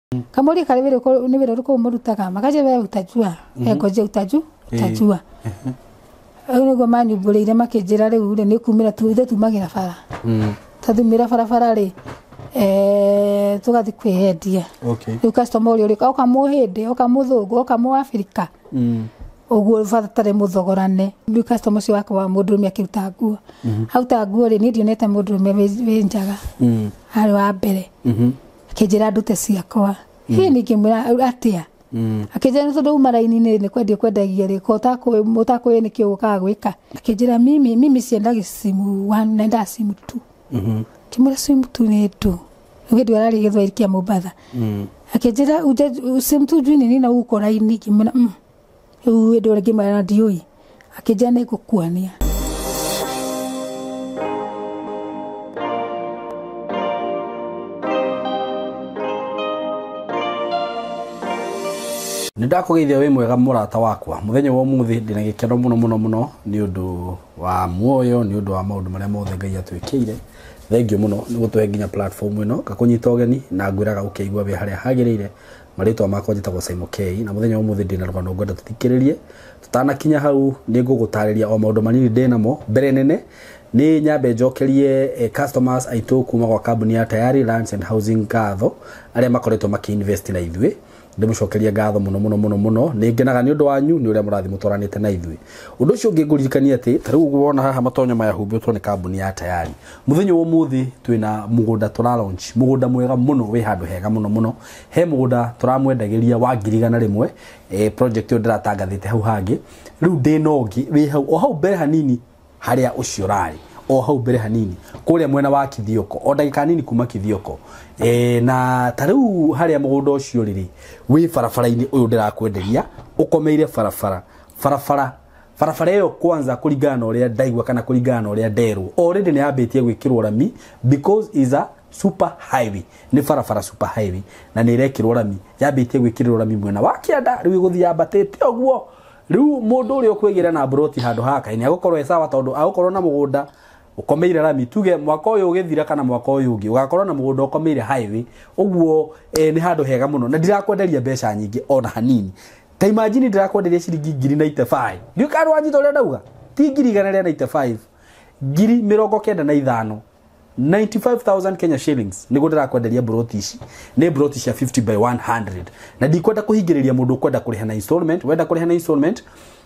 Kamori kale wĩra nĩ wĩra ũrĩkũ mũrutaga makaje wewe utajua ngoje utaju utajua rĩu nĩguo manyumbũrĩire makĩnjĩra rĩu rĩ nĩ kumĩra tu ithe tumagĩra bara tathumĩra barabara rĩ tũgathiĩ kwĩyendia. Rĩu customer ũrĩa ũrĩka oka mũhĩndĩ oka mũthũngũ oka mũabirika ũguo batarĩ mũthogorane. Rĩu customer ũcio wakwa wa mũndũrũme akĩruta nguo aruta nguo rĩ niĩ ndionete mũndũrũme wĩ njaga arĩ wa mbere akĩnjĩra ndute ciakwa hii ningĩmwĩra atĩa akĩnjĩra nĩ tondũ uma raini-inĩ nĩ kwendia kwendagia rĩ ko ũtakũĩ nĩkĩ ũkaga gwĩka akĩnjĩra mimi siendagi simu 1 naenda simu 2 kĩmwĩra simu 2 nĩ ndũ rĩu hĩndĩ ĩyo ararĩ Gĩthwaĩri kĩa Mombatha akĩnjĩra simu 2 njui nĩ nini na uko raini ngĩmwĩra rĩu hĩndĩ ĩyo ngĩmwĩra ndiũĩ akĩnjĩra nĩ ngũkuonia. Nĩndakũgeithia wĩ mwega mũrata wakwa mũthenya wa ũmũthĩ ndĩna gĩkeno mũno mũno mũno nĩ ũndũ wa muoyo nĩ ũndũ wa maũndũ marĩa mothe Ngai atwĩkĩire. Thengiũ mũno nĩ gũtũhe nginya platform ĩno ngakũnyita ũgeni na ngwĩraga ũkĩigua wĩ harĩa hagĩrĩire. Marĩtwa makwa njĩtagwo Simon K na mũthenya wa ũmũthĩ ndĩna rũgano ngwenda tũthikĩrĩrie. Tũtanakinya hau nĩ ngũgũtarĩria o maũndũ manini ndĩnamo. Mbere nene nĩ nyambe njokerie customers aitũ kuma gwa kambuni ya Tayari Lands and Housing ngatho arĩa makoretwo makĩ-invest na ithuĩ. Ndĩmũcokeria ngatho mũno mũno mũno mũno nĩ ngenaga nĩ ũndũ wanyu nĩ ũrĩa mũrathiĩ mũtwaranĩte na ithuĩ. Ũndũ ũcio ũngĩ ngũririkania atĩ ta rĩu ũguo wona haha matonyo maya humbĩtwo nĩ kambuni ya Tayari. Mũthenya wa ũmũthĩ twĩna mũgũnda tũra launch mũgũnda mwega mũno wĩ handũ hega mũno mũno. He mũgũnda tũramwendagĩria wa 100,000 project ĩyo ndĩratangathĩte hau hangĩ. Rĩu ndĩna ũngĩ wĩ hau o hau mbere hanini harĩa ũcio ũrarĩ o hau mbere hanini kũrĩa mwena wa Kithioko o ndagĩka nini kuma Kithioko na ta rĩu harĩa mũgũnda ũcio rĩrĩ wĩ barabara-inĩ ũyũ ndĩrakwenderia ũkomeire barabara barabara ĩyo kwanza kũringana na ũrĩa ndaigua kana kũringana na ũrĩa nderwo already nĩ yambĩtie gwĩkĩrwo rami because is a super highway nĩ barabara super highway na nĩ ĩrekĩrwo rami yambĩtie gwĩkĩrwo rami mwena wa kĩanda rĩu ĩgũthiĩ yambatĩte ũguo. Rĩu mũndũ ũrĩa ũkwĩgĩra na mburoti handũ haka nĩ agũkorwo e sawa tondũ agũkorwo na mũgũnda ũkomeire rami tuge mwaka ũyũ ũgĩthira kana mwaka ũyũ ũngĩ ũgakorwo na mũgũnda ũkomeire highway ũguo nĩ handũ hega mũno na ndirakwenderia mbeca nyingĩ ona hanini. Ta imagine ndirakwenderia ciringi 95,000 ndiũ kana wanyita ũrĩa ndauga ti 195,000 95,000 95,000 Kenya shillings nĩguo ndĩrakwenderia mburoti ici nĩ mburoti cia 50 by 100 na ndikwenda kũhingĩrĩria mũndũ ũkwenda kũrĩha na installment. Wenda kũrĩha na installment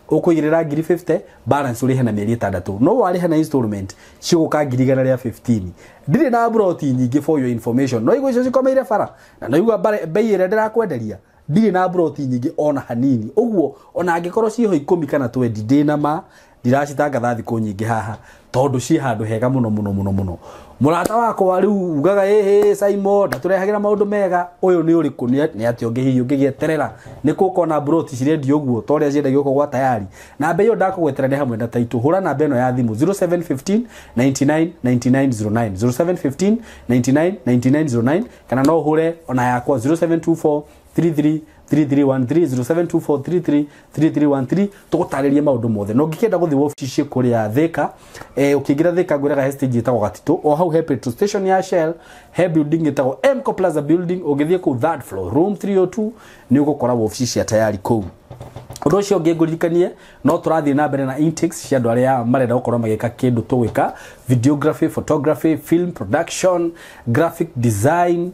ũkũigĩrĩra 50,000 balance ũrĩhe na mĩeri 6 no warĩha na installment cigũka 115,000. Ndirĩ na mburoti nyingĩ for your information no igua icio cikomeire bara na no igua bei ĩrĩa ndĩrakwenderia ndirĩ na mburoti nyingĩ ona hanini ũguo ona angĩkorwo ciĩho 10 kana 20 ndĩna ma ndiracitangatha thikũ nyingĩ haha tondũ ciĩ handũ hega mũno mũno mũno mũno. Mũrata wakwa rĩu ugaga ĩhĩ Simon ndatũrehagĩra maũndũ mega ũyũ nĩ ũrĩkũ nĩ atĩ ũngĩ hihi ũngĩgĩeterera nĩ kũ ũkona mburoti cirendio ũguo ta ũrĩa ciendagio gũkũ gwa Tayari na mbei ĩyo ndakũgwetera nĩ hamwe na taitũ. Hũra namba ĩno ya thimũ 0715 99 99 09 0715 99 99 09 kana no ũhũre ona yakwa 0724 33 3313 0724 33 3313 tũgũtarĩrie maũndũ mothe. No ngĩkĩenda gũthiĩ wabici ciĩ kũrĩa Thika ũkĩingĩra Thika ngwĩraga he stage ĩtagwo Gatitũ o hau he petrol station ya Shell he building ĩtagwo Mco Plaza building ũngĩthiĩ kũu third floor room 302 nĩ ũgũkora wabici cia Tayari kũu. Ũndũ ũcio ũngĩ ngũririkanie no tũrathiĩ na mbere na intakes cia andũ arĩa marenda gũkorwo magĩka kĩndũ tũgwĩka videography, photography, film production, graphic design,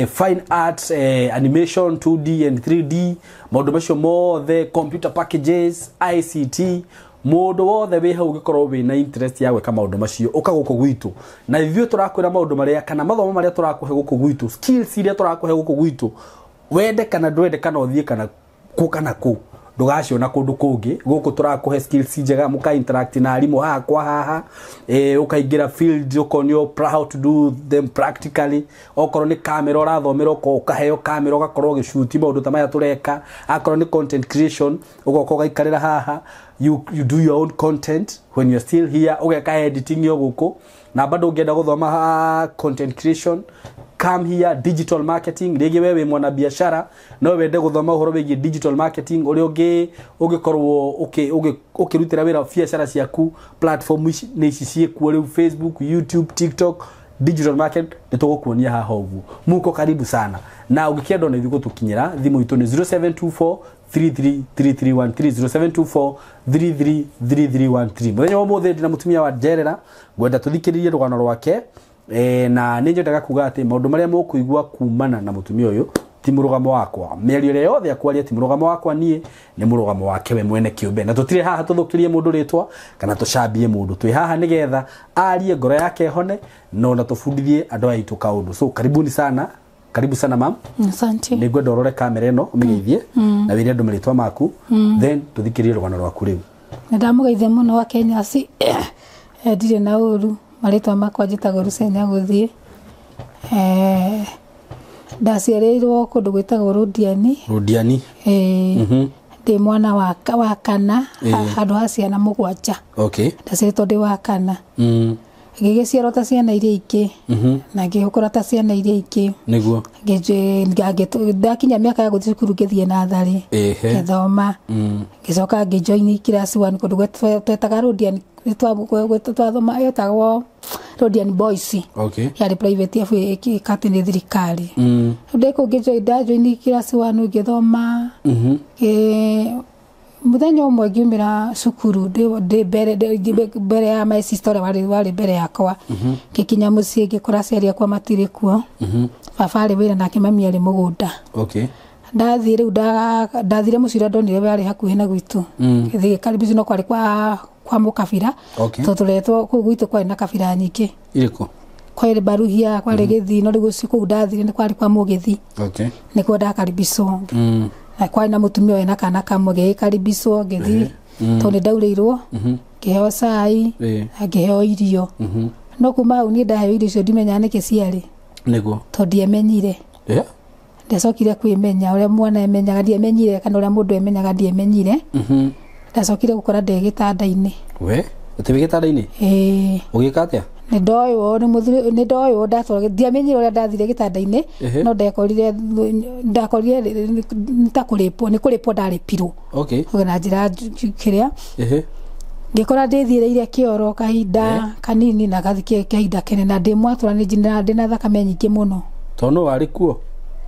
fine arts, animation 2D and 3D maũndũ macio mothe, computer packages, ICT mũndũ wothe wĩ hau ũngĩkorwo wĩna interest ya gwĩka maũndũ macio ũka gũkũ gwitũ na ithuĩ tũrakwĩra maũndũ marĩa kana mathomo marĩa tũrakũhe gũkũ gwitũ skills iria tũrakũhe gũkũ gwitũ wende kana ndwende kana ũthiĩ kana kũ kana kũ ndũgaciona kũndũ kũngĩ. Gũkũ tũrakũhe skills njega mũka interact na arimũ haha kwa haha ũkaingĩra field ũkonio how to do them practically. Okorwo nĩ kamera ũrathomera ũkaheo kamera ũgakorwo ũgĩshoot maũndũ ta maya tũreka. Akorwo nĩ content creation ũgoka ũgaikarĩra haha you do your own content when you're still here ũgeka editing yo gũkũ na bado ũngĩenda gũthoma content creation come here. Digital marketing rĩngĩ we wĩ mwana biashara no wende gũthoma ũhoro wĩgiĩ digital marketing ũrĩa ũngĩ ũngĩkorwo ũkĩrutĩra wĩra biashara ciaku platform ici nĩ ici ciĩkuo rĩu Facebook, YouTube, TikTok Digital market nĩ tũgũkuonia haha ũguo. Muko karibu sana. Na ũngĩkĩenda ona ithuĩ gũtũkinyĩra, thimũ itũ nĩ 0724 333313, 0724 333313. Mũthenya wa ũmũthĩ ndĩna mũtumia wa njerera, ngwenda tũthikĩrĩrie rũgano rwake. Na nĩ nyendaga kuga atĩ maũndũ marĩa mũkũigua kumana na mũtumia ũyũ ti mũrũgamo wakwa. Mĩario ĩrĩa yothe akwaria ti mũrũgamo wakwa niĩ, nĩ mũrũgamo wake we mwene kĩũmbe. Na tũtirĩ haha tũthũkĩrie mũndũ rĩtwa kana tũcambie mũndũ. Twĩ haha nĩgetha arie ngoro yake ĩhone na ona tũbundithie andũ aya aitũ kaũndũ. So karibuni sana, karibu sana mam. Asante. Nĩ ngwenda ũrore kamera ĩno ũmĩgeithie na wĩre andũ marĩtwa maku, then tũthikĩrĩrie rũgano rwaku rĩu. Nĩ ndamũgeithia mũno wa Kenya ci. Ndirĩ na ũru, marĩtwa makwa njĩtagwo Rucenya Gũthiĩ. Ndaciarĩirwo kũndũ gwĩtagwo Rũndiani. Rũndiani. Ndĩ mwana wa kana, handũ ha ciana 7. Okay. Ndaciarĩtwo ndĩ wa kana. Ngĩgĩciarwo ta ciana iria ingĩ, na ngĩgĩkũra ta ciana iria ingĩ. Nĩguo. Ndakinya mĩaka ya gũthiĩ cukuru ngĩthiĩ natharĩ. Ngĩthoma. Ngĩcoka ngĩjoin class 1 kũndũ twetaga Rũndiani, twathoma yetagwo Rũndiani Boys. Okay. Yarĩ private ya ĩkatĩ nĩ thirikari. Ndĩ kũu ngĩjoin, ndajoin class 1 ngĩthoma. Mũthenya ũmwe ngiumĩra cukuru ndĩ mbere ya my sister ũrĩa warĩ mbere yakwa. Ngĩkinya mũciĩ ngĩkora aciari akwa matirĩ kuo. Baba arĩ wĩra nake mami arĩ mũgũnda. Okay. Ndathiĩ rĩu ndathire mũciĩ ũrĩa ndonire warĩ hakuhĩ na gwitũ. Ngĩthiĩ ngĩkaribicwo no kwarĩ kwa mũkabira. Okay. Tondũ tũretwo kũu gwitũ kwarĩ na kabira nyingĩ. Irĩkũ? Kwarĩ Baruhia, kwarĩ Gĩthii, no rĩu ũcio kũu ndathire nĩ kwarĩ kwa Mũgĩthi. Okay. Nĩkuo ndakaribicwo. Na kwarĩ na mũtumia wena kana kamwe gĩgĩkaribicwo ngĩthiĩ. Tondũ nĩ ndaurĩirwo, ngĩheo cai, na ngĩheo irio. No kuma hau niĩ ndaheo irio icio ndimenyaga nĩkĩ ciarĩ. Nĩguo. Tondũ ndiemenyire. Ndacokire kwĩmenya ũrĩa mwana emenyaga ndiemenyire, kana ũrĩa mũndũ emenyaga ndiemenyire. Ndacokire gũkora ndĩ gĩtanda-inĩ. We, ũtĩ wĩ gĩtanda-inĩ? Ĩĩ. Ũgĩka atĩa? Nĩ ndoywo nĩ mũthuri, nĩ ndoywo ndatwarwo, ndiamenyire ũrĩa ndathire gĩtanda-inĩ, no ndakorire nĩ ta kũrĩpwo, nĩ kũrĩpwo ndarĩpirwo. Okay. Ũguo na njĩra kĩrĩa. Ngĩkora ndĩthiĩrĩire kĩoro kahinda kanini na gathiĩ kahinda kenene, na ndĩ mwatũra nĩ ndĩ na thakame nyingĩ mũno. Tondũ no warĩ kuo?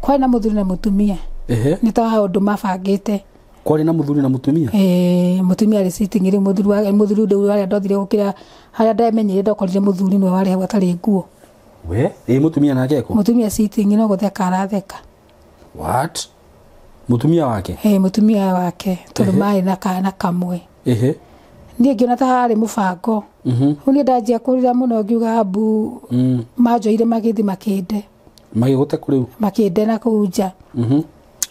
Kwarĩ na mũthuri na mũtumia. Nĩ ta ũndũ mabangĩte. Kwarĩ na mũthuri na mũtumia? Mũtumia arĩ sitting rĩu, mũthuri rĩu harĩa ndothire gũkĩra, harĩa ndamenyire ndokorire mũthuri nĩwe warĩ hau atarĩ nguo. We, ĩ mũtumia nake ekũ? Mũtumia sitting no gũtheka aratheka. What? Mũtumia wake? Mũtumia wake, tondũ marĩ na kana kamwe. Niĩ ngĩona ta harĩ mũbango. Rĩu niĩ ndanjia kũrĩra mũno ngiuga mbu, manjoire magĩthiĩ makĩnde. Magĩgũte kũ rĩu? Makĩnde na kũu nja.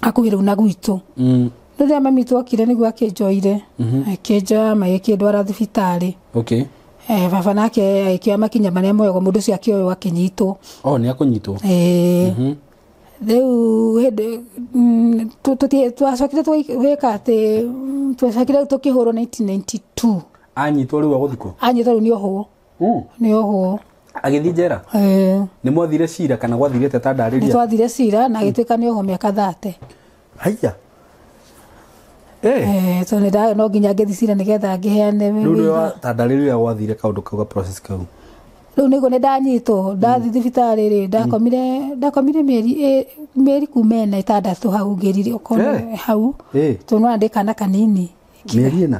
Hakuhĩ rĩu na gwitũ. Rĩrĩa mami witũ okire nĩguo akĩnjoire. Akĩnjoya magĩkĩndwara thibitarĩ. Okay. Baba nake agĩkĩoya makinya marĩa moyagwo, mũndũ ũcio akĩoywo akĩnyitwo. Oh, nĩ akũnyitwo? Rĩu hĩndĩ, twacokire twĩka atĩ, twacokire tũkĩhũrwo 1992. Anyitwo rĩu agũthikwo? Anyitwo rĩu nĩ ohwo. Nĩ ohwo. Agĩthiĩ njera? Nĩ mwathire cira kana gwathire atĩa ta ndarĩria? Nĩ twathire cira na agĩtuĩka nĩ ohwo mĩaka 30. Haiya. Tondũ no nginya ngĩthiĩ cira nĩgetha ngĩheane Rĩu nĩ wĩira. ta ndarĩria gwathire kaũndũ kau ga process kau. Rĩu nĩguo nĩ ndanyitwo, ndathiĩ thibitarĩ rĩ, ndakomire mĩeri kuma ĩna ĩtandatũ hau ngĩrire okorwo hau. Tondũ no ndĩ kana kanini. Mĩeri ĩna?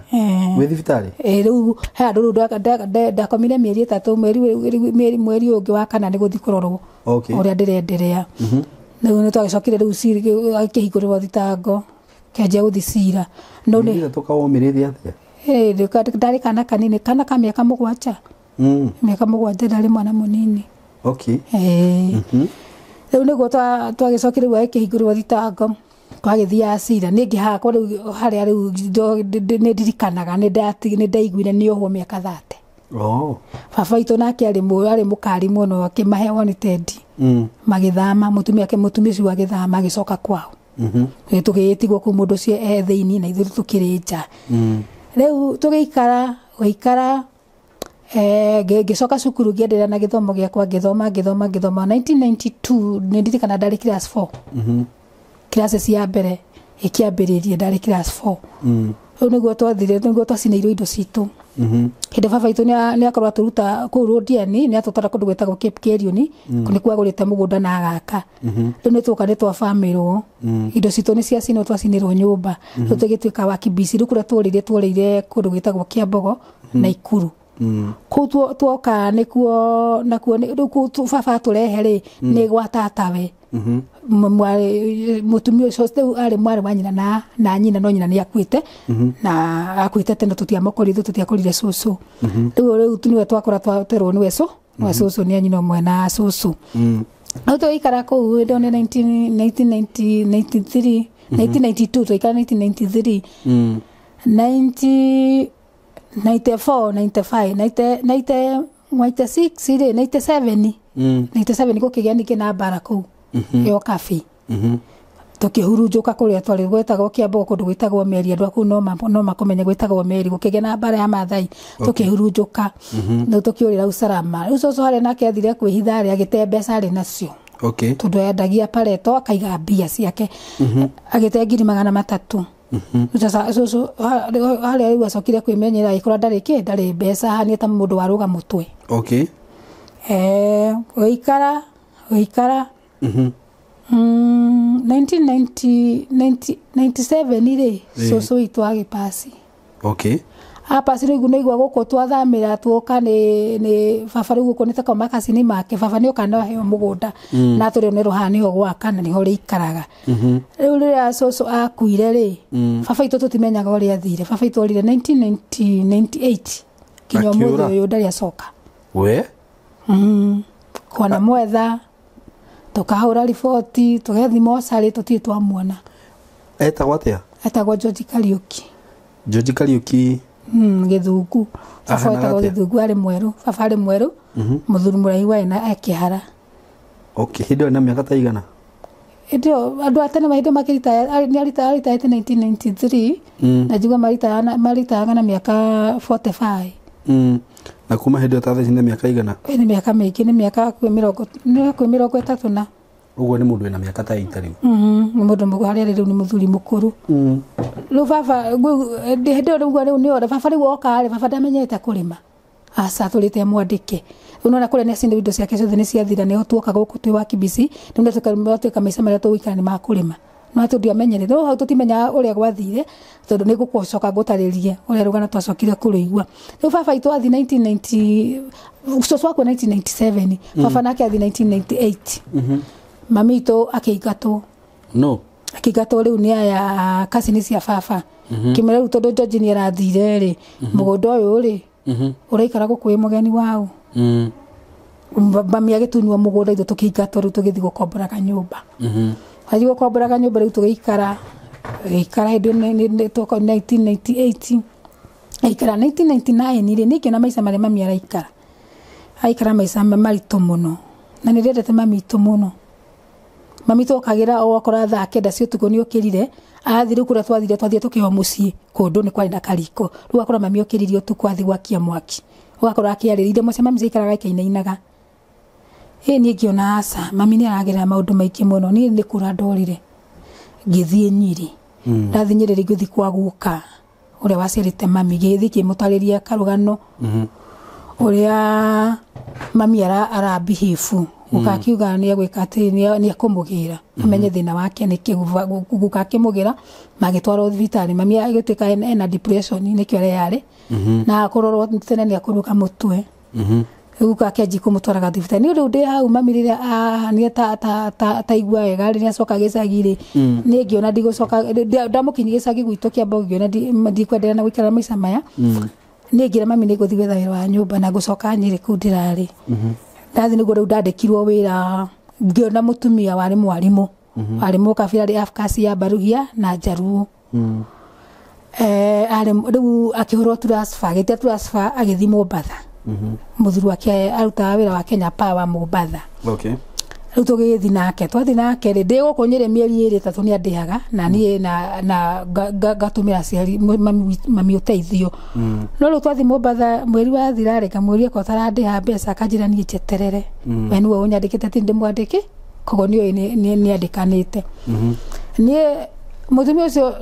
Wĩ thibitarĩ? Rĩu he handũ rĩu ndakomire mĩeri 3, mweri ũngĩ wa kana nĩ gũthiĩ kũrorwo. Okay. Ũrĩa ndĩrenderea. Rĩu nĩ twagĩcokire rĩu cira, akĩhingũrĩrwo thitango, kĩanjia gũthiĩ cira. No nĩ Mĩeri ĩtatũ kawomĩrĩrie atĩa? Ndarĩ kana kanini, kana ka mĩaka 7. Mĩaka 7 ndarĩ mwana mũnini. Okay. Rĩu nĩguo twagĩcokire rĩu agĩkĩhingũrĩrwo thitango, twagĩthiaga cira. Niĩ ngĩhakwo rĩu harĩa rĩu nĩ ndirikanaga, nĩ ndaiguire nĩ ohwo mĩaka 30. Oh. Baba witũ nake arĩ mũkari mũno, akĩmahe wanted. Magĩthama, mũtumia ũcio agĩthama agĩcoka kwao. Tũgĩtigwo kũu mũndũ ũcio e thĩiniĩ na ithuĩ tũkĩrĩ nja. Rĩu tũgĩikara, gũikara, ngĩcoka cukuru ngĩenderea na gĩthomo gĩakwa, ngĩthoma, ngĩthoma, ngĩthoma. 1992 nĩ ndirikana ndarĩ class 4. Class cia mbere ĩkĩambĩrĩria ndarĩ class 4. Rĩu nĩguo twathire, nĩguo twacinĩirwo indo citũ. Hĩndĩ baba itũ nĩ akorwo atũruta kũu Rũndiani, nĩ atũtwara kũndũ gwĩtagwo Cape Kerioni, nĩkuo agũrĩte mũgũnda na agaka. Rĩu nĩ tuoka nĩ twabamĩrwo, indo citũ nĩ ciacinwo, twacinĩrwo nyũmba, rĩu tũgĩtuĩka wa Kibisi. Rĩu kũrĩa tũrĩire, tũrĩire kũndũ gwĩtagwo Kĩambogo na Ikuru. Kũu tuoka nĩkuo nakuo rĩu kũu baba atũrehe rĩ, nĩ gwa tatawe. Mũtumia ũcio rĩu arĩ mwarĩ wa nyina na nyina, no nyina nĩ akuĩte na akuĩte tene, tũtiamũkorire, tũtiakorire cũcũ. Rĩu nĩwe twakora twaterwo nĩwe nĩwe cũcũ, nĩ a nyina ũmwe na cũcũ. Rĩu tũgĩikara kũu hĩndĩ ĩyo nĩ 1993, 1992, tũikara 1993, 90, 94, 95, 90, 90, 96 rĩ, 97, 97 gũkĩgĩa ningĩ na mbara kũu yo kabi, tũkĩhurunjũka kũrĩa twarĩ gwetagwo Kĩambogo, kũndũ gwĩtagwo Meri. Andũ a kũu no makũmenye gwĩtagwo Meri. Gũkĩgĩa na mbara ya Mathai, tũkĩhurunjũka, rĩu tũkĩũrĩra usalama. Rĩu cũcũ harĩa nake athire kwĩhitha rĩ, agĩte mbeca arĩ nacio, tondũ endagia pareto akaiga mbia ciake, agĩte 300,000. Sasa cũcũ harĩa rĩu acokire kwĩmenyera, agĩkora ndarĩ kĩ, ndarĩ mbeca, hanie ta mũndũ warũga mũtwe. Gũikara gũikara, 1997 rĩ, cũcũ witũ agĩpasi. Apasi rĩu nĩigua gũkũ twathamĩra tuoka nĩ baba. Rĩu gũkũ nĩ ta makacini make, baba nĩ oka no aheo mũgũnda na atũrĩ nĩ haha nĩho gwaka na nĩho rĩikaraga. Rĩu rĩrĩa cũcũ akuire rĩ, baba itũ tũtimenyaga ũrĩa athire. Baba itũ orire 1998, nginya ũmũthĩ Akiũra. ũyũ ndarĩ acoka. We. Kwana mwetha, tũkahũra riboti, tũgethi mocarĩ, tũtirĩ twamuona. Etagwo atĩa? Etagwo George Kariuki. George Kariuki. Gĩthungu baba. Ahanaga Etagwo atĩa? Gĩthungu, arĩ mwerũ. Baba arĩ mwerũ, mũthuri mũraihu, arĩ na ekĩhara. Okay, hĩndĩ ĩyo na mĩaka ta igana? Hĩndĩ ĩyo andũ a tene hĩndĩ ĩyo makĩritaya, nĩ aritaĩte 1993, na njigua maritayaga na mĩaka 45. Na kuma hĩndĩ ĩyo ta thaa ici nĩ mĩaka igana? Ĩ, nĩ mĩaka mĩingĩ, nĩ mĩaka hakuhĩ mĩrongo, nĩ hakuhĩ 30 na. Ũguo nĩ mũndũ wĩna mĩaka ta ita rĩu. Nĩ mũndũ harĩa arĩ rĩu nĩ mũthuri mũkũrũ. Rĩu baba hĩndĩ ĩyo rĩu rĩu nĩ ora baba rĩu oka rĩ, baba ndamenyete kũrĩma, aca tũrĩte mwandĩke. Rĩu nona kũrĩa nĩ acinire, indo ciake ciothe nĩ ciathira, nĩho tuoka gũkũ twĩ wa Kibisi. Rĩu nĩ twatuĩka maica marĩa tũgũikara nĩ ma kũrĩma, no atĩ ndiamenyerete. Rĩu hau tũtimenyaga ũrĩa gwathire, tondũ nĩ ngũcoka ngũtarĩrie ũrĩa rũgano twacokire kũrũigua. Rĩu baba itũ athi 1990, cũcũ akua 1997, baba nake athi 1998, mami itũ akĩingatwo. No. Akĩingatwo rĩu nĩ aya kacini cia baba, kĩmera rĩu tondũ George nĩ arathire rĩ, mũgũnda ũyũ rĩ, ũraikara gũkũ wĩ mũgeni wao. Mami agĩtunywo mũgũnda, ithuĩ tũkĩingatwo. Rĩu tũgĩthiĩ gũkomboraga nyũmba, athiĩ gũkomboraga nyũmba. Rĩu tũgĩikara gĩikara hĩndĩ ĩyo twoka 1998, aikara 1999 rĩ, nĩ ngĩona maica marĩa mami araikara, aikara maica maritũ mũno, na nĩ ndendete mami itũ mũno. Mami twokagĩra o akora thaa 9 cia ũtukũ nĩ okĩrire arathiĩ. Rĩu kũrĩa twathire tũkĩheo mũciĩ kũndũ nĩ kwarĩ na kariko. Rĩu akora mami okĩrire ũtukũ athiĩ gwakia mwaki, ũgakora akĩarĩrĩire mũciĩ. Mami ciaikaraga ikainainaga. Ĩ niĩ ngĩona aca, mami nĩ aragerera maũndũ maingĩ mũno. Niĩ nĩ kũra ndorire ngĩthiĩ Nyĩrĩ. Ndathiĩ Nyĩrĩ rĩngĩ gũthiĩ kwa guka ũrĩa waciarĩte mami, ngĩthiĩ ngĩmũtarĩria karũgano ũrĩa mami ara behave. Guka akiuga nĩ egwĩka atĩ nĩ ekũmũgĩra amenye thĩna wake nĩkĩ. Guka akĩmũgĩra, magĩtwarwo thibitarĩ. Mami agĩtuĩka ena depression, nĩkĩo areyarĩ na kũrorwo tene nĩ akũrũka mũtwe. Rĩu guka akĩanjia kũmũtwaraga thibitarĩ. Nĩ rĩu ndĩ hau, mami rĩrĩa ahanire ta taigua wega, rĩrĩa acoka gĩcagi rĩ, niĩ ngĩona ndigũcoka. Ndamũkinyia gĩcagi gwitũ kĩambo, ngĩona ndikwenderea na gũikara maica maya. Niĩ ngĩra mami nĩ ngũthiĩ gwetha wĩra wa nyũmba na ngũcoka Nyĩrĩ kũu ndĩrarĩ. Ndathiĩ nĩguo rĩu ndandĩkirwo wĩra, ngĩona mũtumia warĩ mwarimũ, warĩ mũkabira, arĩ afkasi ya Baruhia na Njaruo. Arĩ rĩu akĩhũrwo transfer, agĩtia transfer agĩthiĩ Mombatha. Mũthuri wake arutaga wĩra wa Kenya Power Mombatha. Rĩu tũgĩgĩthiĩ nake, twathiĩ nake rĩ, ndĩ gũkũ Nyĩrĩ mĩeri 2 3 nĩ andĩhaga na niĩ na ngatũmĩra aciari mami ũteithio. No rĩu twathiĩ Mombatha, mweri wathira rĩ, ngamũria ko tarandĩha mbeca, akanjĩra niĩ njeterere, we nĩwe ũnyandĩkĩte, ti ndĩmwandĩke, koguo nĩũĩ nĩ andĩkanĩte niĩ. Mutumia ucio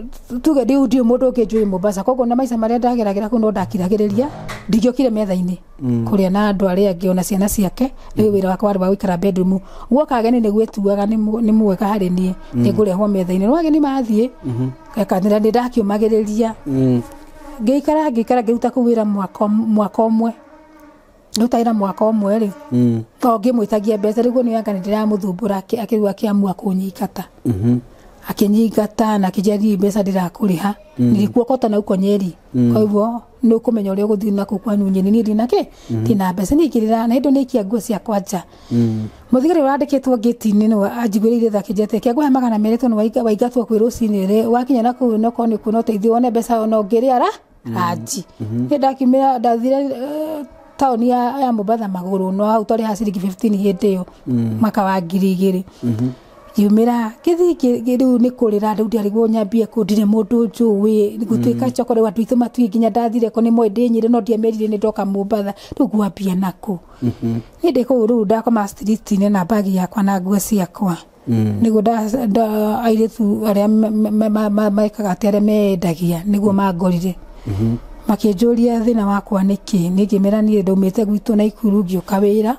tuge ndi ndiũ mũndũ ũngĩ njũĩ Mombasa koguo na maica marĩa ndageragĩra kũu no ndakiragĩrĩria ndingĩokire metha-inĩ kũrĩa na andũ arĩa angĩ ona ciana ciake rĩu wĩra wakwa warĩ wa gũikara bedroom guoka ageni nĩ gwĩtuaga nĩ mwega harĩ niĩ nĩngũrehwo metha-inĩ no ageni mathiĩ ngekanĩra nĩ ndakiũmagĩrĩria ngĩikara ngĩruta kũu wĩra mwaka ũmwe ngĩruta wĩra mwaka ũmwe rĩ o ngĩmwĩtagia mbeca rĩu nĩ anga nĩ ndĩramũthumbũra akĩrua akĩamua kũnyingata akinyingata na akĩnjĩra mbeca ndirakũrĩha nilikuokota na uko Nyeri kwa hivyo nĩ ũkũmenya ũrĩa ũgũthiĩ na kũu kwanyu Nyeri niĩ ndina kĩ ndina mbeca niĩ ngĩrĩra na hĩndĩ nĩ nguo ciakwa nja mũthigari ũrandĩkĩtwo ngĩti-inĩ nĩwe anjiguĩrĩire tha akĩnjĩra atĩ kĩangũhe 200 tondũ waingatwo kwĩ rũcinĩ rĩ wakinya na kũu no korwo nĩ kuona ũteithio wone mbeca ona ũngĩrĩa ranji niĩ ndakiumĩra ndathire taũni ya Mombatha magũrũ no hau twarĩhaga ciringi 15 hĩndĩ ĩyo mwaka wa 2000 ngiumĩra ngĩthiĩ rĩu nĩ kũrĩra rĩu ndiarigwo nyambie kũ ndirĩ mũndũ njũĩ gũtuĩka choko rĩu andũ aitũ matuĩ nginya ndathire kũ nĩ moĩ ndĩ Nyĩrĩ no ndiamerire nĩ ndoka Mombatha rĩu ngwambia nakũ niĩ ndĩ kũu rĩu ndakoma street-inĩ na mbagi yakwa na nguo ciakwa nĩguo airĩtu arĩa mekaga atĩ arĩa meendagia nĩguo mangorire makĩnjũria thĩna wakwa nĩkĩ niĩ ngĩmera niĩ ndaumĩte gwitũ Naikuru ngĩũka wĩra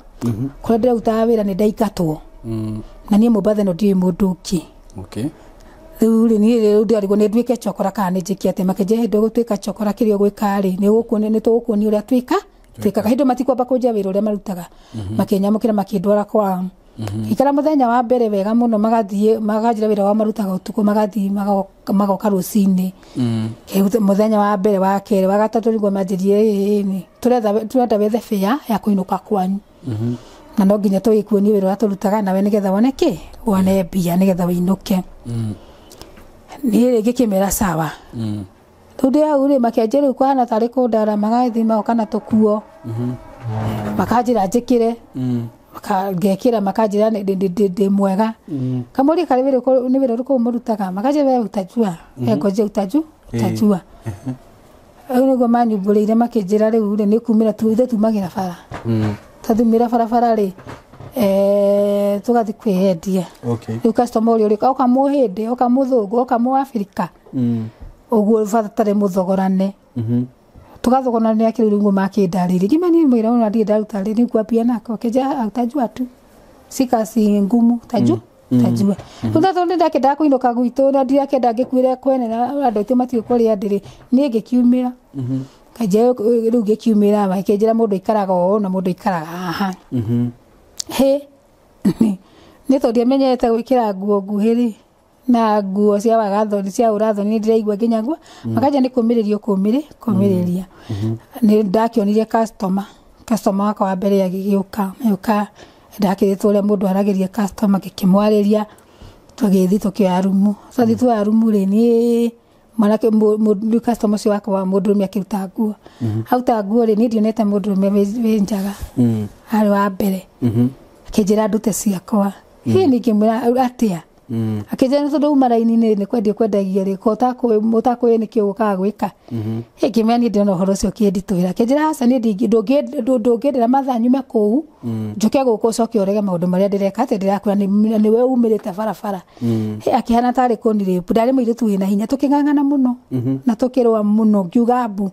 kũrĩa ndĩrarutaga wĩra nĩ ndaingatwo na niĩ Mombatha ĩno ndiũĩ mũndũ ũngĩ rĩu rĩ niĩ rĩu ndĩarigwo nĩ nduĩke chokora kana nĩ njĩke atĩa makĩnjĩra hĩndĩ ũgũtuĩka chokora kĩrĩa ũgwĩka rĩ nĩ tũgũkuonia ũrĩa twĩkaga hĩndĩ matikwamba kũnjia wĩra ũrĩa marutaga makĩnyamũkĩra makĩndwara kwao ikara mũthenya wa mbere wega mũno magathiĩ makanjĩra wĩra wao marutaga ũtukũ magathiĩ magoka rũcinĩ mũthenya wa mbere wa kerĩ wa gatatũ nĩguo manjĩrire tũrenda wethe bĩa ya kũinũka kwanyu na no nginya tũgĩkuonie wĩra ũrĩa tũrutaga nawe nĩgetha wone kĩ wone mbia nĩgetha wĩinũke niĩ rĩ ngĩkĩmera sawa rĩu ndĩ hau rĩ makĩanjia rĩu kũhana tarĩ kũndara magathiĩ magoka na tũkuo makanjĩra njĩkĩre ngekĩra makanjĩra ndĩ mwega kamũria karĩ nĩ wĩra ũrĩkũ mũrutaga makanjĩra we utajua ngojea utajua rĩu nĩguo manyumbũrĩire makĩnjĩra rĩu rĩ nĩ kumĩra ithuĩ tumagĩra bara twathumĩra barabara rĩ tũgathiĩ kwĩyendia rĩu customer ũrĩa ũrĩka oka mũhĩndĩ oka mũthũngũ oka mũabirika ũguo batarĩ mũthogorane tũgathogorana kĩrĩa rĩu makĩndarĩria ngĩmenya niĩ mwĩra ũyũ ndirĩ ndaruta rĩ nĩ ngwambia nako akĩnjĩra utajua tu si kazi ngumu utajua rĩu tondũ nĩ ndakĩendaga kũinũka gwitũ na ndirakĩenda ngĩkuĩre kwene na andũ aitũ matiũĩ kũrĩa ndĩrĩ niĩ ngĩkiumĩra kanjia rĩu ngĩkiumĩra makĩnjĩra mũndũ aikaraga ũũ na mũndũ aikaraga haha hĩ nĩ tondũ ndiamenyerete gwĩkĩra nguo nguhĩ rĩ na nguo cia wagathoni cia ũrathoni ndĩraigua nginya nguo makanjia nĩ kũmĩrĩria kũmĩrĩria nĩ ndakĩonire customer wakwa wa mbere agĩgĩũka agĩũka ndakĩrĩtwo ũrĩa mũndũ aragĩria customer ngĩkĩmwarĩria tũgĩthiĩ tũkĩoya rumu twathiĩ tuoya rumu rĩ niĩ mwanake customer ũcio wakwa wa mũndũrũme akĩruta nguo aruta nguo rĩ niĩ ndionete mũndũrũme wĩ njaga arĩ wa mbere akĩnjĩra ndute ciakwa hĩ niĩ ngĩmwĩra atĩa akĩnjĩra nĩ tondũ uma raini-inĩ nĩ kwendia kwendagia rĩ ko ũtakũĩ nĩkĩ ũgũkaga gwĩka hĩ ngĩmwĩra niĩ ndĩrona ũhoro ũcio ũkĩnditũhĩra akĩnjĩra aca niĩ ndũngĩendera mathaa nyume kũu njũke gũkũ ũcoke ũrege maũndũ marĩa ndĩreka atĩ ndĩrakwĩra nĩwe umĩrĩte barabara hĩ akĩhana tarĩ kũnirĩpu ndarĩ mũirĩtu wĩna hinya tũkĩng'ang'ana mũno na tũkĩrũa mũno ngiuga mbu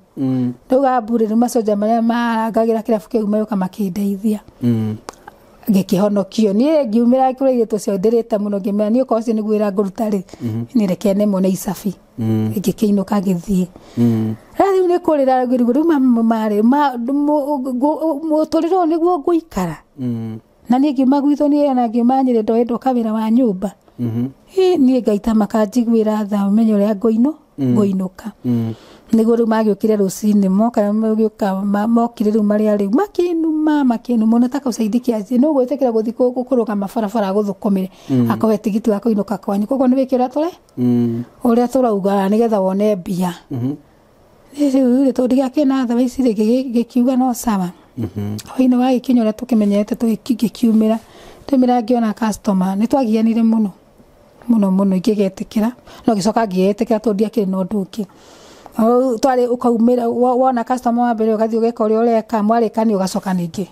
ndauga mbu rĩ rĩu macoja marĩa marangagĩra kĩrabu kĩu magĩũka makĩndeithia ngĩkĩhonokio niĩ ngiumĩra kũrĩa airĩtu acio ndĩrĩte mũno ngĩmera niĩ okorwo ũcio nĩguo wĩra ngũruta rĩ niĩ reke nemwo nĩ icabi ngĩkĩinũka ngĩthiĩ rĩu nĩ kũrĩra ngĩrigwo rĩu marĩ mũtũrĩre ũyũ nĩguo ngũikara na niĩ ngiuma gwitũ niĩ ona ngiuma Nyĩrĩ ndoĩ ndoka wĩra wa nyũmba niĩ Ngai ta makanjiguĩra tha menye ũrĩa ngũinũka nĩguo rĩu magĩũkire rũcinĩ moka mokire rĩu marĩa rĩu makĩnuma ona ta kaucaidi kĩanjie nĩ ũgwĩtĩkĩra gũthiĩ kũrũgama barabara gũthũkũmĩre akũhe tigiti wa kũinũka kwanyu koguo nĩ wĩke ũrĩa tũrauga nĩgetha wone mbia rĩu rĩ tondũ ndigakĩona thaa ici rĩ ngĩkiuga no sawa hwainĩ wa gĩkinya ũrĩa tũkĩmenyerete ngĩkiumĩra twaumĩra ngĩona customer nĩ twagianire mũno mũno mũno ingĩgetĩkĩra no ngĩcoka ngĩetĩkĩra tondũ ndiakĩrĩ na ũndũ ũngĩ twarĩ ũkaumĩra wona customer wa mbere ũgathiĩ ũgeka ũrĩa ũreka mwarĩkania ũgacoka ningĩ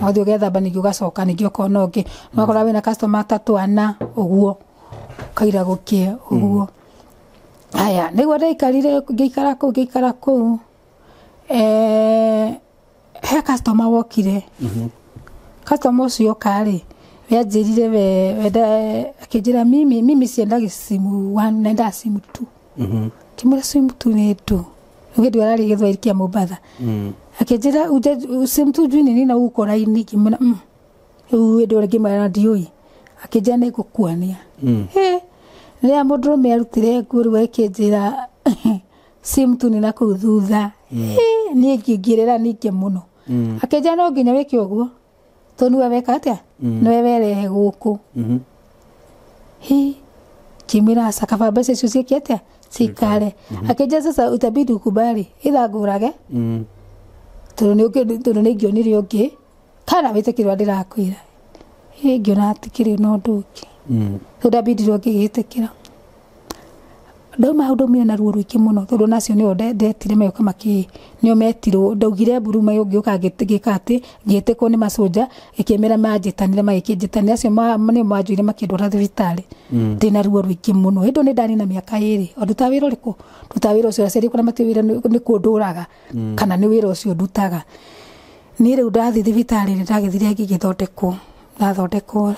ũgathiĩ ũgethamba ningĩ ũgacoka ningĩ ũkona ũngĩ wakora wĩna customer atatũ ana ũguo ũkaira gũkĩe ũguo Haya nĩguo ndaikarire ngĩikara kũu ngĩikara kũu he customer wokire. Customer ũcio oka rĩ we anjĩrire we wenda akĩnjĩra mimi siendagi simu 1 naenda simu 2. Kĩmwĩra simu 2 nĩ ndũ hĩndĩ ĩyo ararĩ Gĩthwaĩri kĩa Mombatha. Akĩnjĩra simu 2 juu ni nini na uko raini. Ngĩmwĩra rĩu hĩndĩ ĩyo ngĩmwĩra ndiũĩ. Akĩnjĩra nĩ ngũkuonia. Rĩrĩa mũndũrũme arutire nguo rĩu akĩnjĩra simu 2 nĩ na kũu thutha. Niĩ ngĩngĩrĩra ningĩ mũno. Akĩnjĩra no nginya wĩke ũguo tondũ nĩwe weka atĩa nĩwe werehe gũkũ. Hi ngĩmwĩra aca kaba mbeca icio ciĩke atĩa cikare. Akĩnjĩra sasa utabidi ukubali either ngũrage tondũ nĩ ingĩonire ũngĩ kana wĩtĩkĩre ũrĩa ndĩrakwĩra. Ngĩona hatikĩrĩ na ũndũ ũngĩ. Rĩu ndambindirwo ngĩgĩtĩkĩra. Ndauma hau ndaumire na ruo rũingĩ mũno tondũ nacio nĩo ndetire magĩũka makĩ nĩo metirwo ndaugire mburu magĩũka ngĩka atĩ ngĩtĩkwo nĩ maconja gĩkĩmera manjĩtanire magĩkĩnjĩtanĩra acio nĩo manjoire makĩndwara thibitarĩ ndĩna ruo rũingĩ mũno. Hĩndĩ ĩyo nĩ ndarĩ na mĩaka 2 o ndutaga wĩra ũrĩkũ ndutaga wĩra ũcio aciari akwa matiũĩ wĩra nĩ kũndũraga kana nĩ wĩra ũcio ndutaga. Niĩ rĩu ndathiĩ thibitarĩ nĩ ndagĩthire ngĩgĩthondekwo ndathondekwo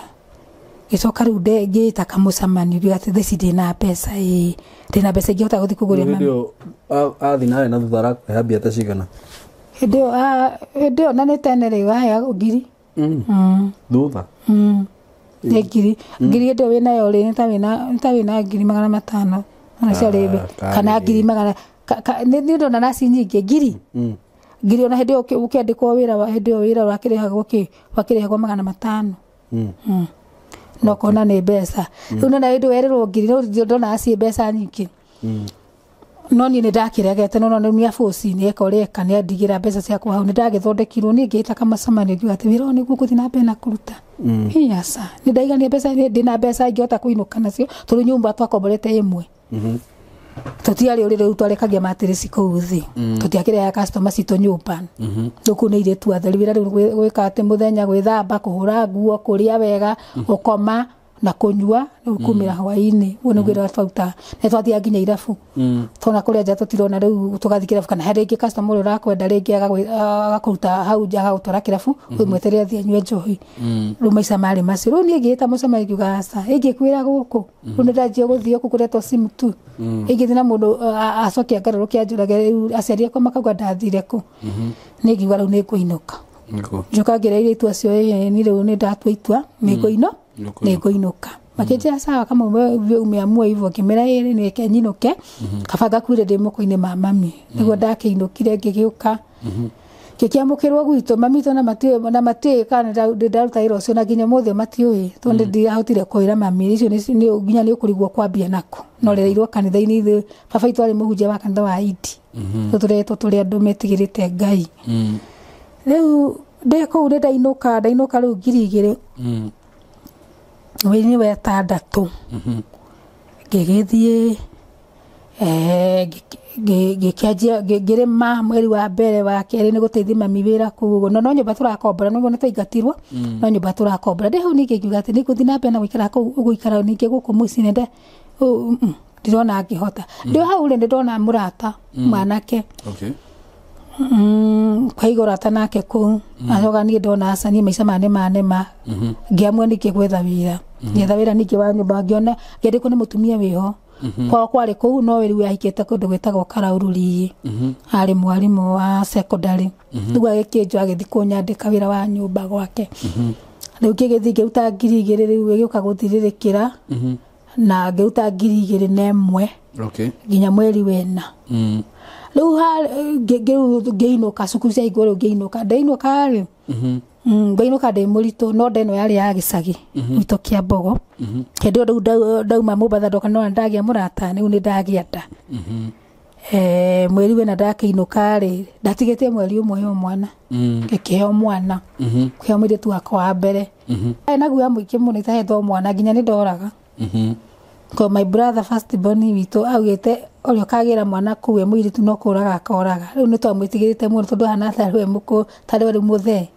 gĩcoka rĩu ngĩĩta kamũcemanio ngiuga atĩ thaa ici ndĩna mbeca ĩĩ ndĩna mbeca ingĩhota gũthiĩ kũgũrĩra mami. Hĩndĩ ĩyo athiĩ nawe na thutha arakũhe mbia ta cigana? Hĩndĩ ĩyo na nĩ tene rĩu aheagwo ngiri. Thutha? Nĩ ngiri ngiri hĩndĩ ĩyo wĩnayo rĩ nĩ ta wĩna ngiri 500 ona ciarĩ kana ngiri magana nĩ ndona naci nyingĩ ngiri ngiri ona hĩndĩ ĩyo ũkĩandĩkwo wĩra hĩndĩ ĩyo wĩra wakĩrĩhagwo kĩ wakĩrĩhagwo 500. No kona nĩ mbeca rĩu nona hĩndĩ werĩrwo ngiri no ndona ciĩ mbeca nyingĩ. No niĩ nĩ ndakĩregete no nĩ aboci nĩ eka ũrĩa eka nĩ andigĩra mbeca ciakwa hau nĩ ndagĩthondekirwo niĩ ngĩĩta kamũcemanio ngiuga atĩ wĩra ũyũ nĩguo ngũthiĩ na mbere na kũruta. Aca nĩ ndaigania mbeca ndĩna mbeca ingĩhota kũinũka nacio tondũ nyũmba twakomborete ĩmwe. Tũtiarĩ ũrĩrĩ rĩu twarekagia matirĩci kũu thĩ tũtiakĩrehaga customer citũ nyũmba. Rĩu kũu nĩ airĩtu atheru wĩra rĩu gwĩka atĩ mũthenya gwĩthamba kũhũra nguo kũrĩa wega gũkoma na kũnyua rĩu kumĩra hwaĩ-inĩ ũguo nĩguo wĩra twarutaga nĩ twathiaga nginya irabu tona kũrĩa nja tũtirona rĩu tũgathiĩ kĩrabu kana he rĩngĩ customer ũrĩa ũrakwenda rĩngĩ agakũruta hau nja agagũtwara kĩrabu ũmweterere athiĩ anyue njohi. Rĩu maica marĩ macio rĩu niĩ ngĩĩta mũcemanio ngiuga aca ingĩkuĩra gũkũ rĩu nĩ ndanjia gũthiĩ gũkũ kũretwo simu tu ingĩthiĩ na mũndũ acoke angarũrũke anjũrage rĩu aciari akwa makauga ndathire kũ. Niĩ ngiuga rĩu nĩ ngũinũka. Njoka ngĩra airĩtu acio niĩ rĩu nĩ ndatua itua nĩ ngũinũka. Makĩnjĩra sawa kama umeamua hivyo ngĩmera ĩrĩ nĩke nyinũke kaba ngakuire ndĩ moko-inĩ ma mami. Nĩguo ndakĩinũkire ngĩgĩũka ngĩkĩamũkĩrwo gwitũ mami witũ na matiũĩ kana nĩ ndaruta wĩra ũcio na nginya ũmũthĩ matiũĩ tondũ nĩ ndirahotire kwĩra mami icio nginya nĩ ũkũrigwo kwambia nako no rereirwo kanitha-inĩ ithuĩ baba witũ arĩ mũhunjia wa kanitha wa Indi rĩu tũreretwo tũrĩ andũ metigĩrĩte Ngai. Rĩu ndĩ kũu nĩ ndainũka ndainũka rĩu 2000 mweri-inĩ wa ĩtandatũ ngĩgĩthiĩ ngĩkĩanjia ngĩrĩma mweri wa mbere wa kerĩ nĩ gũteithia mami wĩra kũu ũguo no nyũmba tũrakombora nĩguo nĩ twaingatirwo no nyũmba tũrakombora ndĩ hau ningĩ ngiuga atĩ nĩngũthiĩ na mbere na gũikara kũu ũgũikara ningĩ gũkũ mũciĩ nĩ ndirona ngĩhota. Ndĩ hau rĩ nĩ ndona mũrata mwanake kwaiga ũrata nake kũu acoka niĩ ndona aca niĩ maica maya nĩ manema ngĩamua ningĩ gwetha wĩra ngĩetha wĩra ningĩ wa nyũmba ngĩona ngĩandĩkwo nĩ mũtumia wĩho kwao kwarĩ kũu no rĩu ahikĩte kũndũ gwĩtagwo Karauru Riĩ arĩ mwarimũ wa secondary rĩu agĩkĩnjoa agĩthiĩ kũnyandĩka wĩra wa nyũmba gwake. Rĩu ngĩgĩthiĩ ngĩruta 2000 rĩu ĩgĩũka gũthirĩrĩkĩra na ngĩruta 2001 nginya mweri wena. Rĩu ngĩinũka cukuru ciahingwo rĩu ngĩinũka ndainũka rĩ ngainũka ndĩ mũritũ no nda ĩno yarĩ ya gĩcagi gwitũ kĩa Mbogo. Hĩndĩ ĩyo rĩu ndauma Mombatha ndoka nona ndagĩa mũrata rĩu nĩ ndagĩa nda. Mweri wena ndakĩinũka rĩ ndatigĩtie mweri ũmwe heo mwana ngĩkĩheo mwana kĩheo mũirĩtu wakwa wa mbere. Na guoya mũingĩ mũno itahetwo mwana nginya nĩ ndoraga. Ko my brother first born witũ augĩte ũrĩa ũkagĩra mwana kũu e mũirĩtu no kũraga akoraga. Rĩu nĩ twamwĩtigĩrĩte mũno tondũ ahana tarĩ we mũkũrũ tarĩ we rĩu mũthee.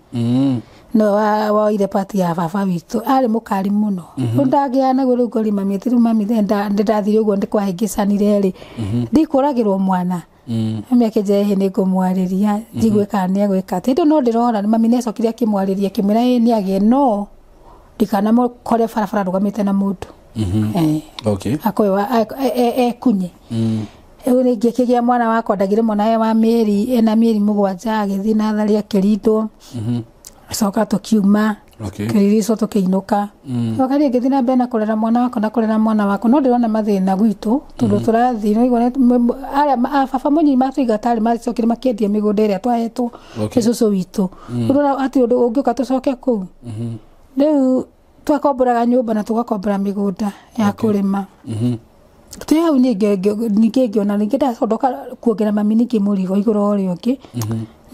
No woire pati ya baba witũ arĩ mũkari mũno ndangĩa naguo rĩu ngori mami atĩ rĩu mami ndandathire ũguo ndĩkwahĩngĩcanire rĩ ndikũragĩrwo mwana mami akĩnjĩra ĩhĩ nĩngũmwarĩria njigue kana nĩegwĩka atĩ hĩndĩ no ndĩrora mami nĩacokire akĩmwarĩria akĩmwĩra ĩĩ nĩagĩe no ndikanamũkore barabara arũgamĩte na mũndũ akoe ekunye rĩu rĩngĩ akĩgĩa mwana wakwa ndagire mwana wa mĩeri ena mĩeri 7 agĩthiĩ natharĩ akĩrindwo coka tukiuma kĩririco tũkĩinũka coka rĩngĩ ngĩthiĩ na mbere na kũrera mwana wakwa na kũrera mwana wakwa no ndĩrona mathĩna gwitũ tondũ tũrathiĩ arĩa baba mũnyinyi matũiga tarĩ macokire makĩendia mĩgũnda ĩrĩa twahetwo nĩ cũcũ witũ ũrona atĩ ũndũ ũngĩũka tũcoke kũu rĩu twakomboraga nyũmba na tũgakombora mĩgũnda ya kũrĩma twĩ hau ningĩ ngĩona ningĩ ndacoka kuongerera mami ningĩ mũrigo igũrũ ũrĩa ũngĩ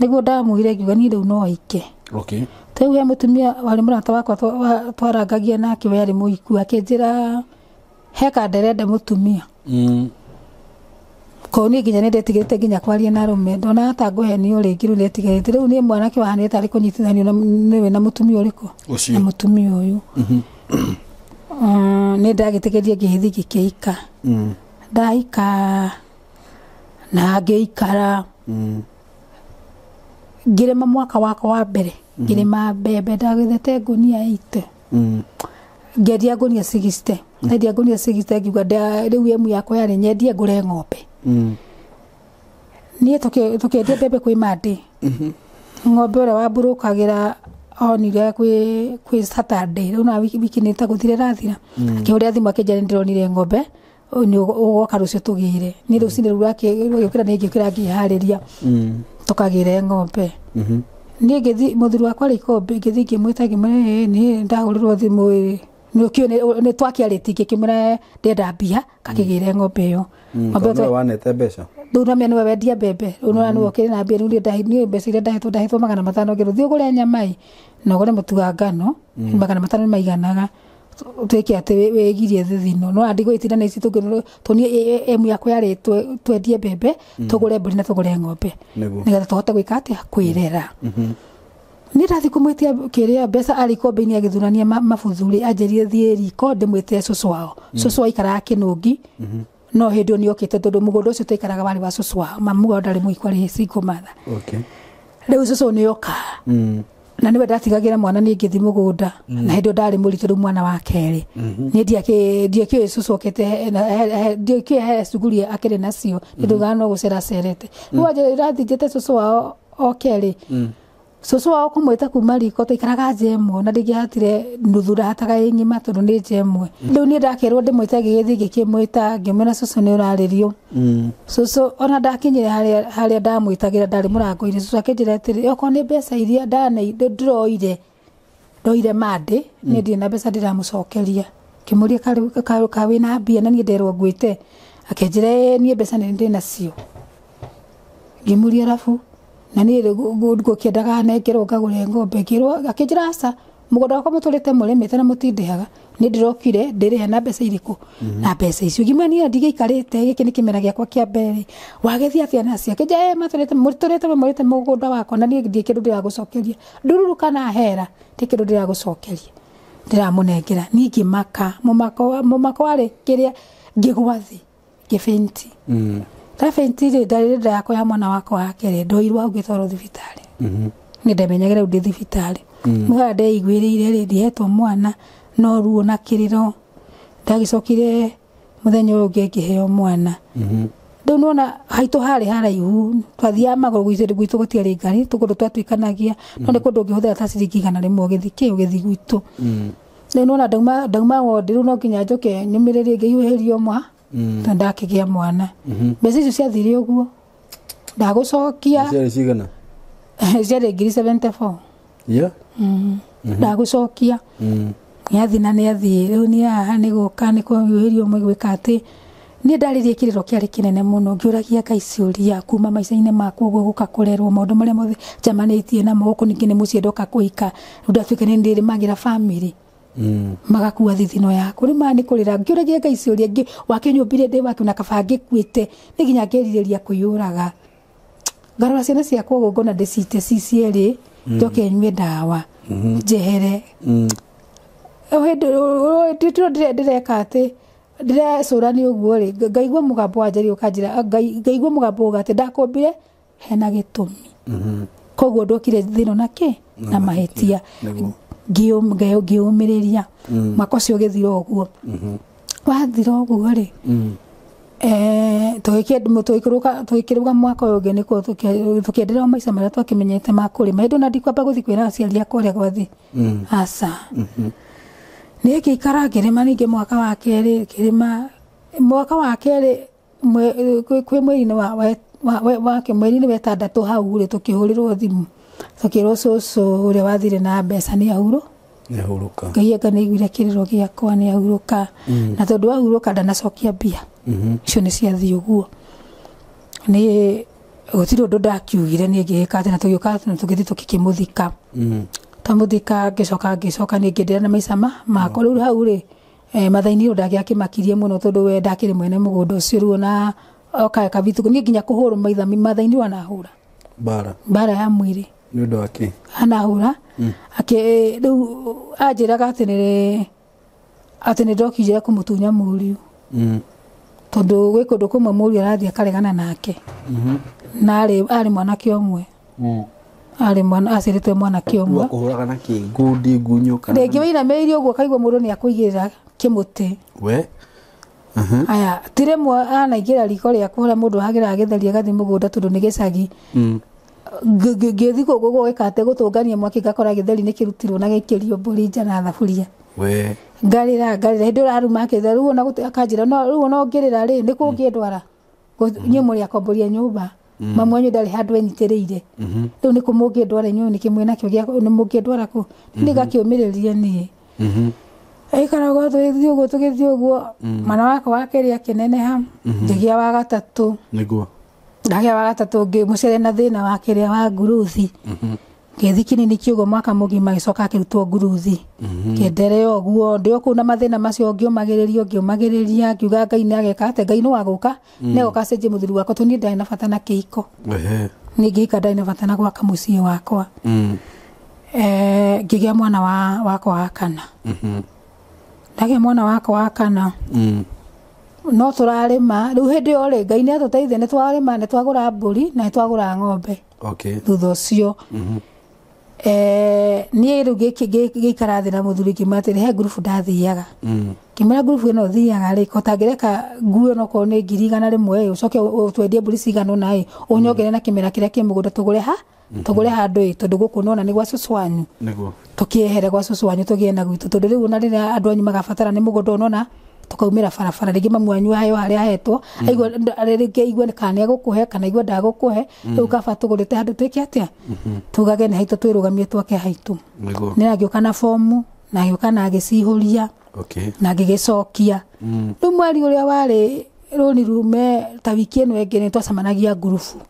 nĩguo ndamwĩrire ngiuga niĩ rĩu no aike rĩu he mũtumia warĩ mũrata wakwa twarangagia nake we arĩ mũhiku akĩnjĩra he kanderenda mũtumia kũu niĩ nginya nĩndetigĩrĩte nginya kwaria na arũme ndonaga ta ngũhenio rĩngĩ rĩu nĩndetigĩrĩte rĩu niĩ mwanake wahanĩte tarĩ kũnyitithanio nĩwe na mũtumia ũrĩkũ na mũtumia ũyũ nĩ ndagĩtĩkĩrie ngĩgĩthiĩ ngĩkĩhika ndahika na ngĩikara ngĩrĩma mwaka wakwa wa mbere ngĩrĩma mbembe ndagethete ngũnia 8 ngĩendia ngũnia 60 ndendia ngũnia 60 ngiuga rĩu emu yakwa yarĩ nyendie ngũre ng'ombe niĩ tũkĩendia mbembe kwĩ Monday ng'ombe ũrĩa wamburũkagĩra onire kwĩ Saturday rĩu na wiki nĩ ta gũthira ĩrathira akĩhũrĩra thimũ akĩnjĩra nĩndĩronire ng'ombe nĩ ũgoka rũciũ tũgĩre niĩ rũcinĩ rũu rwakĩũkĩra nĩ ngĩũkĩra ngĩharĩria tũkagĩre ng'ombe niĩ ngĩthiĩ mũthuri wakwa arĩ ikombe ngĩthiĩ ngĩmwĩta ngĩmwĩra niĩ ndahũrĩrwo thimũ ĩ nĩ twakĩarĩtie ngĩkĩmwĩra ndĩrenda mbia ngakĩgĩre ng'ombe ĩyo ng'ombe wanete mbeca rĩu namenya nĩwe wendia mbembe rĩu nĩwe nĩwe ũkĩrĩ na mbia rĩu niĩ mbeca iria ndahetwo 500 ngĩrwo thiĩ ũgũre nyama ĩ na ũgũre mũtu wa ngano 500 nĩ maiganaga tuĩke atĩ wĩgirie thithino no ndigũgĩtinda na ici tũnie emu yakwa yarĩ twendie mbembe tũgũre mbũri na tũgũre ng'ombe nĩgetha tũhote gwĩka atĩa kwĩrera niĩ ndathiĩ kũmwĩtia kĩrĩa mbeca arĩ ikombe-inĩ agĩthurania mabuthu rĩ anjĩrire thiĩ riko ndĩmwĩtĩre cũcũ wao cũcũ aikaraga Kĩnũngi no hĩndĩ ĩyo nĩokĩte tondũ mũgũnda ũcio twaikaraga warĩ wa cũcũ wao mamu wao ndarĩ mũhiku arĩ single mother rĩu cũcũ nĩoka na nĩwe ndatigagĩra mwana niĩ ngĩthiĩ mũgũnda na hĩndĩ ĩyo ndarĩ mũritũ rĩu mwana wa kerĩ niĩ ndiakĩũĩ cũcũ okĩte ndiakĩũĩ he cuguri akĩrĩ nacio nĩ ndaugaga no gũcera acerete rĩu anjĩra ndathiĩ njĩte cũcũ wao oke rĩ cũcũ wao kũmwĩta kuma riko twaikaraga nja ĩmwe na ndingĩahatire nuthu ndahataga ĩ ng'ima tondũ nĩ nja ĩmwe rĩu niĩ ndakĩrwo ndĩmwĩte ngĩgĩthiĩ ngĩkĩmwĩta ngĩmwĩra cũcũ nĩ ũrarĩrio cũcũ ona ndakinyire harĩa ndamwĩtagĩra ndarĩ mũrango-inĩ cũcũ akĩnjĩra atĩrĩ okorwo nĩ mbeca iria ndĩroire ndoire Monday niĩ ndirĩ na mbeca ndĩramũcokeria ngĩmũria ka wĩna mbia na niĩ nderwo ngwĩte akĩnjĩra niĩ mbeca nĩ ndĩ nacio ngĩmũria arabu na niĩ ngũkĩendaga nengerwo ngagũre ng'ombe ngĩrwo akĩnjĩra aca mũgũnda wakwa mũtũrĩte mũrĩmĩte na mũtindĩhaga niĩ ndĩrokire ndĩrĩhe na mbeca irĩkũ na mbeca icio ngĩmwĩra niĩ ndigĩikarĩte gĩkĩ nĩ kĩmera gĩakwa kĩa mbere wagĩthiĩ atĩa nacio akĩnjĩra matũrĩte mũtũrĩte mũrĩte mũgũnda wakwa na niĩ ndirĩ kĩndũ ndĩragũcokeria ndururu kana hera ndirĩ kĩndũ ndĩragũcokeria ndĩramũnengera niĩ ngĩmaka mũmako warĩ kĩrĩa ngĩgwa thĩ ngĩbĩnti ndabĩnti rĩ ndarĩ nda yakwa ya mwana wakwa wa kerĩ ndoirwo hau ngĩtwarwo thibitarĩ nĩ ndamenyagĩra rĩu ndĩ thibitarĩ mũhara ndeiguĩrĩire rĩ ndihetwo mwana no ruo na kĩrĩro ndagĩcokire mũthenya ũyũ ũngĩ ngĩheo mwana rĩu nĩwona haitũ harĩ haraihu twathiaga magũrũ gwitũ gũtiarĩ ngari tũkũndũ twatuĩkanagia no nĩ kũndũ ũngĩhũthĩra ta ciringi 100 ũgĩthiĩ kĩ ũgĩthiĩ gwitũ rĩu nĩwona ndauma wondi rĩu no nginya njũke nyũmĩrĩrie ngĩhiũhĩrio mwa tondũ ndakĩgĩa mwana mbeca icio ciathire ũguo ndagũcokia ciarĩ cigana ciarĩ 74,000 yeah ndagũcokia nĩathiĩ na nĩathiĩ rĩu niĩ haha nĩ gũka nĩ kũhiũhĩrio gwĩka atĩ niĩ ndarĩrie kĩrĩro kĩarĩ kĩnene mũno ngĩũragia Ngai ciũria kuma maica-inĩ makwa ũguo gũka kũrerwo maũndũ marĩa mothe njamanĩtie namo gũkũ ningĩ nĩ mũciĩ ndoka kũhika rĩu ndatuĩka nĩ ndĩrĩmagĩra bamĩrĩ magakua thithino yaku rĩu maya nĩ kũrĩra ngĩũragia Ngai ciũria wakĩnyũmbire ndĩ wake na kaba ngĩkuĩte nĩ nginya ngĩrirĩria kwĩyũraga ngarora ciana ciakwa ũguo ngona ndĩcite ci cierĩ njoke nyue ndawa Njehere. Hĩndĩ ndĩreka atĩ ndĩrecũrania ũguo rĩ, ngaigua mũgambo wa Njeri ũkanjĩra, ngaigua mũgambo uga atĩ ndakũmbire hena gĩtũmi. Koguo ndokire thĩno na kĩ na mahĩtia. Ngĩũmĩrĩria. Mwaka ũcio ũgĩthira ũguo. Wathira ũguo rĩ, tũgĩkĩrũga mwaka ũyũ ũngĩ nĩkuo tũkĩenderea maica marĩa twakĩmenyete ma kũrĩma. Hĩndĩ ona ndikwamba gũthiĩ kwĩra aciari akwa ũrĩa gwathiĩ. Aca. Niĩ ngĩikara ngĩrĩma ningĩ mwaka wa kerĩ, ngĩrĩma mwaka wa kerĩ kwĩ mweri-inĩ wa mweri-inĩ wa ĩtandatũ hau rĩ, tũkĩhũrĩrwo thimũ tũkĩrwo cũcũ ũrĩa wathire na mbeca nĩ ahurũ. Nĩahurũka. Ngai anga nĩaiguire kĩrĩro gĩakwa nĩ ahurũka. Na tondũ ahurũka ndanacokia mbia. Icio nĩ ciathiĩ ũguo. Nĩ gũtirĩ ũndũ ndakiugire niĩ ngĩgĩka atĩ na tũgĩũka na tũgĩthiĩ tũkĩmũthika. Twamũthika ngĩcoka niĩ ngĩenderea na maica makwa. Rĩu hau rĩ, Mathai-inĩ ũyũ ndangĩakĩmakirie mũno tondũ we ndakĩrĩ mwene mũgũnda ũcio rĩu ona oka kabitu niĩ nginya kũhũrwo maitha Mathai-inĩ ũyũ anahũra. Mbara. Mbara ya mwĩrĩ. Nĩ ũndũ wa kĩ? Anahũra. Rĩu anjĩraga atĩ nĩ ndokire kũmũtunya mũriũ. Tondũ gwĩ kũndũ kũmwe mũriũ arathiĩ akaregana nake. Na arĩ mwanake ũmwe. Arĩ mwana aciarĩtwo mwanake ũmwe. Akũhũraga na kĩ? Ngundi, ngunyũ kana? Rĩngĩ wĩinamĩrĩirie ũguo ũkaigua mũndũ nĩ akũigĩrĩra kĩmũtĩ. We? Aya, ti rĩmwe anaingĩra riko rĩakwa ũrĩa mũndũ ahagĩraga gĩtheri agathiĩ mũgũnda tondũ nĩ gĩcagi. Ngĩthiĩ kũu gwĩka atĩ gũtũngania mwaki ngakora gĩtheri nĩ kĩrutirwo na gĩikĩrio mbũri nja na thaburia. We. Ngarĩra hĩndĩ ĩyo araruma akĩnjĩra rĩu ona akanjĩra no rĩu ona ũngĩrĩra rĩ nĩ kũ ũngĩndwara. Inyuĩ mũrĩ akomboria nyũmba. Mamu wanyu ndarĩ handũ enyitĩrĩire. Rĩu nĩ kũ mũngĩndwara inyuĩ nĩkĩ mwĩnakĩo gĩa nĩ mũngĩndwara kũ? Niĩ ngakĩũmĩrĩria niĩ. Ĩikaragwo tũgĩthiĩ ũguo mwana wakwa wa kerĩ akĩneneha, ngĩgĩa wa gatatũ. Nĩguo. Ndagĩa wa gatatũ ngĩmũcere na thĩna wa kĩrĩa wa nguruthi. Ngĩthiĩ kiriniki ũguo mwaka mũgima gĩcoka akĩrutwo nguruthi. Ngĩenderea ũguo ndĩ o kũu na mathĩna macio ngĩũmagĩrĩria ngiuga Ngai nĩ ageka atĩ Ngai nĩ wagũka nĩ agoka acenjie mũthuri wakwa tondũ niĩ ndarĩ na bata na kĩhiko. Niĩ ngĩhika ndarĩ na bata na gwaka mũciĩ wakwa. Ngĩgĩa mwana wakwa wa kana. Ndagĩa mwana wakwa wa kana. No tũrarĩma rĩu hĩndĩ ĩyo rĩ Ngai nĩ atũteithia nĩ twarĩma nĩ twagũra mbũri na nĩ twagũra ng'ombe. Thutha ũcio niĩ rĩu ngĩikara thĩ na mũthuri ngĩmwĩra atĩrĩ he ngurubu ndathiaga. Ngĩmwĩra ngurubu ĩno thiaga rĩ ko tangĩreka nguo ĩno okorwo nĩ 100,000 ĩ ũcoke ũtwendie mbũri cigana ũna ĩ ũnyongerere na kĩmera kĩrĩa kĩ mũgũnda tũgũre ha tũgũre handũ ĩ tondũ gũkũ nona nĩ gwa cũcũ wanyu. Nĩguo. Tũkĩehere gwa cũcũ wanyu tũgĩe na gwitũ tondũ rĩu ona rĩrĩa andũ anyu magabatara nĩ mũgũnda ũnona tukaumĩra barabara rĩngĩ mamu wanyu aheo harĩa ahetwo aigua rĩngĩ aigue kana nĩegũkũhe kana aigue ndagũkũhe rĩu kaba tũgũrĩte handũ twĩke atĩa tugage nĩ haitũ twĩrũgamie twake haitũ. Nĩ agĩũka na fomu na agĩũka na agĩcihũria na agĩgĩcokia. Rĩu mweri ũrĩa warĩ rũni rume ta wiki ĩno ĩngĩ nĩ twacemanagia ngurubu.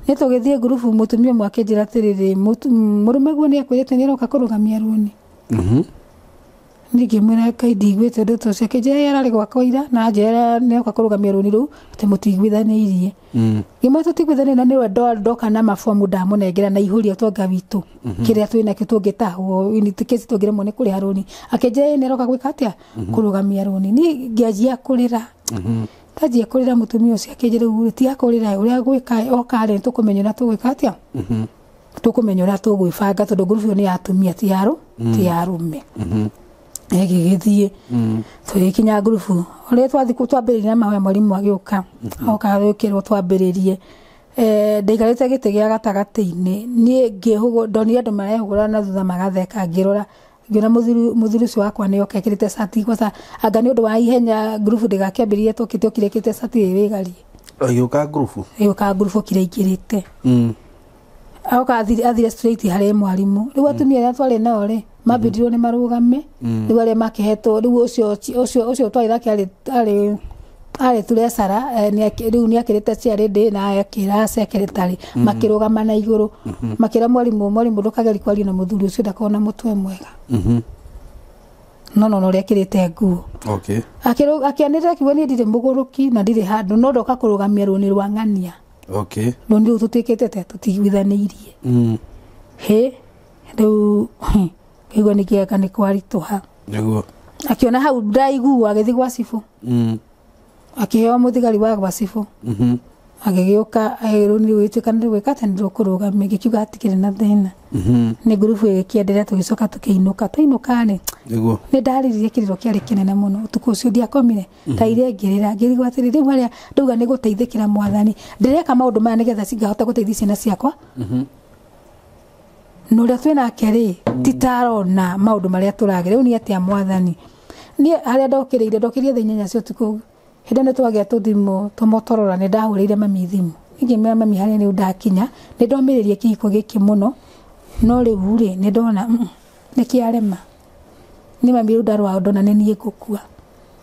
Nĩ tũgĩthiĩ ngurubu mũtumia ũmwe akĩnjĩra atĩrĩrĩ mũrũme guo nĩ akwĩrĩte nĩ aroka kũrũgamia rũni. Niĩ ngĩmwĩra Ngai ndiguĩte ũndũ ta ũcio akĩnjĩra ararĩ gwakwa ira na anjĩra nĩ oka kũrũgamia rũni rũu atĩ mũtiguithanĩirie. Ngĩmwĩra tũtiguithanĩirie na nĩwe ndoka na mabomu ndamũnengera na ihũria ũtonga witũ kĩrĩa twĩnakĩo tũngĩtahwo kĩci tũngĩremwo nĩ kũrĩha rũni. Akĩnjĩra nĩ aroka gwĩka atĩa kũrũgamia rũni. Niĩ ngĩanjia kũrĩra. Ndanjia kũrĩra mũtumia ũcio akĩnjĩra rĩu tiga kũrĩra ũrĩa gwĩka oka rĩ tũkũmenya ũrĩa tũgwĩka atĩa tũkũmenya ũrĩa tũgwĩbanga tondũ ngurubu ĩyo nĩ ya atumia ti ya arũme. Gĩgĩthiĩ tũgĩkinya ngurubu ũrĩa twathiĩ twambĩrĩria na mahoya mwarimũ agĩũka oka agĩũkĩrwo twambĩrĩrie. Ndaikarĩte gĩtĩ gĩa gatagatĩ-inĩ niĩ ngĩhũgũ ndonire andũ marehũgũra na thutha magatheka ngĩrora ngĩona mũthuri ũcio wakwa nĩ oka ekĩrĩte cati kwanza anga nĩ ũndũ wa ihenya ngurubu ndĩgakĩambĩrĩrie tũkĩte okire ekĩrĩte cati ĩ wĩgarie. Agĩũka ngurubu? Agĩũka ngurubu okire aingĩrĩte. Oka athire straight harĩ mwarimũ. Rĩu atumia arĩa twarĩ nao rĩ mambĩrĩirio nĩ marũgame rĩu arĩa makĩhetwo rĩu ũcio twarĩ nake arĩ turecara rĩu nĩ akĩrĩte chairlady na akĩra secretary makĩrũgama na igũrũ makĩra mwarimũ ndũkagerie kwaria na mũthuri ũcio ndakorwo na mũtwe mwega. No ũrĩa akĩrĩte nguo. Akĩanĩrĩra akiuga niĩ ndirĩ mũgũrũki na ndirĩ handũ no ndoka kũrũgamia rũni rwa ng'ania. Rũni rũu tũtuĩkĩte atĩa tũtiguithanĩirie. Hĩ Rĩu ngĩigua nĩ kĩeka nĩ kwaritũha. Nĩguo. Akĩona hau ndaigua agĩthiĩ gwa cibũ. Akĩheo mũthigari wa gwa cibũ. Agĩgĩũka agĩrwo nĩ gwĩtuĩka nĩ gwĩka atĩ nĩ rũkũrũgamia, ngĩkiuga hatikĩrĩ na thĩna. Nĩ ngurubu ĩgĩkĩenderea tũgĩcoka tũkĩinũka. Twainũka rĩ, Nĩguo. nĩ ndarĩrire kĩrĩro kĩarĩ kĩnene mũno ũtukũ ũcio ndiakomire. Ndaire ngĩrĩra ngĩrigwo atĩrĩ rĩu harĩa ndauga nĩ gũteithĩkĩra mwathani, ndĩreka maũndũ maya nĩgetha ngahota gũteithia ciana ciakwa. Na ũrĩa twĩ nake rĩ, ti tarona maũndũ marĩa tũragerera. Rĩu nĩ atĩa mwathani? Niĩ harĩa ndokĩrĩire, ndokĩrire thaa 8 cia ũtukũ. Hĩndĩ ĩyo nĩ twagĩa tũthimũ tũmotorora, nĩ ndahũrĩire mami thimũ. Ngĩmwĩra mami harĩa rĩu ndakinya, nĩ ndomĩrĩria kĩhiko gĩkĩ mũno, no rĩu rĩ, nĩ ndona, nĩ kĩarema. Nĩ mami rĩu ndarwara ndona nĩ niĩ ngũkua.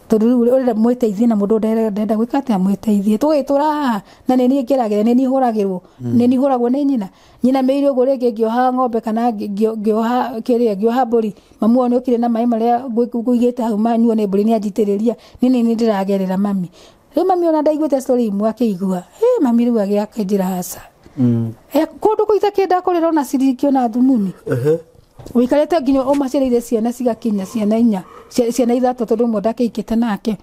Tondũ rĩu ũrenda mwĩteithie na mũndũ ndenda gwĩka atĩa mwĩteithie. Tũgĩtũra haha na nĩ niĩ ngeragĩra, nĩ niĩ hũragĩrwo, nĩ niĩ hũragwo nĩ nyina. Nyina mĩire ũguo rĩngĩ ngĩoha ng'ombe kana ngĩoha kĩrĩa, ngĩoha mbũri. Mamu wao nĩokire na maĩ marĩa ngũigĩte hau manyuo nĩ mbũri nĩanjitĩrĩria. Niĩ nĩ niĩ ndĩragerera mami. Rĩu mami ona ndaiguĩte story imwe akĩigua. Mami rĩu agĩakĩnjĩra aca. Kũndũ kũu itakĩenda kũrĩra ona ciringi ona thumuni. Ũikarĩte nginya ũmaciarĩire ciana cigakinya ciana inya, ciana ithatũ tondũ ũmwe ndakĩikĩte nake.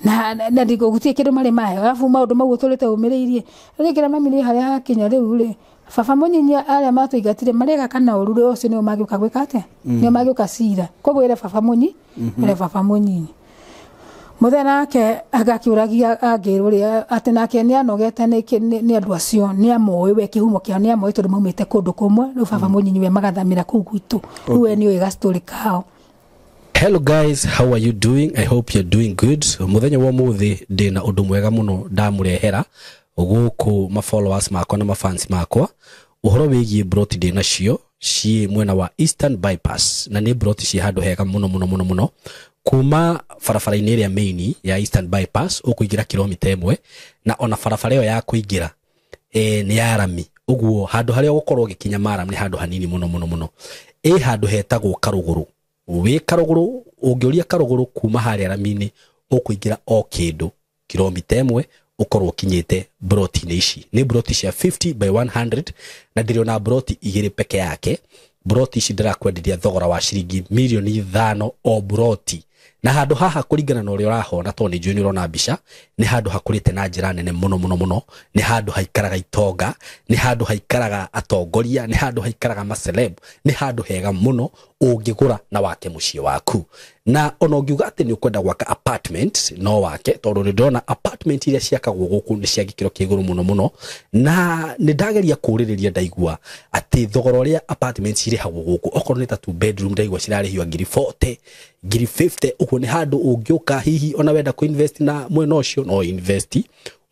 Na gũtirĩ kĩndũ marĩ mahe. Arabu maũndũ mau ũtũrĩte ũmĩrĩirie. Rĩu ngĩra mami nĩ harĩa hakinya rĩu rĩ, baba mũnyinyi arĩa matũingatire marega kana ũru rĩ, ũcio nĩo mangĩũka gwĩka atĩa? Nĩo mangĩũka cira. Koguo ĩre baba mũnyi, ĩre baba mũnyinyi. Mũthenya nake agakĩũragia angĩrwo rĩ, atĩ nake nĩanogete nĩ andũ acio, nĩamoĩ we kĩhumo kĩao, nĩamoĩ tondũ maumĩte kũndũ kũmwe. Rĩu baba mũnyinyi we magathamĩra kũu gwitũ. Rĩu we nĩoĩ gastory kao. Hello guys, how are you doing? I hope you're doing good. Mũthenya wa ũmũthĩ ndĩna ũndũ mwega mũno ndamũrehera gũkũ ma followers makwa na ma fans makwa. Ũhoro wĩgiĩ broti ndĩ nacio ciĩ mwena wa Eastern Bypass, na nĩ broti ciĩ handũ hega mũno mũno mũno mũno. Kuma barabara-inĩ ĩrĩa main ya Eastern Bypass ũkũingĩra kilomita 1, na ona barabara ĩyo ya kũingĩra nĩ ya rami. Ũguo handũ harĩa ũgũkorwo ũgĩkinya maram nĩ handũ hanini mũno mũno mũno. Ĩ handũ hetagwo Karũgũrũ. Wĩ Karũgũrũ, ũngĩũria Karũgũrũ kuma harĩa rami-inĩ ũkũingĩra o kĩndũ kilomita 1 ũkorwo ũkinyĩte broti-inĩ ici. Nĩ broti cia 50 by 100 na ndĩrĩ ona broti igĩrĩ peke yake. Broti ici ndĩrakwenderia thogora wa ciringi mirioni 5 o broti. Na handũ haha kũringana na ũrĩa ũrahona, tondũ nĩ njũĩ nĩ ũrona mbica, nĩ handũ hakũrĩte na njĩra nene mũno mũno mũno. Nĩ handũ haikaraga itonga, nĩ handũ haikaraga atongoria, nĩ handũ haikaraga maceleb, nĩ handũ hega mũno ũngĩgũra na wake mũciĩ waku. Na ona ũngiuga atĩ nĩ ũkwenda gwaka apartment, no wake, tondũ nĩ ndĩrona apartment iria ciakagwo gũkũ nĩ cia gĩkĩro kĩa igũrũ mũno mũno. Na nĩ ndageria kũũrĩrĩria ndaigua atĩ thogora ũrĩa apartment cirĩhagwo gũkũ, okorwo nĩ ta 2 bedroom ndaigua cirarĩhio ngiri 40, ngiri 50. Ũguo nĩ handũ ũngĩũka hihi ona wenda kũ-invest na mwena ũcio no invest.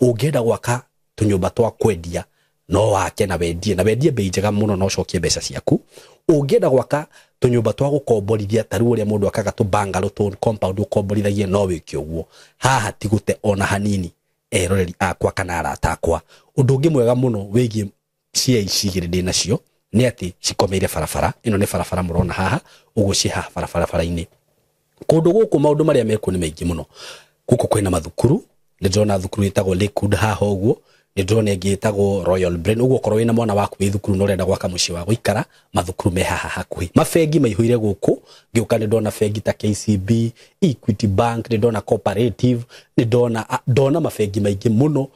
Ũngĩenda gwaka tũnyũmba twa kwendia no wake na wendie, na wendie bei njega mũno na ũcokie mbeca ciaku. Ũngĩenda gwaka tũnyũmba twa gũkomborithia ta rĩu ũrĩa mũndũ akaga tũ bungalow tũ compound ũkomborithagia no wĩke ũguo. Haha ti gũte ona hanini eroreri akwa kana arata akwa. Ũndũ ũngĩ mwega mũno wĩgiĩ cia ici igĩrĩ ndĩ nacio nĩ atĩ cikomeire barabara. Ĩno nĩ barabara mũrona haha, ũguo ciĩ haha barabara-inĩ. Kũndũ gũkũ maũndũ marĩa mekuo nĩ maingĩ mũno. Gũkũ kwĩna mathukuru, nĩ ndĩrona thukuru ĩtagwo Lakewood haha ũguo, nĩ ndĩrona ĩngĩ ĩtagwo Royal Brain. Ũguo okorwo wĩna mwana waku wĩ thukuru na ũrenda gwaka mũciĩ wa gũikara, mathukuru me haha hakuhĩ. Mabengi maihũire gũkũ, ngĩũka nĩ ndona bengi ta KCB, Equity Bank, nĩ ndona Cooperative, nĩ ndona mabengi maingĩ mũno.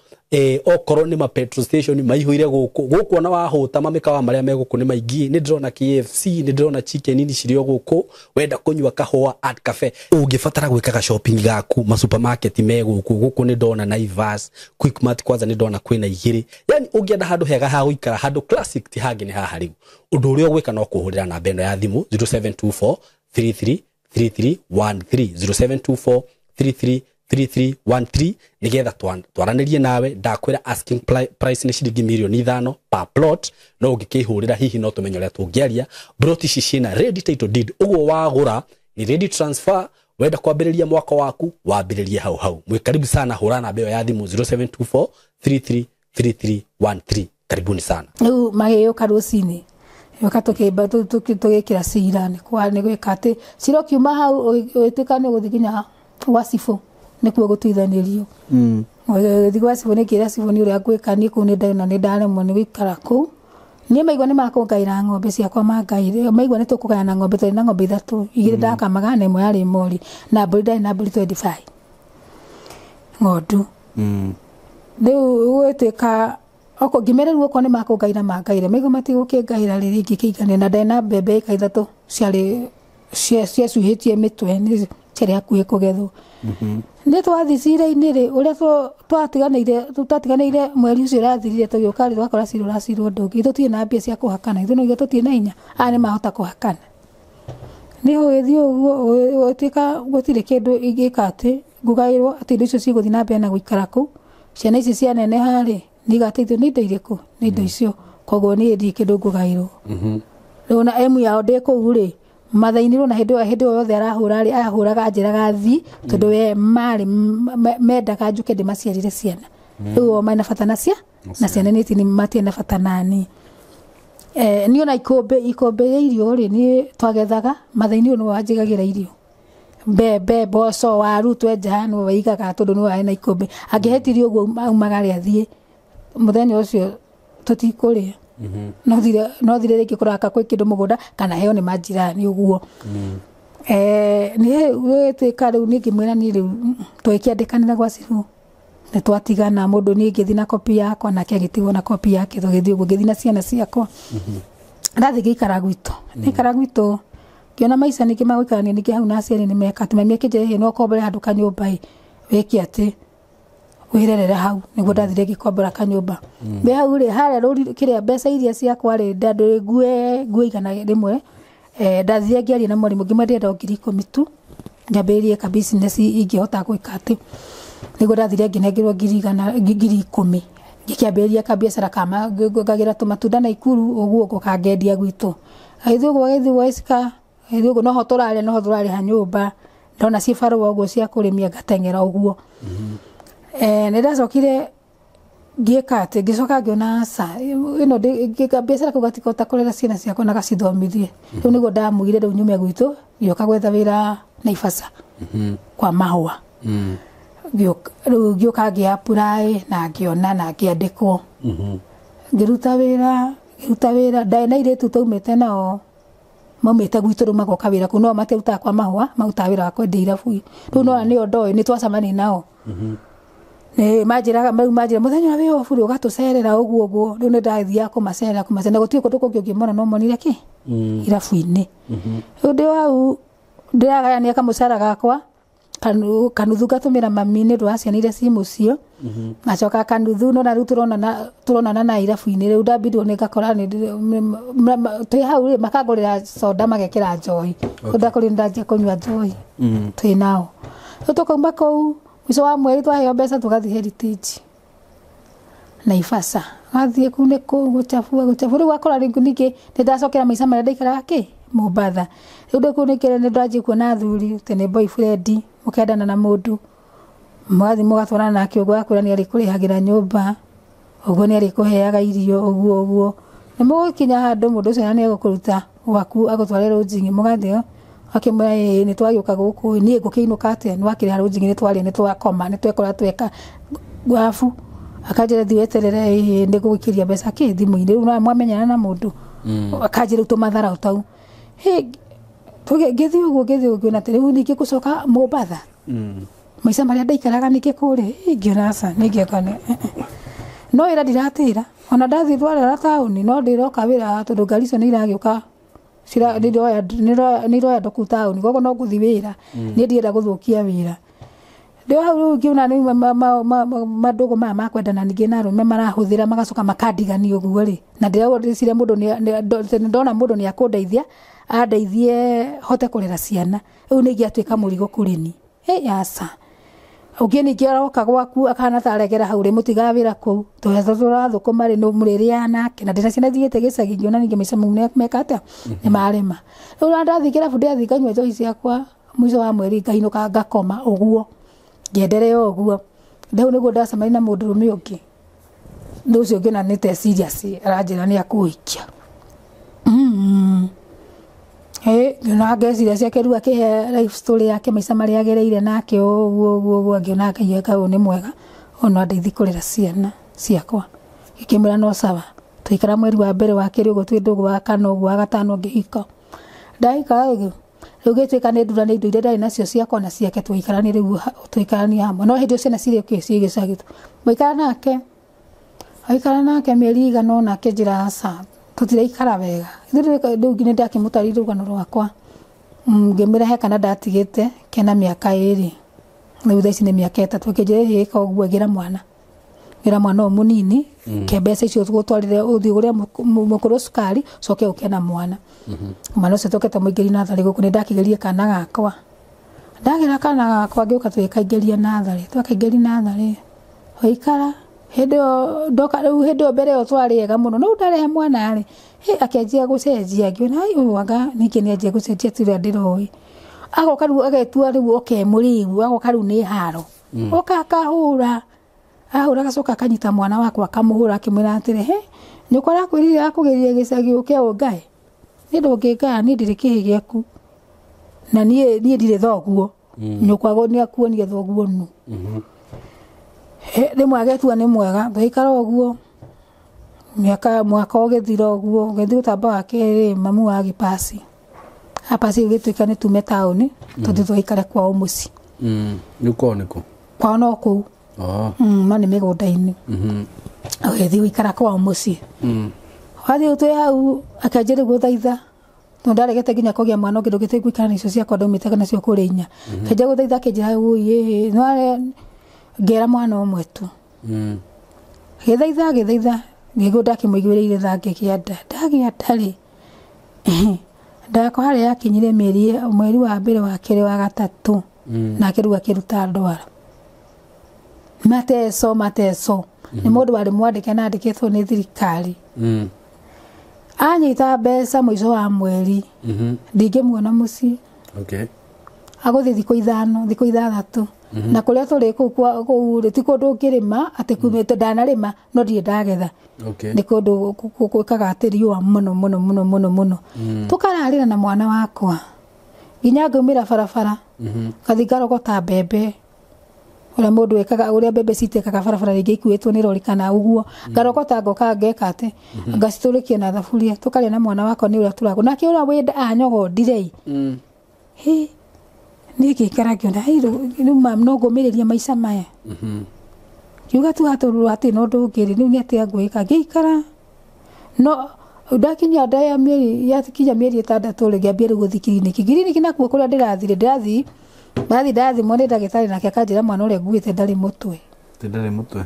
Okorwo nĩ ma petrol station maihũire gũkũ. Gũkũ ona wahũta mamĩkawa marĩa me gũkũ nĩ maingĩ. Nĩ ndĩrona KFC, nĩ ndĩrona chicken ini cirĩ o gũkũ. Wenda kũnyua kahũa at cafe, ũngĩbatara gwĩkaga shopping gaku, ma supermarket me gũkũ. Gũkũ nĩ ndona Naivas, Quickmart kwanza nĩ ndona kwĩna igĩrĩ. Yani ũngĩenda handũ hega ha gũikara, handũ classic ti hangĩ nĩ haha rĩu. Ũndũ ũrĩa ũgwĩka no kũhũrĩra namba ĩno ya thimũ 0724 33 3313, 0724 33 3313, nigetha twaranĩrie nawe. Ndakwĩra asking price nĩ ciringi mirioni 5 per plot, no ũngĩkĩhũrĩra hihi no tũmenye ũrĩa tũngĩaria. Plot ici ciĩna ready title deed, ũguo wagũra ni ready transfer. Wenda kwambĩrĩria mwaka waku wambĩrĩrie hau hau. Mwĩ karibu sana, hũra namba ĩyo ya thimũ 0724 33 3313. Karibuni sana. Rĩu magĩũka rũcinĩ, yoka tũkĩmba tũgĩkĩra cira, nĩ kwa nĩ gwĩka atĩ cira ũkiuma hau ũgĩtuĩka nĩ ũgũthiĩ nginya gwa cibũ nĩkuo gũtuithanĩrio. Ũgĩthiĩ gwa cibũ nĩ kĩra cibũ nĩ ũrĩa ngwĩka niĩ kũu nĩ ndona nĩ ndaremwo nĩ gũikara kũu. Niĩ maigua nĩ makũngaĩra ng'ombe ciakwa mangaĩre maigua nĩ tũkũgayana ng'ombe twarĩ na ng'ombe ithatũ igĩrĩ ndakamaga na ĩmwe yarĩ mori na mbũri ndarĩ na mbũri 25 ng'ondu. Rĩu gũgĩtuĩka oko ngĩmera rĩu okorwo nĩ makũngaĩra mangaĩre maigua matigũkĩngaĩra rĩrĩ ingĩkĩigania na ndarĩ na mbembe ĩka ithatũ ciarĩ ciacuhĩtie mĩtwe nĩ ciarĩ hakuhĩ kũgethwo. Nĩ twathiĩ cira-inĩ rĩ ũrĩa twatiganĩire mweri ũcio ũrathirire tũgĩũka rĩ twakora cira ũracirwo ũndũ ũngĩ tũtirĩ na mbia cia kũhakana ithuĩ no tũtirĩ na hinya aya nĩ mahota kũhakana. Nĩ gũgĩthiĩ ũguo gũtuĩka gũtirĩ kĩndũ ingĩka atĩ ngũgaĩrwo atĩ indo icio cigũthiĩ na mbere na gũikara kũu ciana ici cianeneha rĩ nĩ igateithio nĩ indo irĩkũ nĩ indo icio koguo niĩ ndirĩ kĩndũ ngũgaĩrwo. Rĩu ona emu yao ndĩ kũu rĩ mathainirwo na hĩndĩ ĩyo yothe arahũra rĩ ahũraga anjĩraga thiĩ tondũ we marĩ mendaga njũke ndĩmaciarĩre ciana rĩu o marĩ na bata na ciana nĩ matirĩ na bata nani. Niĩ ona ikũmbĩ ya irio rĩ niĩ twagethaga mathainirwo nĩwe wanjigagĩra irio mbembe mboco waru twenja nĩwe waigaga tondũ nĩwe warĩ na ikũmbĩ angĩhetirie ũguo aumaga rĩ athiĩ mũthenya ũcio tũtikũrĩa no thire rĩngĩ kũraka kwĩ kĩndũ mũgũnda kana heo nĩ manjirani ũguo. Nĩ gũgĩtuĩka rĩu niĩ ngĩmwĩra niĩ rĩu tũgĩkĩandĩkanĩra gwa cibũ nĩ twatigana mũndũ niĩ ngĩthiĩ na kopi yakwa nake agĩtigwo na kopi yake tũgĩthiĩ ũguo ngĩthiĩ na ciana ciakwa ndathiĩ ngĩikara gwitũ ngĩikara gwitũ ngĩona maica ningĩ ma gũikarania ningĩ hau na aciari nĩ meka atĩ mami akĩnjĩra ĩ no ũkombore handũ kanyũmba ĩ wĩke atĩ wĩrerere hau nĩguo ndathire ngĩkombora kanyũmba ndĩ hau rĩ harĩa rũri kĩrĩa mbeca iria ciakwa rĩ ndandũ ngue 100 ndathire ngĩaria na mwarimũ ngĩmwĩra ndĩrenda 10,000 tu ngĩambĩrĩrie ka business ingĩhota gwĩka atĩ nĩguo ndathire ngĩnengerwo 10,000 ngĩkĩambĩrĩria ka biacara kama ngagĩra tũmatunda na Ikuru ũguo ngũka ngendia gwitũ agĩthiĩ ũguo agĩthiĩ ũguo agĩthiĩ ũguo noho tũrarĩa noho tũrarĩha nyũmba ndona cibarũa ũguo cia kũrĩmia ngateng'era ũguo. Nĩ ndacokire ngĩka atĩ ngĩcoka ngĩona aca ĩno ngĩka biacara kau gatikũhota kũrera ciana ciakwa na gacithomithie rĩu nĩguo ndamugire rĩu nyume gwitũ ngĩũka gwetha wĩra Naivasha kwa mahũa. Rĩu ngĩũka ngĩ apply na ngĩona na ngĩandĩkwo ngĩruta wĩra ndarĩ na airĩtu twaumĩte nao maumĩte gwitũ rĩu magoka wĩra kũu no matiarutaga kwa mahũa marutaga wĩra wa kwendia irabu rĩu no nĩo ndoĩ nĩ twacemania nao nĩ manjĩraga rĩu manjĩra mũthenya wa wĩ obu rĩ ũgatũcerera ũguo ũguo rĩu nĩ ndathiaga kũmacerera gũtirĩ kũndũ kũngĩ ũngĩmona no monire kĩ irabu-inĩ. Rĩu ndĩ hau ndĩragayania kamũcara gakwa kanuthu ngatũmĩra mami nĩ ũndũ wa ciana iria ci mũciĩ ngacoka kanuthu no na rĩu tũronana na irabu-inĩ rĩu ndambindwo nĩ ngakora twĩ hau rĩ makangũrĩra soda magekĩra njohi rĩu ndakorire ndanjia kũnyua njohi twĩ nao rĩu tũkauma kũu mũico wa mweri twaheo mbeca tũgathiĩ Heritage Naivasha wathiĩ kũu nĩ kũu gũchabua rĩu wakora rĩngĩ ningĩ nĩ ndacokera maica marĩa ndaikaraga kĩ Mombatha rĩu ndĩ kũu nĩ ndanjia kuona athuri atĩ nĩ boyfriend mũkendana na mũndũ mũgathiĩ mũgatwarana nake ũguo agakwĩra nĩ arĩkũrĩhagĩra nyũmba ũguo nĩ arĩkũheaga irio ũguo ũguo nĩ mũgũkinya handũ mũndũ ũcio nĩ egũkũruta gwaku agũtware rũnjing'i mũgathiĩ akĩmwĩra ĩĩ nĩ twagĩũka gũkũ niĩ ngũkĩinũka atĩa nĩ wakĩrĩha rũnjing'i nĩ twarĩa nĩ twakoma nĩ twekora tweka wabu akanjĩra thiĩ weterere ĩĩ nĩ ngũgũikĩria mbeca kĩ thimũ-inĩ rĩu mwamenyana na mũndũ akanjĩra rĩu tũmatharau tau ngĩthiĩ ũguo ngĩthiĩ ũguo ngĩona atĩ rĩu ningĩ gũcoka Mombatha maica marĩa ndaikaraga ningĩ kũrĩa ngĩona aca ningĩoka no wĩra ndiratĩra ona ndathiĩ twarera taũni no ndĩroka wĩra tondũ ngari icio nĩ iragĩũka nĩ iroya andũ kũu taũni koguo no ngũthiĩ wĩra niĩ ndirenda gũthũkia wĩra ndĩ hau rĩu ngĩona nĩ mandũgũ maya ma kwendana ningĩ na arũme marahũthĩra magacoka makandigania ũguo rĩ na ndĩreciria mũndũ ndona mũndũ nĩ akũndeithia andeithie hote kũrera ciana rĩu nĩ ingĩatuĩka mũrigo kũrĩ niĩ aca ũngĩ ningĩ aroka gwaku akahana ta aregera hau rĩ mũtigaga wĩra kũu tũrathũkũma rĩ mũrĩrĩaga nake na ndĩna ciana ithiĩte gĩcagi ngĩona ningĩ maica mau meka atĩa nĩ marema rĩu ona ndathiĩ kĩrabu ndĩrathiĩ nganyua njohi ciakwa mũico wa mweri ngainũka ngakoma ũguo ngĩenderea ũguo rĩu nĩguo ndacemania na mũndũrũme ũngĩ rĩu ũcio ngĩona nĩ te serious aranjĩra nĩ akũhikia ngĩona ngeciria ciake rĩu akĩhe life story yake maica marĩa agereire nake ũguo ũguo ũguo ngĩona Ngai eka ũyũ nĩ mwega ona ndeithie kũrera ciana ciakwa ngĩkĩmwĩra no sawa Tũikara mweri wa mbere wa kerĩ ũguo twĩ ndũgũ wa kana ũguo wa gatano ngĩhika. Ndahika rĩu gĩtuĩka nĩ ndura nĩ indo iria ndarĩ nacio ciakwa na ciake tũikaranie rĩu tũikaranie hamwe. No hĩndĩ ĩyo ciana cirĩ kĩ ciĩ gĩcagi. Mũikara nake aikara nake mĩeri ĩigana ũna akĩnjĩra aca tũtiraikara wega. Ithuĩ rĩu nĩ ndakĩmũtarĩirie rũgano rwakwa. Ngĩmwĩra he kana ndatigĩte kena mĩaka 2. Rĩu thaa ici nĩ mĩaka 3. Akĩnjĩra ĩka ũguo gĩra mwana. Gĩra mwana ũyũ mũnini ke mbeca icio tũgũtwarĩre ũthiĩ ũgũre mũkũrũ cukari ũcoke ũke na mwana. Mwana ũcio tũkĩte mũingĩri natharĩ gũkũ nĩ ndakĩgerie kana gakwa. Ndagĩra kana gakwa ngĩũka tũgĩkaingĩria natharĩ. Twakaingĩria natharĩ waikara hĩndĩ ĩyo ndoka rĩu hĩndĩ ĩyo mbere ĩyo twarĩ ega mũno. No ndarehe mwana rĩ akĩanjia gũcenjia ngĩona ai ũyũ anga ningĩ nĩanjia gũcenjia ti ũrĩa ndĩroĩ. Agoka rĩu agetua rĩu oke mũrĩu agoka rĩu nĩ haro. Oka akahũra ahũra agacoka akanyita mwana wakwa akamũhũra akĩmwĩra atĩrĩ he nyũkwa arakwĩrire akũgĩrire gĩcagi ũke ũngae. Niĩ ndũngĩngaya niĩ ndirĩ kĩhĩ gĩaku na niĩ ndirĩ thoguo. Nyũkwa nĩakuonia thoguo nũ. Rĩmwe agetua nĩ mwega tũgĩikara ũguo mĩaka mwaka ũgĩthira ũguo ũgĩthiĩ ũtamba wa kerĩ mamu wa gĩpasi apasi gĩtuĩka nĩ tume taũni tũthiĩ tũgaikare kwao mũciĩ. Nĩ kwao nĩkũ? Kwao no kũu. No nĩ mĩgũnda-inĩ. Ũgĩthiĩ gũikara kwao mũciĩ. Wathiĩ twĩ hau akĩanjĩrĩria gũthaitha tondũ ndaregete nginya kũgĩa mwana ũngĩ ndũgĩte gũikara na icio ciakwa ndaumĩte nacio kũrĩa inya. Akĩanjia gũthaitha akĩnjĩra ũi ĩhĩ no ngĩra mwana ũmwe tu. Gĩthaitha gĩthaitha nĩguo ndakĩmũiguĩrĩire tha ngĩgĩa nda. Ndagĩa nda rĩ ndakwa harĩa yakinyire mweri wa mbere wa kerĩ wa gatatũ nake rĩu akĩruta ndwara. Mateso mateso nĩ mũndũ warĩ mwandĩke na andĩkĩtwo nĩ thirikari. Anyita mbeca mũico wa mweri ndingĩmuona mũciĩ. Agũthiĩ thikũ 5 thikũ 6 na kũrĩa tũrĩ kũu rĩ ti kũndũ ũngĩrĩma atĩ kumĩte ndanarĩma no ndirĩ ndagetha. Nĩ kũndũ gwĩkaga atĩ riũa mũno mũno mũno mũno mũno. Tũkararĩra na mwana wakwa nginya ngaumĩra barabara ngathiĩ ngarogota mbembe ũrĩa mũndũ ekaga ũrĩa mbembe citekaga barabara rĩngĩ ikuĩtwo nĩ rori kana ũguo ngarogota ngoka ngeka atĩ ngacitũrĩkia na thaburia tũkarĩa na mwana wakwa nĩ ũrĩa tũragũ nake ũrĩa wĩnda anyogondire ĩ niĩ ngĩikara ngĩona rĩu no ngũmĩrĩria maica maya. Ngiuga tu hatũrũ hatirĩ na ũndũ ũngĩ rĩ rĩu nĩ atĩa ngwĩka ngĩikara no ndakinya nda ya mĩeri yakinya mĩeri 6 rĩ ngĩambia rĩu gũthiĩ kiriniki. Kiriniki nakuo kũrĩa ndĩrathire ndĩrathiĩ ndathi ndathimwo nĩ ndagĩtarĩ nake akanjĩra mwana ũrĩa nguĩte ndarĩ mũtwe. Ndarĩ mũtwe.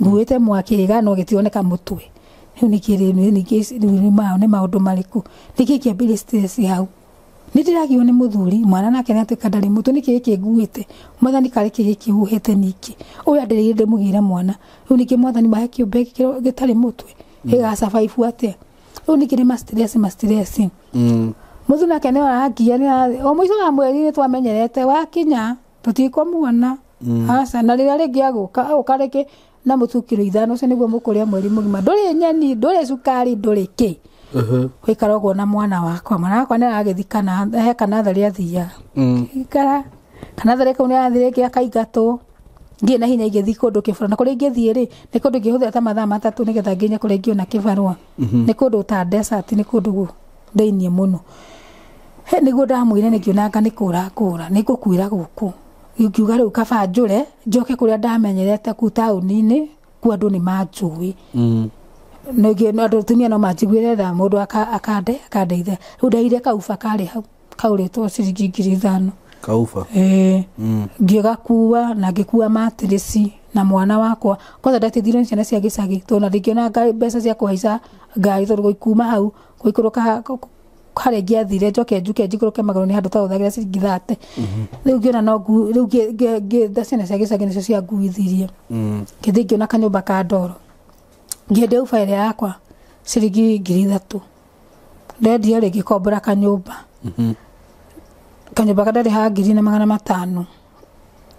Nguĩte mwakĩga no gĩtioneka mũtwe. Rĩu nĩkĩ nĩ maũndũ marĩkũ nĩkĩ kĩambĩrĩria stress hau. Nĩ ndĩragio nĩ mũthuri mwana nake nĩatuĩka ndarĩ mũtwe nĩkĩ gĩkĩ nguĩte mwathani karĩ kĩ gĩkĩ huhĩte ningĩ ũyũ andereire ndĩmũgĩre mwana rĩu ningĩ mwathani mahe kĩũmbe gĩtarĩ mũtwe gĩgasurvive atĩa rĩu ningĩ nĩ ma stress. Mũthuri nake nĩ arangia o mũico wa mweri nĩ twamenyerete wakinya tũtikũmuona aca na rĩrĩa rĩngĩ agũka agoka rĩngĩ na mũtu kiro 5 ũcio nĩguo mũkũrĩa mweri mũgima ndũrĩ nyeni ndũrĩ cukari ndũrĩ kĩ. Gũikara ũguo na mwana wakwa mwana wakwa nĩ aragĩthiĩ kana he kanatharĩ athiaga ikara kanatharĩ kau nĩ arathiĩ rĩngĩ akaingatwo ngĩe na hinya ingĩthiĩ kũndũ kĩbarũa na kũrĩa ingĩthiĩ rĩ nĩ kũndũ ingĩhũthĩra ta mathaa 3 nĩgetha nginye kũrĩa ingĩona kĩbarũa nĩ kũndũ ta desert nĩ kũndũ thĩiniĩ mũno. He nĩguo ndamwĩre nĩngĩona anga nĩ kũra kũra nĩ ngũkuĩra gũkũ ngiuga rĩu kaba njũre njoke kũrĩa ndamenyerete kũu taũni-inĩ kuo andũ nĩ manjũĩ. Ningĩ andũ atumia no manjiguĩre tha mũndũ akande akandeithia rĩu ndaire kauba karĩ hau kaurĩtwo ciringi 5,000 kauba ngĩgakua na ngĩkua matirĩci na mwana wakwa kwanza ndateithirio nĩ ciana cia gĩcagi tondũ na ndingĩona mbeca cia kũhaica ngari tondũ kuma hau gũikũrũka harĩa ingĩathire njoke njuke njikũrũke magũrũ nĩ handũ tahũthagĩra ciringi 30. Rĩu ngĩona no rĩu ngĩetha ciana cia gĩcagi nĩcio cianguithirie. Ngĩthiĩ ngĩona kanyũmba ka ndoro ngĩendia uba ĩrĩa yakwa ciringi 3,000 ndendia rĩ ngĩkombora kanyũmba. Kanyũmba kandarĩhaga 1,500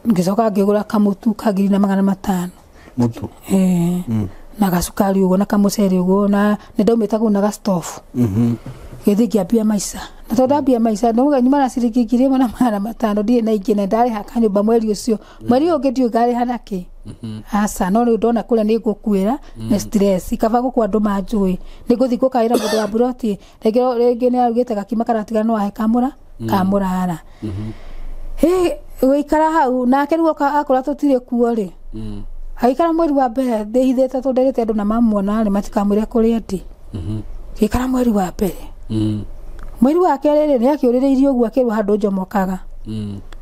ngĩcoka ngĩgũra kamũtu ka 1,500 mũtu na gacukari ũguo na kamũcere ũguo na nĩ ndaumĩte kũu na gastofu. Gĩthiĩ ngĩambia maica na tondũ ndambia maica ndauga nyuma na ciringi 1500 ndirĩ na ingĩ na ndarĩha kanyũmba mweri ũcio mweri ũyũ ũngĩ ndiũĩ ngarĩha nakĩ aca no rĩu ndona kũrĩa nĩ ngũkuĩra nĩ stress kaba gũkũ andũ manjũĩ nĩ ngũthiĩ gũkaĩra mũndũ wa mburoti rĩngĩ nĩ arugĩte gakima karatigara no ahe kamũra kamũrara gũikara hau nake rĩu oka akora tũtirĩ kuo rĩ agĩikara mweri wa mbere ndĩhithĩte tondũ nderĩte andũ na mamuona rĩ matikamwĩre kũrĩa ndĩ gĩikara mweri wa mbere mweri wa kerĩ rĩ nĩ akĩũrĩrĩirie ũguo akĩrwo handũ njomokaga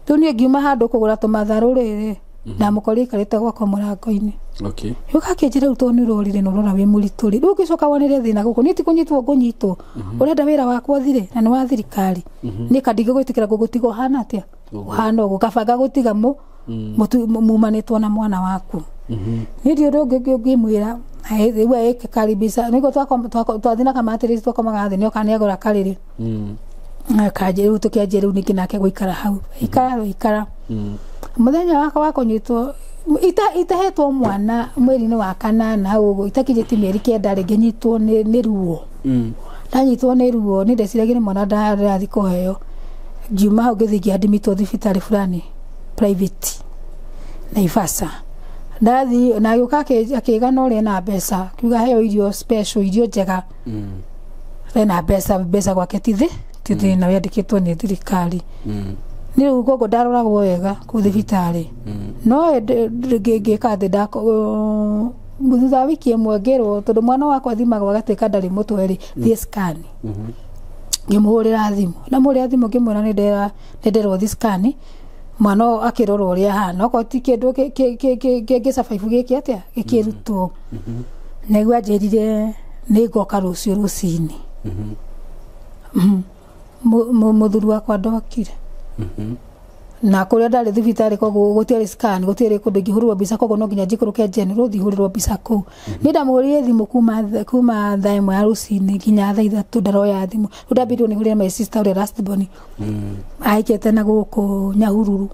rĩu niĩ ngiuma handũ kũgũra tũmatharũ rĩrĩ ndamũkorire aikarĩte gwakwa mũrango-inĩ Okay. yũka akĩnjĩra rĩu tondũ nĩ ũrorire na ũrora wĩ mũritũ rĩ rĩu ũngĩcoka wonere thĩna gũkũ niĩ ti kũnyitwo ngũnyitwo ũrenda wĩra wakwa ũthire na nĩ wa thirikari niĩ ka ndingĩgwĩtĩkĩra ngũgũtiga ũhana atĩa ũhana ũguo kabanga gũtiga mumanĩtwo na mwana waku niĩ ndi ũndũ ũngĩ ũngĩmwĩra rĩu ĩke karibisa nĩguo twathiĩ na kamatĩrĩci twakomaga thĩ nĩoka nĩagũra karĩrĩ kanjĩ rĩu tũkĩanjia rĩu ningĩ nake gũikara hau ikara ikara mũthenya wakwa wa kũnyitwo itahetwo mwana mweri-inĩ wa kanana hau ũguo itakinyĩtie mĩeri 9 rĩ ngĩnyitwo nĩ ruo ndanyitwo nĩ ruo nĩ ndeciragia nĩ mwana ndĩrathiĩ kũheo ngiuma hau ngĩthiĩ ngĩandimitwo thibitarĩ fulani private Naivasha ndathiĩ na agĩũka akĩgana ũrĩa ena mbeca akiuga heo irio special irio njega ena mbeca gwake ti thĩna wĩandĩkĩtwo nĩ thirikari nĩ rĩu koguo ndaroragwo wega kũu thibitarĩ no ngĩka atĩ thutha wa wiki ĩmwe ngĩrwo tondũ mwana wakwa thimagwo agatuĩka ndarĩ mũtwe rĩ thiĩ scan ngĩmũhũrĩra thimũ ndamũhũrĩra thimũ ngĩmwĩra nĩ nderwo thiĩ scan mwana ũyũ akĩrorwo ũrĩa ahana okorwo ti kĩndũ kĩngĩ survive gĩkĩ atĩa gĩkĩrutwo nĩguo anjĩrire nĩ ngoka rũciũ rũcinĩ mũthuri wakwa ndokire na kũrĩa ndarĩ thibitarĩ koguo gũtiarĩ scan gũtiarĩ kũndũ ingĩhũrĩrwo mbica koguo no nginya njikũrũke General thiĩ hũrĩrwo mbica kũu niĩ ndamũhũrĩire thimũ kuma thaa 1 ya rũcinĩ nginya thaa 3 ndaroya thimũ rĩu ndambĩrĩirio nĩ hũrĩre my sister ũrĩa last born ahikĩte na gũkũ Nyahururu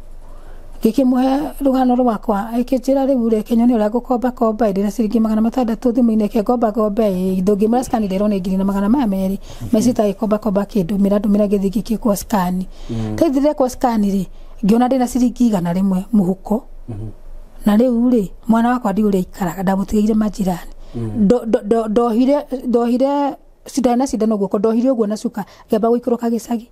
ngĩkĩmũhe rũgano rwakwa akĩnjĩra rĩu reke nyone ũrĩa ngũkomba komba ndĩna ciringi 600 thimũ-inĩ reke ngomba ngombe ndũngĩmũra scan nderwo nĩ 1200 my sister agĩkomba komba akĩndũmĩra ndũmĩra ngĩthiĩ ngĩkĩkwo scan ndathire kwa scan rĩ ngĩona ndĩna ciringi 100 mũhuko na rĩu rĩ mwana wakwa ndi ũrĩa aikaraga ndamũtigĩire majirani ndohire cindano na cindano guoko ndohire ũguo na cuka ngĩamba gũikũrũka gĩcagi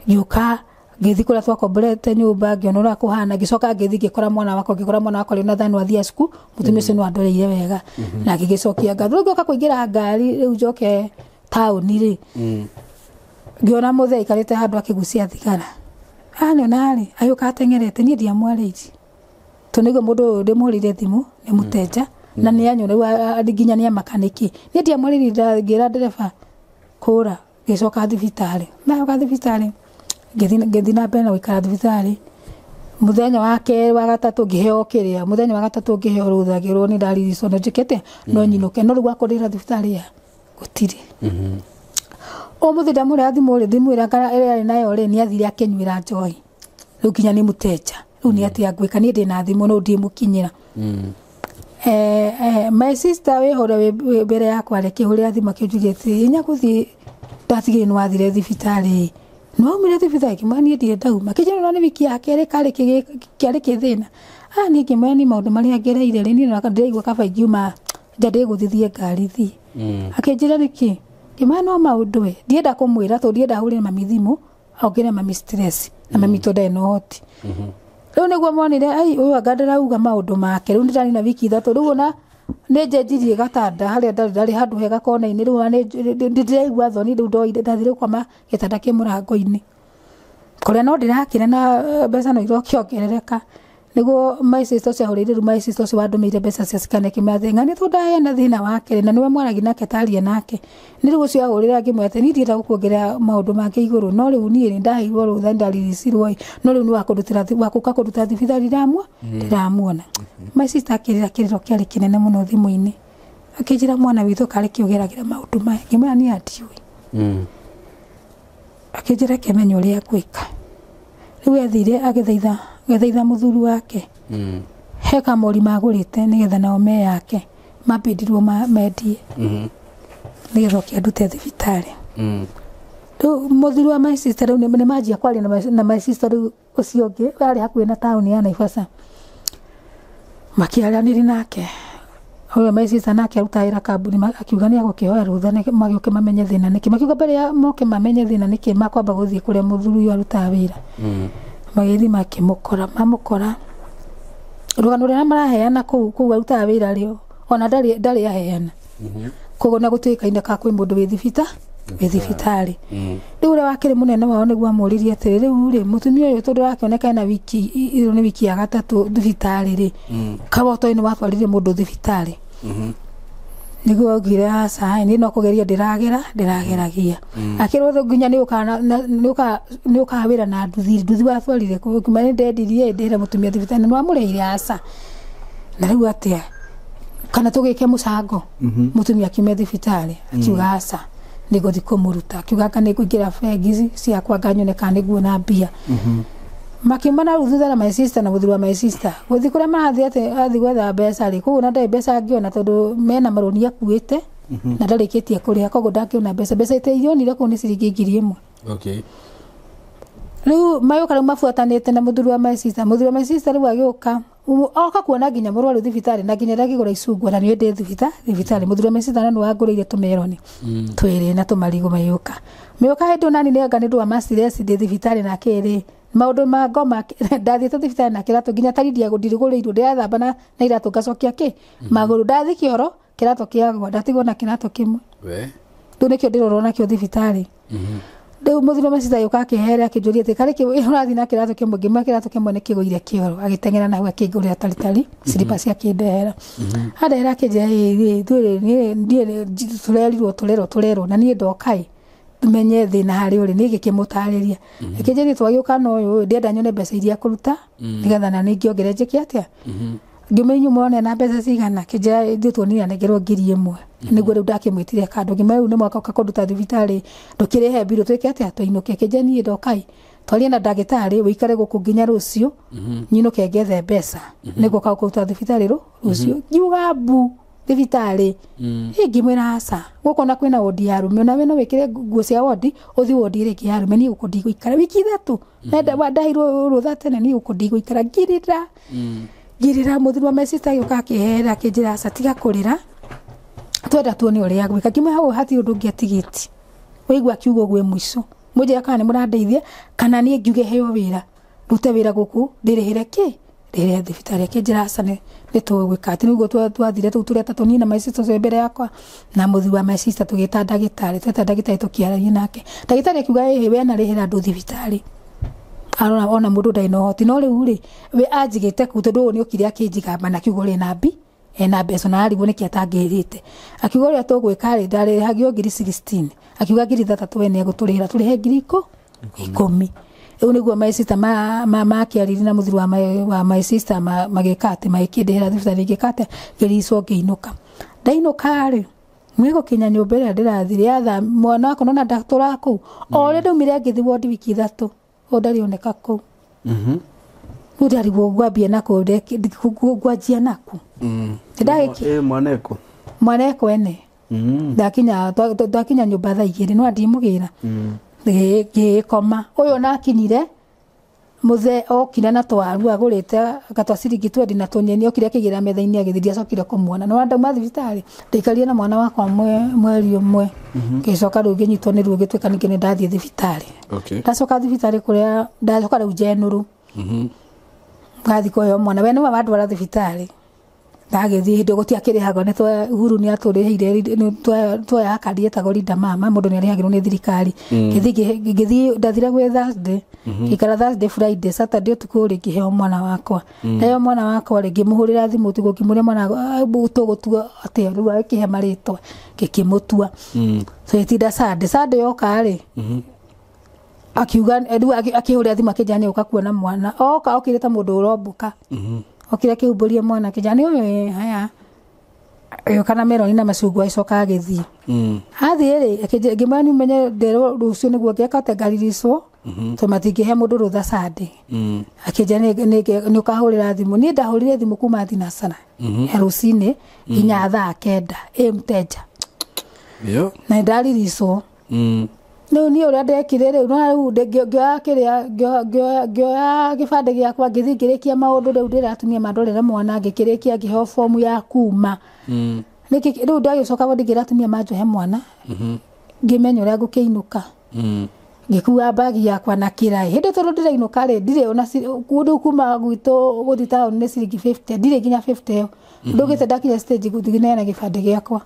ngĩũka ngĩthiĩ kũrĩa twakomborete nyũmba ngĩona ũrĩa kũhana ngĩcoka ngĩthiĩ ngĩkora mwana wakwa ngĩkora mwana wakwa rĩu na thani athiĩ cukuru mũtumia ũcio nĩ wandoreire wega na ngĩgĩcokia ngatho rĩu ngĩũka kũingĩra ngari rĩu njoke taũni rĩ ngĩona mũthee aikarĩte handũ akĩgucia thigara anyona rĩ agĩũka ateng'erete niĩ ndiamwarĩirie tondũ nĩguo mũndũ ũyũ ndĩmũhũrĩire thimũ nĩ mũtenja na nĩ anyona rĩu nginya nĩ amaka nĩkĩ niĩ ndiamwarĩirie ngĩra ndereba kũra ngĩcoka thibitarĩ ndacoka thibitarĩ ngĩthiĩ na mbere na gũikara thibitarĩ mũthenya wa kerĩ wa gatatũ ngĩheo kĩrĩa mũthenya wa gatatũ ngĩheo rũtha ngĩrwo nĩ ndariricwo no njĩke atĩa no nyinũke no rĩu gwakũrĩra thibitarĩ ya gũtirĩ ũmũthĩ ndamũrĩra thimũ rĩ thimũ ĩrĩa arĩ nayo rĩ nĩ athire akĩnyuĩra njohi rĩu nginya nĩ mũtenja rĩu nĩ atĩa ngwĩka niĩ ndĩna thimũ no ndimũkinyĩra my sister wĩhũre wĩ mbere yakwa rĩ akĩhũrĩra thimũ akĩnjũria atĩrĩ nyagũthiĩ ndatigire nĩ wathire thibitarĩ nĩ waumire thibitarĩ ngĩmwĩra niĩ ndirĩ ndauma akĩnjĩra nĩ wiki ya kerĩ karĩ kĩarĩ kĩthĩna niĩ ngĩmwĩra nĩ maũndũ marĩa ngereire rĩ niĩ ndĩraigua kaba ingiuma nja ndĩgũthithie ngari thiĩ akĩnjĩra nĩkĩ ngĩmwĩra no maũndũ we ndienda kũmwĩra tondũ ndienda hũrĩre mami thimũ ongerere mami stress na mami tondũ ndarĩ na ũhoti rĩu nĩguo monire ai ũyũ anga ndĩrauga maũndũ make rĩu nĩndanina wiki 3 rĩu ona nĩ njenjirie gatanda harĩa ndarĩ handũ hega kona-inĩ rĩu ona ndĩraigua thoni rĩu ndoire ndathire gũkoma gĩtanda kĩ mũrango-inĩ kũrĩa no ndĩrakĩra na mbeca no irokĩongerereka nĩguo my sister ũcio ahũrĩire rĩu my sister ũcio wandũmĩire mbeca cia scan akĩmwĩra atĩ ng'ania tondũ ndaheana thĩna wake na nĩwe mwaragia nake taria nake nĩ rĩu ũcio ahũrĩra ngĩmwĩra atĩ niĩ ndienda gũkuongerera maũndũ mangĩ igũrũ no rĩu niĩ nĩ ndaheirwo rũtha nĩ ndariricirwo ĩ no rĩu nĩ wakũka kũndutĩra thibitarĩ ndĩramuona my sister akĩrĩra kĩrĩro kĩarĩ kĩnene mũno thimũ-inĩ akĩnjĩra mwana witũ karĩ kĩ ũgeragĩra maũndũ maya ngĩmwĩra niĩ andiũĩ akĩnjĩra kĩmenye ũrĩa ngwĩka rĩu athire agĩthaitha mũthuri wake he kamori magũrĩte nĩgetha nao meyake mambindirwo mendie Nĩgetha oke andute thibitarĩ. Rĩu mũthuri wa my sister rĩu nĩ manjia kwaria na my sister rĩu ũcio ũngĩ arĩ hakuhĩ na taũni ya Naivasha. Makĩaranĩria nake. Ũyũ my sister nake arutaga wĩra kambuni, akiuga nĩ egũkĩhoya rũtha magĩũke mamenye thĩna nĩkĩ. Makiuga mbere ya moke mamenye thĩna nĩkĩ makwamba gũthiĩ kũrĩa mũthuri ũyũ arutaga wĩra. Magĩthiĩ makĩmũkora, mamũkora rũgano rũrĩa maraheana kũu arutaga wĩra rĩo ona ndarĩ aheana. Koguo na gũtuĩkaine ka kwĩ mũndũ wĩ thibitarĩ. Rĩu ũrĩa wakĩrĩ mũnene wao nĩguo amũririe atĩrĩ, rĩu rĩ mũtumia ũyũ tondũ arakĩoneka ena wiki ĩno nĩ wiki ya gatatũ thibitarĩ rĩ, kaba ũtoĩ nĩ watwarire mũndũ thibitarĩ. Nĩguo augire aca, niĩ no kũgeria ndĩrageragia. Akĩrwo nginya nĩ ũkaga wĩra na nduthi watwarire kũu, ngiuma nĩ ndendirie ndĩre mũtumia thibitarĩ nĩ wamũrĩhire aca. Na rĩu atĩa kana tũgĩke mũcango mũtumia akiume thibitarĩ akiuga aca nĩngũthiĩ kũmũruta. Akiuga anga nĩngũingĩra bengi ciakwa nganyone kana nĩnguona mbia. Makiumana rĩu thutha na my sister na mũthuri wa my sister gũthiĩ kũrĩa marathiĩ atĩ athiĩ gwetha mbeca rĩ, koguo na ndarĩ mbeca angĩona tondũ mena marũni akuĩte na ndarĩkĩtie kũrĩha, koguo ndangĩona mbeca. Mbeca iteionire kũu nĩ ciringi 1,000. Okay. Rĩu magĩũka rĩu mabuatanĩte na mũthuri wa my sister. Mũthuri wa my sister rĩu agĩũka oka kuona nginya mũrwaru thibitarĩ na nginya ndangĩgũra icungwa na nĩwe ndĩ thibitarĩ. Mũthuri wa my sister na nĩ wangũrĩire tũmeroni twĩrĩ na tũmarigũ magĩũka. Magĩũka hĩndĩ nani nĩ anga nĩ ũndũ wa ma stress ndĩ thibitarĩ na kĩrĩ maũndũ ma ngoma ndathiĩte thibitarĩ na kĩratũ nginya ta rindia ndirigũrĩirwo ndĩrathamba na iratũ ngacokia kĩ magũrũ. Ndathiĩ kĩoro kĩratũ kĩagwa ndatigwo na kĩratũ kĩmwe. Rĩu nĩkĩo ndĩrorwo nakĩo thibitarĩ. Rĩu mũthuri wa my sister agĩũka akĩhera akĩnjũria atĩ karĩ kĩ ũrathiĩ na kĩratũ kĩmwe, ngĩmwĩra kĩratũ kĩmwe nĩ kĩgũire kĩoro. Agĩteng'era na hau akĩngũrĩra taritari slippers akĩndehera. Andehera akĩnjĩra ĩ ithuĩ niĩ tũrerirwo tũrerwo na niĩ ndoka ĩ menye thĩna harĩa ũrĩ niĩ ngĩkĩmũtarĩria. Akĩnjĩra twagĩũka na ũyũ ndĩrenda nyone mbeca iria kũruta nĩgetha na niĩ ngĩongerere njĩke atĩa. Ngĩmwĩra inyuĩ mũrona na mbeca cigana, akĩnjĩra ithuĩ tuonire anengerwo 1,000. Nĩguo rĩu ndakĩmwĩtire kando ngĩmwĩra rĩu nĩ mwaka ũka kũnduta thibitarĩ ndũkĩrĩhe mbirũ twĩke atĩa tũinũke. Akĩnjĩra niĩ ndoka ĩ twarie na ndagĩtarĩ ũikare gũkũ nginya rũciũ nyinũke ngethe mbeca nĩguo ũka kũruta thibitarĩ rũciũ. Ngiuga mbu thibitarĩ. Ngĩmwĩra aca gũkũ na kwĩna wondi ya arũme ona we no wĩkĩre nguo cia wondi ũthiĩ wondi ĩrĩa ĩngĩ ya arũme, niĩ gũkũ ndigũikara wiki ithatũ ndaheirwo rũtha tene niĩ gũkũ ndigũikara. Ngirĩra mũthuri wa my sister agĩũka akĩhera akĩnjĩra aca tiga kũrĩra twenda tuone ũrĩa agwĩka. Ngĩmwĩra hau hatirĩ ũndũ ũngĩ atigĩtie waigua akiuga ũguo mũico mũnjĩra kana nĩ mũrandeithia kana niĩ ngiuge heo wĩra ndute wĩra gũkũ ndĩrĩhĩre kĩ ndĩrĩhĩre thibitarĩ. Akĩnjĩra aca nĩ tũgwĩka atĩ nĩguo twathire tũu tũrĩ atatũ niĩ na my sister ũcio mbere yakwa na mũthuri wa my sister tũgĩta ndagĩtarĩ tweta ndagĩtarĩ tũkĩaragia nake. Ndagĩtarĩ akiuga ĩhĩ we anarĩhĩra andũ thibitarĩ arora ona mũndũ ndarĩ na ũhoti no rĩu rĩ we anjigĩte kũu tondũ ũyũ nĩ okire akĩnjigamba na akiuga ũrĩ na mbi ena mbeca na arigwo nĩkĩ atangĩrĩte. Akiuga ũrĩa tũgwĩka rĩ ndarĩhagio 16,000 akiuga 3,000 we nĩegũtũrĩhĩra tũrĩhe 10,000. Rĩu nĩguo my sister makĩaririe na mũthuri wa my sister magĩka atĩ magĩkĩndĩhĩra thibitarĩ ngĩka atĩa ngĩricwo ngĩinũka. Ndainũka rĩ mwĩgũkinya nyũmba ĩrĩa ndĩrathire yatha mwana wakwa nona ndatũraga kũu o ũrĩa ndaumire ngĩthiĩ wondi wiki ithatũ o ndarĩ oneka kũu. Rĩu ndarigwo ngwambia nakũ ngwanjia nakũ. Mwaneko mwaneko ene ndakinya nyũmba thaa igĩrĩ no ndimũgĩra ngĩkoma. Ũyũ na akinyire mũthee okire na twaru agũrĩte gatwa ciringi 20 na tũnyeni okire akĩgĩra metha-inĩ agĩthiĩ ndiacokire kũmuona. No ndauma thibitarĩ ndaikarire na mwana wakwa mweri ũmwe ngĩcoka rĩu ngĩnyitwo nĩ ruo ngĩtuĩka ningĩ nĩ ndathiĩ thibitarĩ. Ndacoka thibitarĩ kũrĩa ndacoka rĩu njenũrũ ngathiĩ kũheo mwana we nĩwe wandwara thibitarĩ. Ndagĩthiĩ hĩndĩ gũtiakĩrĩhagwo nĩ Uhuru nĩ atũrĩhĩire tuoya kandi ĩtagwo Linda Mama mũndũ nĩ arĩhagĩrwo nĩ thirikari. Ngĩthiĩ ndathire gwĩ Thursday ngĩikara Thursday Friday Saturday ũtukũ rĩ ngĩheo mwana wakwa. Ndaheo mwana wakwa rĩ ngĩmũhũrĩra thimũ ũtukũ ngĩmũria mwana tũgũtua atĩa rĩu agĩkĩhe marĩtwa ngĩkĩmũtua. Tũgĩtinda Sunday Sunday yoka rĩ akiuga rĩu akĩhũrĩra thimũ akĩnjĩra nĩ ũka kuona mwana oka okire ta mũndũ ũrombũka okire akĩhumbũria mwana akĩnjĩra nĩ ũyũ haya agĩũka na meroni na macungwa agĩcoka agĩthiĩ. Athiĩ rĩ ngĩmwĩra nĩ ũmenye nderwo rũciũ nĩguo ngeka atĩa ngariricwo tondũ matingĩhe mũndũ rũtha Sunday. Akĩnjĩra nĩ ũkahũrĩra thimũ. Niĩ ndahũrire thimũ kuma thinacara ya rũcinĩ nginya thaa kenda ĩ mteja. Na ndaririswo. Rĩu niĩ ũrĩa ndekire rĩu no rĩu ngĩoya kĩrĩa ngĩoya gĩbandĩ gĩakwa ngĩthiĩ ngĩrĩkia maũndũ rĩu ndĩra atumia mandorere mwana ngĩkĩrĩkia ngĩheo fomu ya kuma. Nĩkĩ rĩu ndagĩcoka wodi ngĩra atumia manjohe mwana. Ngĩmenya ũrĩa ngũkĩinũka. Ngĩkua mbagi yakwa na kĩraĩ. Hĩndĩ tondũ ndĩrainũka rĩ ndirĩ ona rĩu kuma gwitũ gũthiĩ taũni nĩ ciringi 50 ndirĩ nginya 50 ĩyo. Ndũgĩte ndakinya stage gũthiĩ neana gĩbandĩ gĩakwa.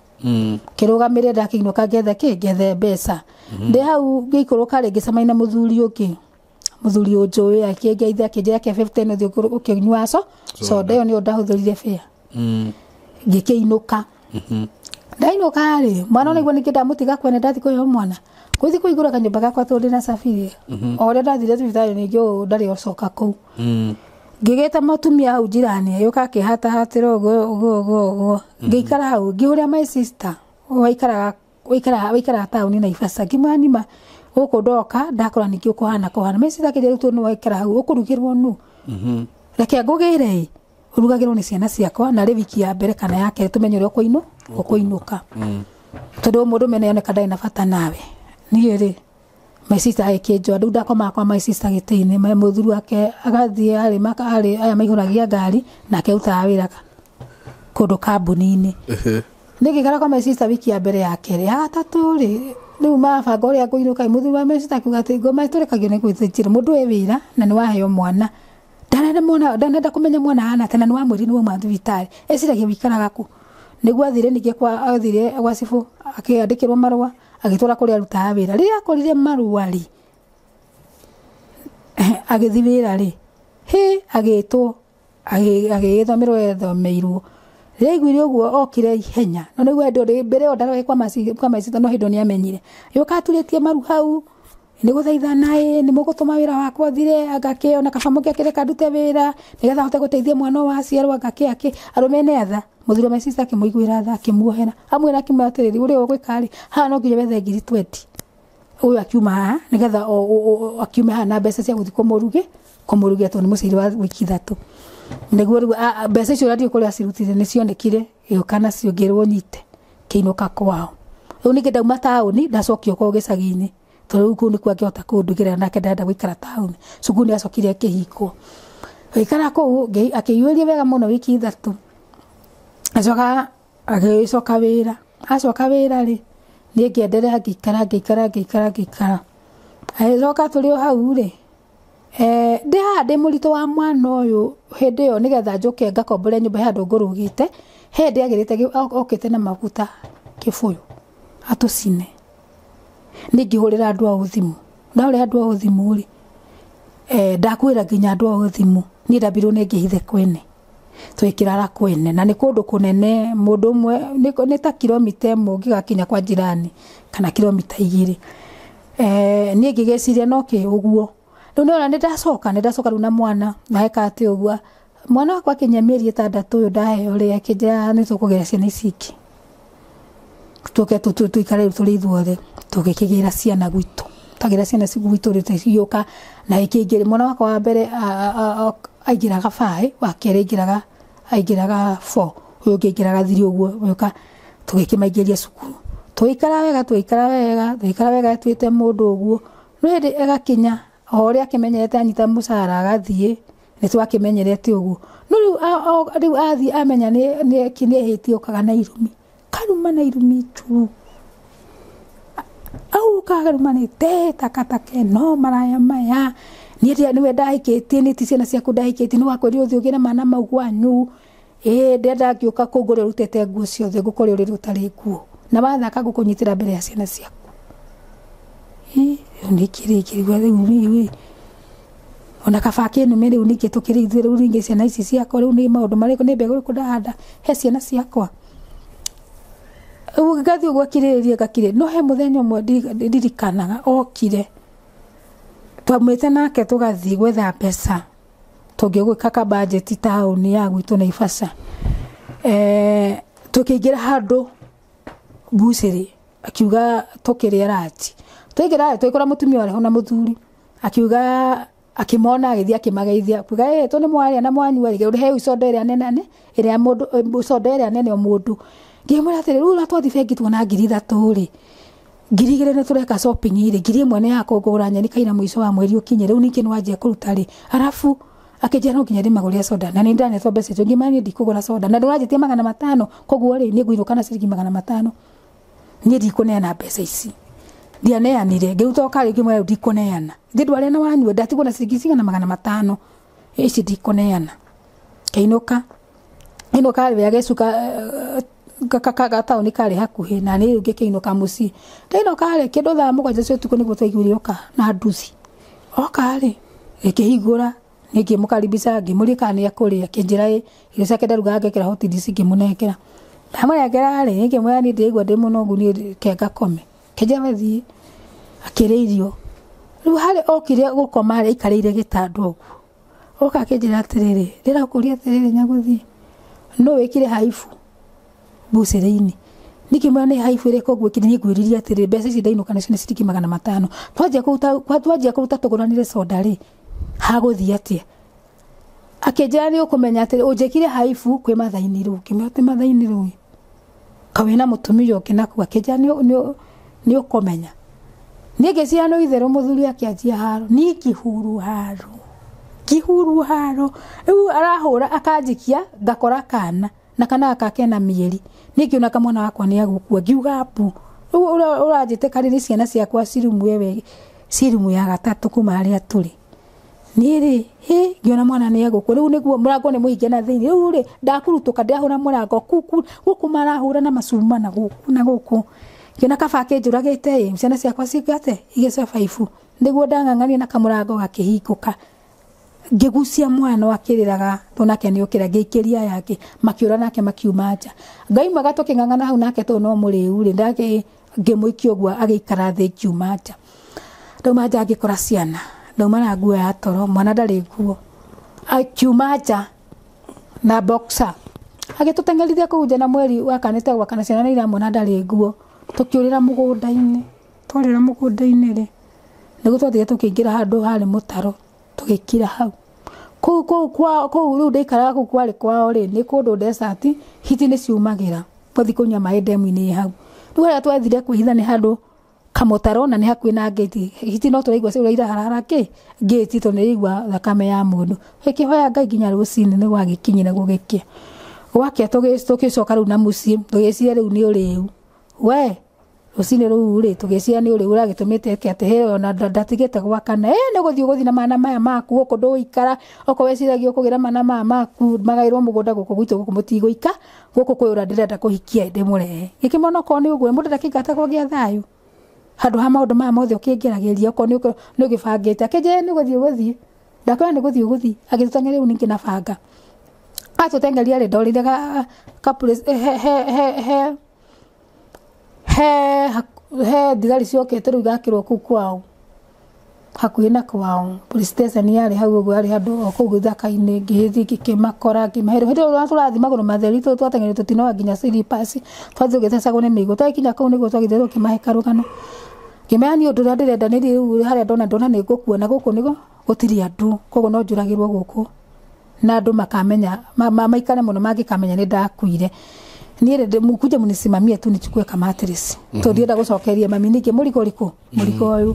Kĩrũgamĩre ndakĩinũka ngethe kĩ ngethe mbeca. Ndĩ hau ngĩikũrũka rĩ ngĩcemania na mũthuri ũngĩ. Mũthuri ũnjũĩ akĩngeithia akĩnjĩra ke 50 nĩ ũthiĩ ũkĩnyua soda ĩyo nĩyo ndahũthĩrire fare. Ngĩkĩinũka. Ndainũka rĩ mwana nĩguo ningĩ ndamũtiga kwene ndathiĩ kũheo mwana. Gũthiĩ kũhingũra kanyũmba gakwa tondũ ndĩna safiri. O ũrĩa ndathire thibitarĩ ningĩ ũũ ndarĩ ocoka kũu. Ngĩgĩta mũtumia hau jirani agĩũka akĩhatahatĩra ũguo ũguo ũguo ũguo. Ngĩikara hau ngĩhũrĩra my sister waikaraga taũni Naivasha ngĩmwĩra nima gũkũ ndoka ndakora ningĩ ũkũhana kũhana. My sister akĩnjĩra rĩu tondũ nĩwaikara hau ũkũrugĩrwo nũ. Reke ngũgĩre ĩ ũrugagĩrwo nĩ ciana ciakwa na rĩ wiki ya mbere kana ya kerĩ tũmenye ũrĩa ũkũinũka. Tondũ mũndũ mene oneka ndarĩ na bata nawe. Niĩ rĩ my sister agĩkĩnjoa rĩu ndakomaga kwa my sister gĩtĩ-inĩ mũthuri wake agathiĩ arĩ aya maihũragia ngari nake arutaga wĩra kũndũ kambuni-inĩ. Nĩngĩikara kwa my sister wiki ya mbere ya kerĩ ya gatatũ rĩ rĩu mabanga ũrĩa ngũinũka mũthuri wa my sister akiuga atĩ ngoma tũrekagio nĩ gwĩtĩkĩra mũndũ e wĩra na nĩ waheo mwana ndanenda kũmenya mwana ahana atĩa na nĩ wamwĩrire nĩ wauma thibitarĩ eciragia wĩikaraga kũ. Nĩguo athire ningĩ athire gwa cibũ akĩandĩkĩrwo marũa agĩtwara kũrĩa arutaga wĩra. Rĩrĩa akorire marũa rĩ agĩthiĩ wĩra rĩ hĩ agĩtwo agĩgĩthomerwo ethomeirwo. Rĩrĩa aiguire ũguo okire ihenya no nĩguo hĩndĩ mbere ĩyo ndarorire kwa my sister no hĩndĩ ĩyo nĩamenyire. Agĩũka aturĩtie maru hau nĩ gũthaithana ĩ nĩ mũgũtũma wĩra wakwa ũthire anga ona kaba mũngĩakĩreka ndute wĩra nĩgetha hote gũteithia mwana ũyũ waciarwo anga kĩ akĩ arũme nĩ atha. Mũthuri wa my sister akĩmũiguĩra tha akĩmuohera amwĩra akĩmwĩra atĩrĩrĩ ũrĩa ũgwĩka rĩ haha no nginya wethe ngiri 20 ũyũ akiuma haha nĩgetha akiume haha na mbeca cia gũthiĩ kũmũrugia tondũ nĩ mũciari wa wiki ithatũ. Nĩguo rĩu mbeca icio ndiũĩ kũrĩa acirutire nĩcionekire gĩũka nacio ngĩrwo nyite kĩinũka kwao. Rĩu ningĩ ndauma taũni ndacokio kwao gĩcagi-inĩ tondũ rĩu kũu nĩkuo angĩhota kũndugĩra nake ndarenda gũikara taũni. Cukuru nĩacokire akĩhingwo. Gũikara kũu akĩiyũria wega mũno wiki ithatũ. Acoka agĩcoka wĩra. Acoka wĩra rĩ niĩ ngĩenderea ngĩikara ngĩikara ngĩikara ngĩikara. Agĩcoka tũrĩ o hau rĩ ndĩ haha ndĩ mũritũ wa mwana ũyũ hĩndĩ ĩyo nĩgetha njũke ngakombore nyũmba he handũ ngũrũgĩte he hĩndĩ agĩrĩte okĩte na maguta kĩbũyũ atũcine. Niĩ ngĩhũrĩra andũ ao thimũ. Ndahũrĩra andũ ao thimũ rĩ ndakwĩra nginya andũ ao thimũ niĩ ndambirwo nĩ ngĩhithe kwene twĩkĩrara kwene na nĩ kũndũ kũnene mũndũ ũmwe nĩ ta kilomita ĩmwe ũngĩgakinya kwa jirani kana kilomita 2. Niĩ ngĩgĩciria no kĩ ũguo. Rĩu nĩwona nĩndacoka rĩu na mwana na eka atĩ ũguo mwana wakwa akinyia mĩeri 6 ũyũ ndaheo rĩ akĩnjĩra nĩ tũkũgĩra ciana ici ingĩ tũke tũikare rĩu tũrĩ ithuothe tũgĩkĩgĩra ciana gwitũ twagĩra ciana gwitũ rĩ tũgĩũka na ĩkĩingĩra mwana wakwa wa mbere aingĩraga 5 wa kerĩ aingĩraga 4 ũyũ ũngĩ aingĩraga 3 ũguo ũgĩũka tũgĩkĩmaingĩria cukuru tũgĩikara wega tũgĩikara wega tũgĩikara wega tuĩte mũndũ ũguo no hĩndĩ ĩgakinya o ũrĩa akĩmenyerete anyita mũcara agathiĩ nĩ twakĩmenyerete ũguo no rĩu athiĩ amenya nĩ ehĩtie okaga na irumi karuma na irumi njũru au karuma nĩ te takataka no maraya maya niĩ nĩwe ndahikĩtie nĩ ti ciana ciaku ndahikĩtie nĩ wakwĩrire ũthiĩ ũgĩre mana mau kwanyu ĩĩ ndĩrenda ngĩũka kũu ngũrĩ ũrutĩte nguo ciothe ngũkore ũrĩrĩ ũtarĩ nguo na wathaka ngũkũnyitĩra mbere ya ciana ciaku. Ĩ rĩu nĩkĩrĩ kĩrigua rĩu rĩu ona kaba kĩnũme rĩu ningĩ tũkĩrĩ ithuĩ rĩu ningĩ ciana ici ciakwa rĩu nĩ maũndũ marĩkũ nĩ mbegũ ĩrĩkũ ndahanda he ciana ciakwa. Rĩu ngathiĩ ũguo akirĩrĩria ngakirĩrĩria no he mũthenya ũmwe ndirikanaga okire twamwĩte nake tũgathiĩ gwetha mbeca tũngĩgwĩka ka budget taũni ya gwitũ Naivasha. Tũkĩingĩra handũ bucĩrĩ akiuga tũkĩrĩa ranji twaingĩra tũgĩkora mũtumia warĩ ho na mũthuri akiuga akĩmona agĩthiĩ akĩmageithia akiuga ĩ tũ nĩ mwarĩa na mwanyua rĩ ũrĩhe soda ĩrĩa nene ĩrĩa mũndũ soda ĩrĩa nene o mũndũ. Ngĩmwĩra atĩrĩ rĩu twathi bengi tuona 3,000 rĩ 2,000 nĩ tũreka shopping rĩ 1,000 nĩ ya kũgũra nyeni kaina mũico wa mweri ũkinye rĩu ningĩ nĩwanjia kũruta rĩ arabu akĩnjĩra no nginya ndĩmagũrĩre soda na nĩ ndanetwo mbeca icio ngĩmwĩra niĩ ndikũgũra soda na ndũranjĩtie 500 koguo rĩ nĩ ngũinũka na ciringi 500 niĩ ndikũneana mbeca ici ndianeanire ngĩruta ũkarĩ ngĩmwĩra rĩu ndikũneana thĩ ndwarĩa na wanyua ndatigwo na ciringi cigana 500 ici ndikũneana kĩinũka inũka rĩ agĩcuka gataũni karĩ hakuhĩ na nĩ rĩu ngĩkĩinũka mũciĩ ndainũka rĩ kĩndũ thaa 7 cia ũtukũ nĩguo twaiguire oka na nduthi oka rĩ ĩkĩhingũra ngĩmũkaribisha ngĩmũria kana nĩ ekũrĩa akĩnjĩra ĩ irio ciake ndarugaga ngekĩra hot dish ngĩmũnengera ndamũnengera rĩ ngĩmwĩra niĩ ndĩraigua ndĩ mũnogu niĩ ke ngakome kĩnjĩra we thiĩ akĩrĩa irio rĩu harĩ okire gũkoma rĩ aikarĩire gĩtanda ũguo oka akĩnjĩra atĩrĩrĩ ndĩrakũria atĩrĩrĩ Nyagũthiĩ no wĩkire haibu mbucĩrĩ-inĩ nikimwĩra nĩ haibu ĩrĩkũ ngwĩkire niĩ ngwĩririe atĩrĩrĩ mbeca ici ndainũka nacio nĩ ciringi 500 twanjia kũruta tũgũranĩre soda rĩ hagũthiĩ atĩa akĩnjĩra nĩ ũkũmenya atĩrĩ ũnjĩkire haibu kwĩ mathaini rĩu ngĩmwĩra atĩ mathaini rĩu kawĩna mũtumia ũngĩ nakuo akĩnjĩra nĩ ũkũmenya niĩ ngĩciria no itherũ mũthuri akĩanjia haro niĩ ngĩhuru haro rĩu arahũra akanjikia ngakora kana na kana gaka kena mĩeri niĩ ngĩona kamwana wakwa nĩ agũkua ngiuga mbu rĩu ũranjĩtĩka rĩrĩ ciana ciakwa cirumu wewe cirumu ya gatatũ kuma harĩa tũrĩ niĩ rĩ hĩ ngĩona mwana nĩ egũkua rĩu nĩguo mũrango nĩ mũhinge na thĩinĩ rĩu rĩ ndakurutũka ndĩrahũra mũrango kuku gũkũ marahũra na macuma na gũkũ na gũkũ ngĩona kaba akĩnjũragĩte ĩ ciana ciakwa cigate igĩcabaibu nĩguo ndang'ang'ania na kamũrango gakĩhingũka ngĩgucia mwana akĩrĩraga tondũ nake nĩokĩra ngĩikĩria yake makĩũra nake makiuma nja Ngai mwega tũkĩng'ang'ana hau nake tondũ no mũrĩu rĩ ndake ngĩmũikia ũguo agĩikara thĩ ngiuma nja ndauma nja ngĩkora ciana ndauma na nguo ya toro mwana ndarĩ nguo akiuma nja na boxer agĩtũteng'erithia kũu nja na mweri wakanĩte gwakana ciana nĩ iramwona ndarĩ nguo tũkĩũrĩra mũgũnda-inĩ twarĩra mũgũnda-inĩ rĩ nĩguo twathire tũkĩingĩra handũ harĩ mũtaro tũgĩkira hau kũu kũu rĩu ndaikaraga kũu kwarĩ kwao rĩ nĩ kũndũ desert hiti nĩ ciumagĩra twathi kũnyua maĩ ndemu-inĩ hau rĩu harĩa twathire kwĩhitha nĩ handũ kamũtaro na nĩ hakuhĩ na ngĩti hiti no tũraigua ciũra iraharahara kĩ ngĩti tondũ nĩ iraigua thakame ya mũndũ ĩkĩhoya Ngai nginya rũcinĩ nĩ gwagĩkinyire gũgĩkĩa gwakĩa tũgĩcoka rĩu na mũciĩ tũgĩciria rĩu nĩ ũrĩu we rũcinĩ rũu rĩ tũgĩciria nĩ ũrĩu ũragĩtũmĩte ĩke atĩ hĩ ona ndatigĩte gwakana ĩ nĩ gũthiĩ ũgũthiĩ na mana maya maku gũkũ ndũgũikara okorwo weciragia ũkũgĩra mana maya maku magaĩrwo mũgũnda gũkũ gwitũ gũkũ mũtigũika gũkũ kwĩ ũrĩa ndĩrenda kũhikia ndĩmũrehe gĩkĩmona okorwo nĩ ũguo mũndũ ndakĩingatagwo gĩa thayũ handũ ha maũndũ maya mothe ũkĩngeragĩria okorwo nĩ ũgĩbangĩte akĩnjĩra nĩ gũthiĩ ũgũthiĩ ndakwĩra nĩ gũthiĩ ũgũthiĩ agĩtũteng'eria rĩu ningĩ na banga atũteng'eria rĩ ndorire he thigari ciokĩte rĩu igakĩrwo kũu kwao hakuhĩ na kwao police station yarĩ hau ũguo yarĩ handũ o kũu gĩthaka-inĩ ngĩthiĩ ngĩkĩmakora ngĩmahe hĩndĩ ĩyo tũrathiĩ magũrũ matheri twateng'erire tũtinoga nginya slippers twathiĩ tũgĩthecagwo nĩ mĩigũ twakinya kũu nĩguo twagĩthiĩ tũkĩmahe karũgano ngĩmera niĩ ũndũ ũrĩa ndĩrenda nĩ rĩu harĩa ndona nĩ ngũkua na gũkũ nĩguo gũtirĩ andũ koguo no njũragĩrwo gũkũ na andũ makamenya maikare mũno mangĩkamenya nĩ ndakuire niĩ mkuje mnisimamie tu nichukue kama mattress tondũ ndienda gũcokeria mami ningĩ mũrigo ũrĩkũ mũrigo ũyũ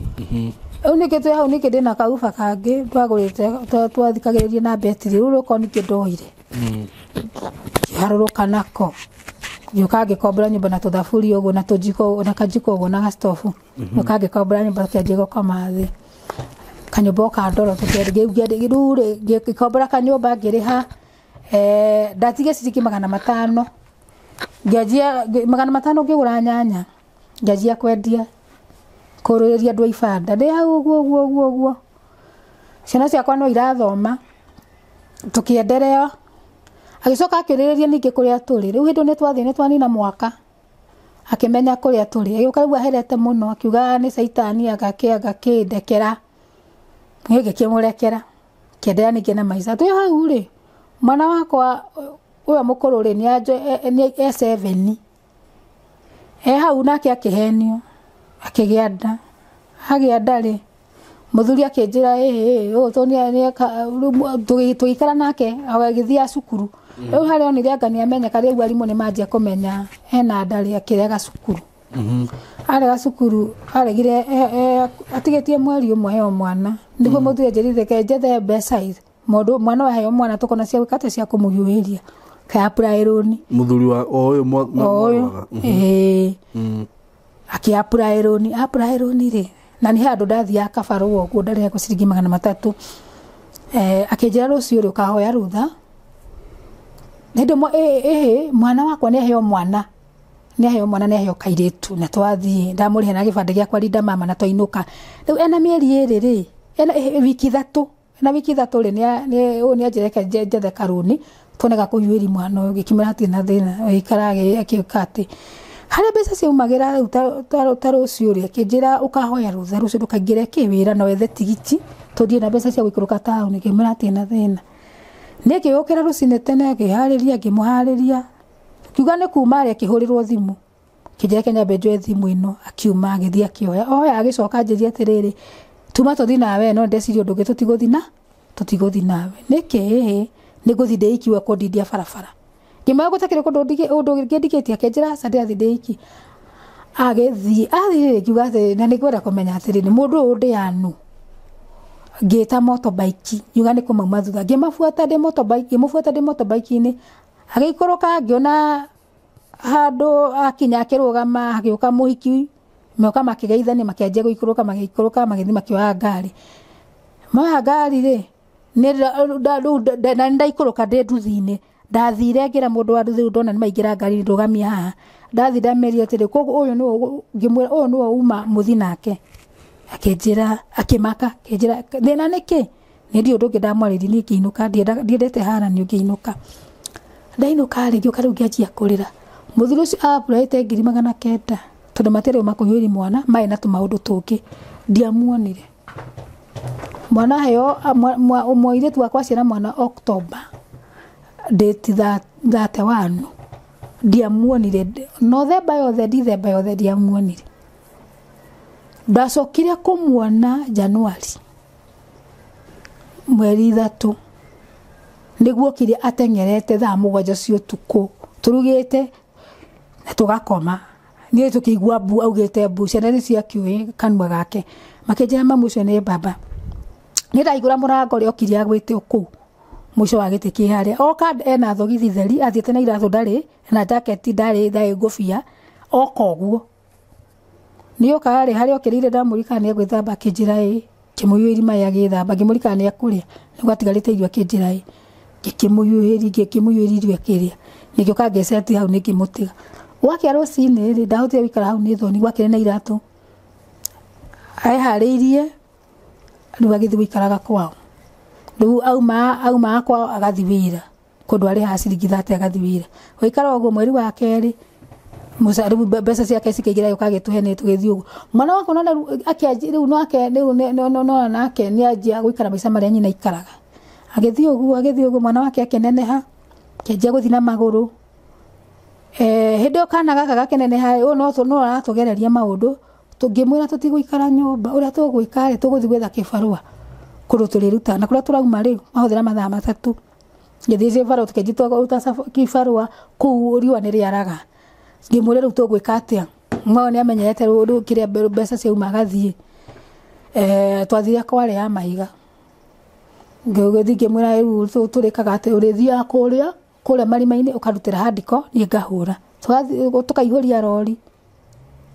rĩu ningĩ twĩ hau ningĩ ndĩna kauba kangĩ twagũrĩte twathikagĩrĩria na betiri rĩu rũkorwo ningĩ ndoire ngĩharũrũka nako ngĩũka ngĩkombora nyũmba na tũthaburi ũguo na tũjiko na kajiko ũguo na gastobu ngĩũka ngĩkombora nyũmba tũkĩanjia gũkoma thĩ kanyũmba o ka ndoro rĩu rĩ ngĩkombora kanyũmba ngĩrĩha ndatige ciringi 500 ngĩanjia 500 ngĩgũra nyanya ngĩanjia kwendia kũrũrĩria andũ a ibanda ndĩ hau ũguo ũguo ũguo ũguo ciana ciakwa no irathoma tũkĩenderea agĩcoka akĩũrĩrĩria ningĩ kũrĩa tũrĩ rĩu hĩndĩ ĩyo nĩ twathiĩ nĩ twanina mwaka akĩmenya kũrĩa tũrĩ agĩũka rĩu aherete mũno akiuga nĩ caitani agakĩndekera niĩ ngĩkĩmũrekera kĩenderea ningĩ na maica twĩ hau rĩ mwana wakwa ũyũ mũkũrũ rĩ nĩ e 7 e hau nake akĩhenio akĩgĩa nda agĩa nda rĩ Muthuri akĩnjĩra ĩĩ ũũ tũgĩikara nake agĩthiĩ cukuru. Rĩu harĩa onire anga nĩamenyeka rĩu arimũ nĩmanjia kũmenya ena ndarĩ akĩrega cukuru. Arega cukuru aregire atigĩtie mweri ũmwe heo mwana. Nĩguo mũthuri anjĩrire reke njethe mbeca ici. Mũndũ mwana waheo mwana tũkona cia gwĩka atĩa cia kũmũhiũhĩria. Ka apply rũni. Muthuri wa o ũyũ Ũyũ. Ĩĩ. Akĩ apply rũni, apply rũni rĩ. Na nĩ handũ ndathiaga kabarũa ũguo ndarĩhagwo ciringi 300. Akĩnjĩra rũciũ rĩ ũkahoya rũtha. Hĩndĩ ĩmwe ĩhĩ mwana wakwa nĩaheo mwana. Nĩaheo mwana nĩaheo kairĩtu na twathiĩ ndamũrĩha na gĩbandĩ gĩakwa rinda mama na twainũka. Rĩu ena mĩeri ĩrĩ rĩ, ena wiki ithatũ, ena wiki ithatũ rĩ ũyũ nĩanjĩra reke njethe karũni tuone ga kũhiũhĩria mwana ũyũ ngĩkĩmwĩra hatirĩ na thĩna ĩikara akĩũka atĩ harĩa mbeca ciaumagĩra rĩu ta rũciũ rĩ akĩnjĩra ũkahoya rũtha rũciũ ndũkaingĩre kĩwĩra na wethe tigiti tũthiĩ na mbeca cia gũikũrũka taũni ngĩmwĩra hatirĩ na thĩna. Niĩ ngĩũkĩra rũcinĩ tene ngĩharĩria ngĩmũharĩria kiuga nĩ kuma rĩ akĩhũrĩrwo thimũ kĩnjĩra reke nyambe njoe thimũ ĩno akiuma agĩthiĩ akĩoya oya agĩcoka anjĩria atĩrĩrĩ tuma tũthiĩ nawe no ndeciria ũndũ ũngĩ tũtigũthiĩ nawe nĩkĩ ĩhĩ nĩngũthiĩ ndĩ iki kũndindia barabara ngĩmwĩra gũtakĩrĩ kũndũ ũndũ ũngĩ ndikĩtie akĩnjĩra aca ndĩrathiĩ ndĩ iki agĩthiĩ athiĩ ngiuga atĩrĩ na nĩngwenda kũmenya atĩrĩrĩ mũndũ ũyũ ndĩanu ngĩta motorbike ngiuga nĩ kũmauma thutha ngĩmabuata ndĩ motorbike ngĩmũbuata ndĩ motorbike-inĩ agĩikũrũka ngĩona handũ akinya akĩrũgama hagĩũka mũhiki moka makĩgeithania makĩanjia gũikũrũka magĩikũrũka magĩthiĩ makĩoya ngari moya ngari rĩ na nĩndaikũrũka ndĩ nduthi-inĩ ndathire ngĩra mũndũ wa nduthi rĩu ndona nĩmaingĩra ngari ndũgamia haha ndathi ndameria atĩrĩ koguo ũyũ nĩwe ngĩmwĩra ũyũ nĩwe uma mũthi nake akĩnjĩra akĩmaka akĩnjĩra thĩna nĩkĩ nĩ ndiũ ũndũ ũngĩ ndamwarĩirie niĩ ngĩinũka ndiendete haranio ngĩinũka ndainũka rĩ ngĩũka rĩu ngĩanjia kũrĩra mũthuri ũcio apurĩte 900,000 tondũ matiarĩ makũhiũhĩria mwana marĩ na tũmaũndũ tũngĩ ndiamuonire mwana heo mũirĩtu wakwa aciara mwana October date 31 ndiamuonire Novemba yothe Dithemba yothe ndiamuonire ndacokire kũmuona Januari mweri 3 nĩguo okire ateng'erete thaa 7 cia ũtukũ tũrugĩte na tũgakoma niĩ tũkĩigua mbu augĩte mbu ciana nĩ ciakĩũĩ kanua gake makĩnjĩra mamu ũcio nĩ baba nĩ ndaigũra mũrango rĩ okire agwĩte kũu mũico wa gĩtĩ kĩ harĩa oka ena thogithi theri athiĩte na iratũ ndarĩ na jaketi ndarĩ ndarĩ ngũbia oka ũguo nĩ oka rĩ harĩa okĩrĩire ndamũrika nĩ egwĩthamba akĩnjĩra ĩ ngĩmũiyũria maĩ agĩthamba ngĩmũrika nĩ ekũrĩa nĩguo atigarĩte irio akĩnjĩra ĩ ngĩkĩmũiyũria ngĩkĩmũiyũria irio akĩrĩa nĩngĩũka ngĩceti hau nĩngĩmũtiga gwakĩa rũcinĩ rĩ ndahotire gũikara hau nĩ thoni gwakĩrĩ na iratũ eharĩirie rĩu agĩthiĩ gũikaraga kwao rĩu auma kwao agathiĩ wĩra kũndũ arĩhaga ciringi 30 agathiĩ wĩra gũikara ũguo mweri wa kerĩ rĩu mbeca ciake cikĩingĩra gĩũka agĩtũhe nĩ tũgĩthiĩ ũguo mwana wakwa nona rĩu nake rĩu nona nake nĩanjia gũikara maica marĩa nyina aikaraga agĩthiĩ ũguo mwana wake akĩneneha akĩanjia gũthiĩ na magũrũ hĩndĩ ĩyo kana gaka gakeneneha ũyũ no aratũgereria maũndũ tũngĩmwĩra tũtigũikara nyũmba ũrĩa tũgwĩka rĩ tũgũthiĩ gwetha kĩbarũa kũndũ tũrĩruta na kũrĩa tũrauma rĩ mahũthĩra mathaa 3 ngĩthiĩ kĩbarũa tũkĩanjia kũruta kĩbarũa kũu riũa nĩ rĩaraga ngĩmwĩra rĩu tũgwĩka atĩa mwana nĩ amenyerete rĩu kĩrĩa mbeca ciauma agathiĩ twathire kware ya mahiga ngĩthiĩ ngĩmwĩra rĩu tũrĩkaga atĩ ũrĩthiaga kũrĩa marima-inĩ ũkarutĩra handiko niĩ ngahũra tũkaihũria rori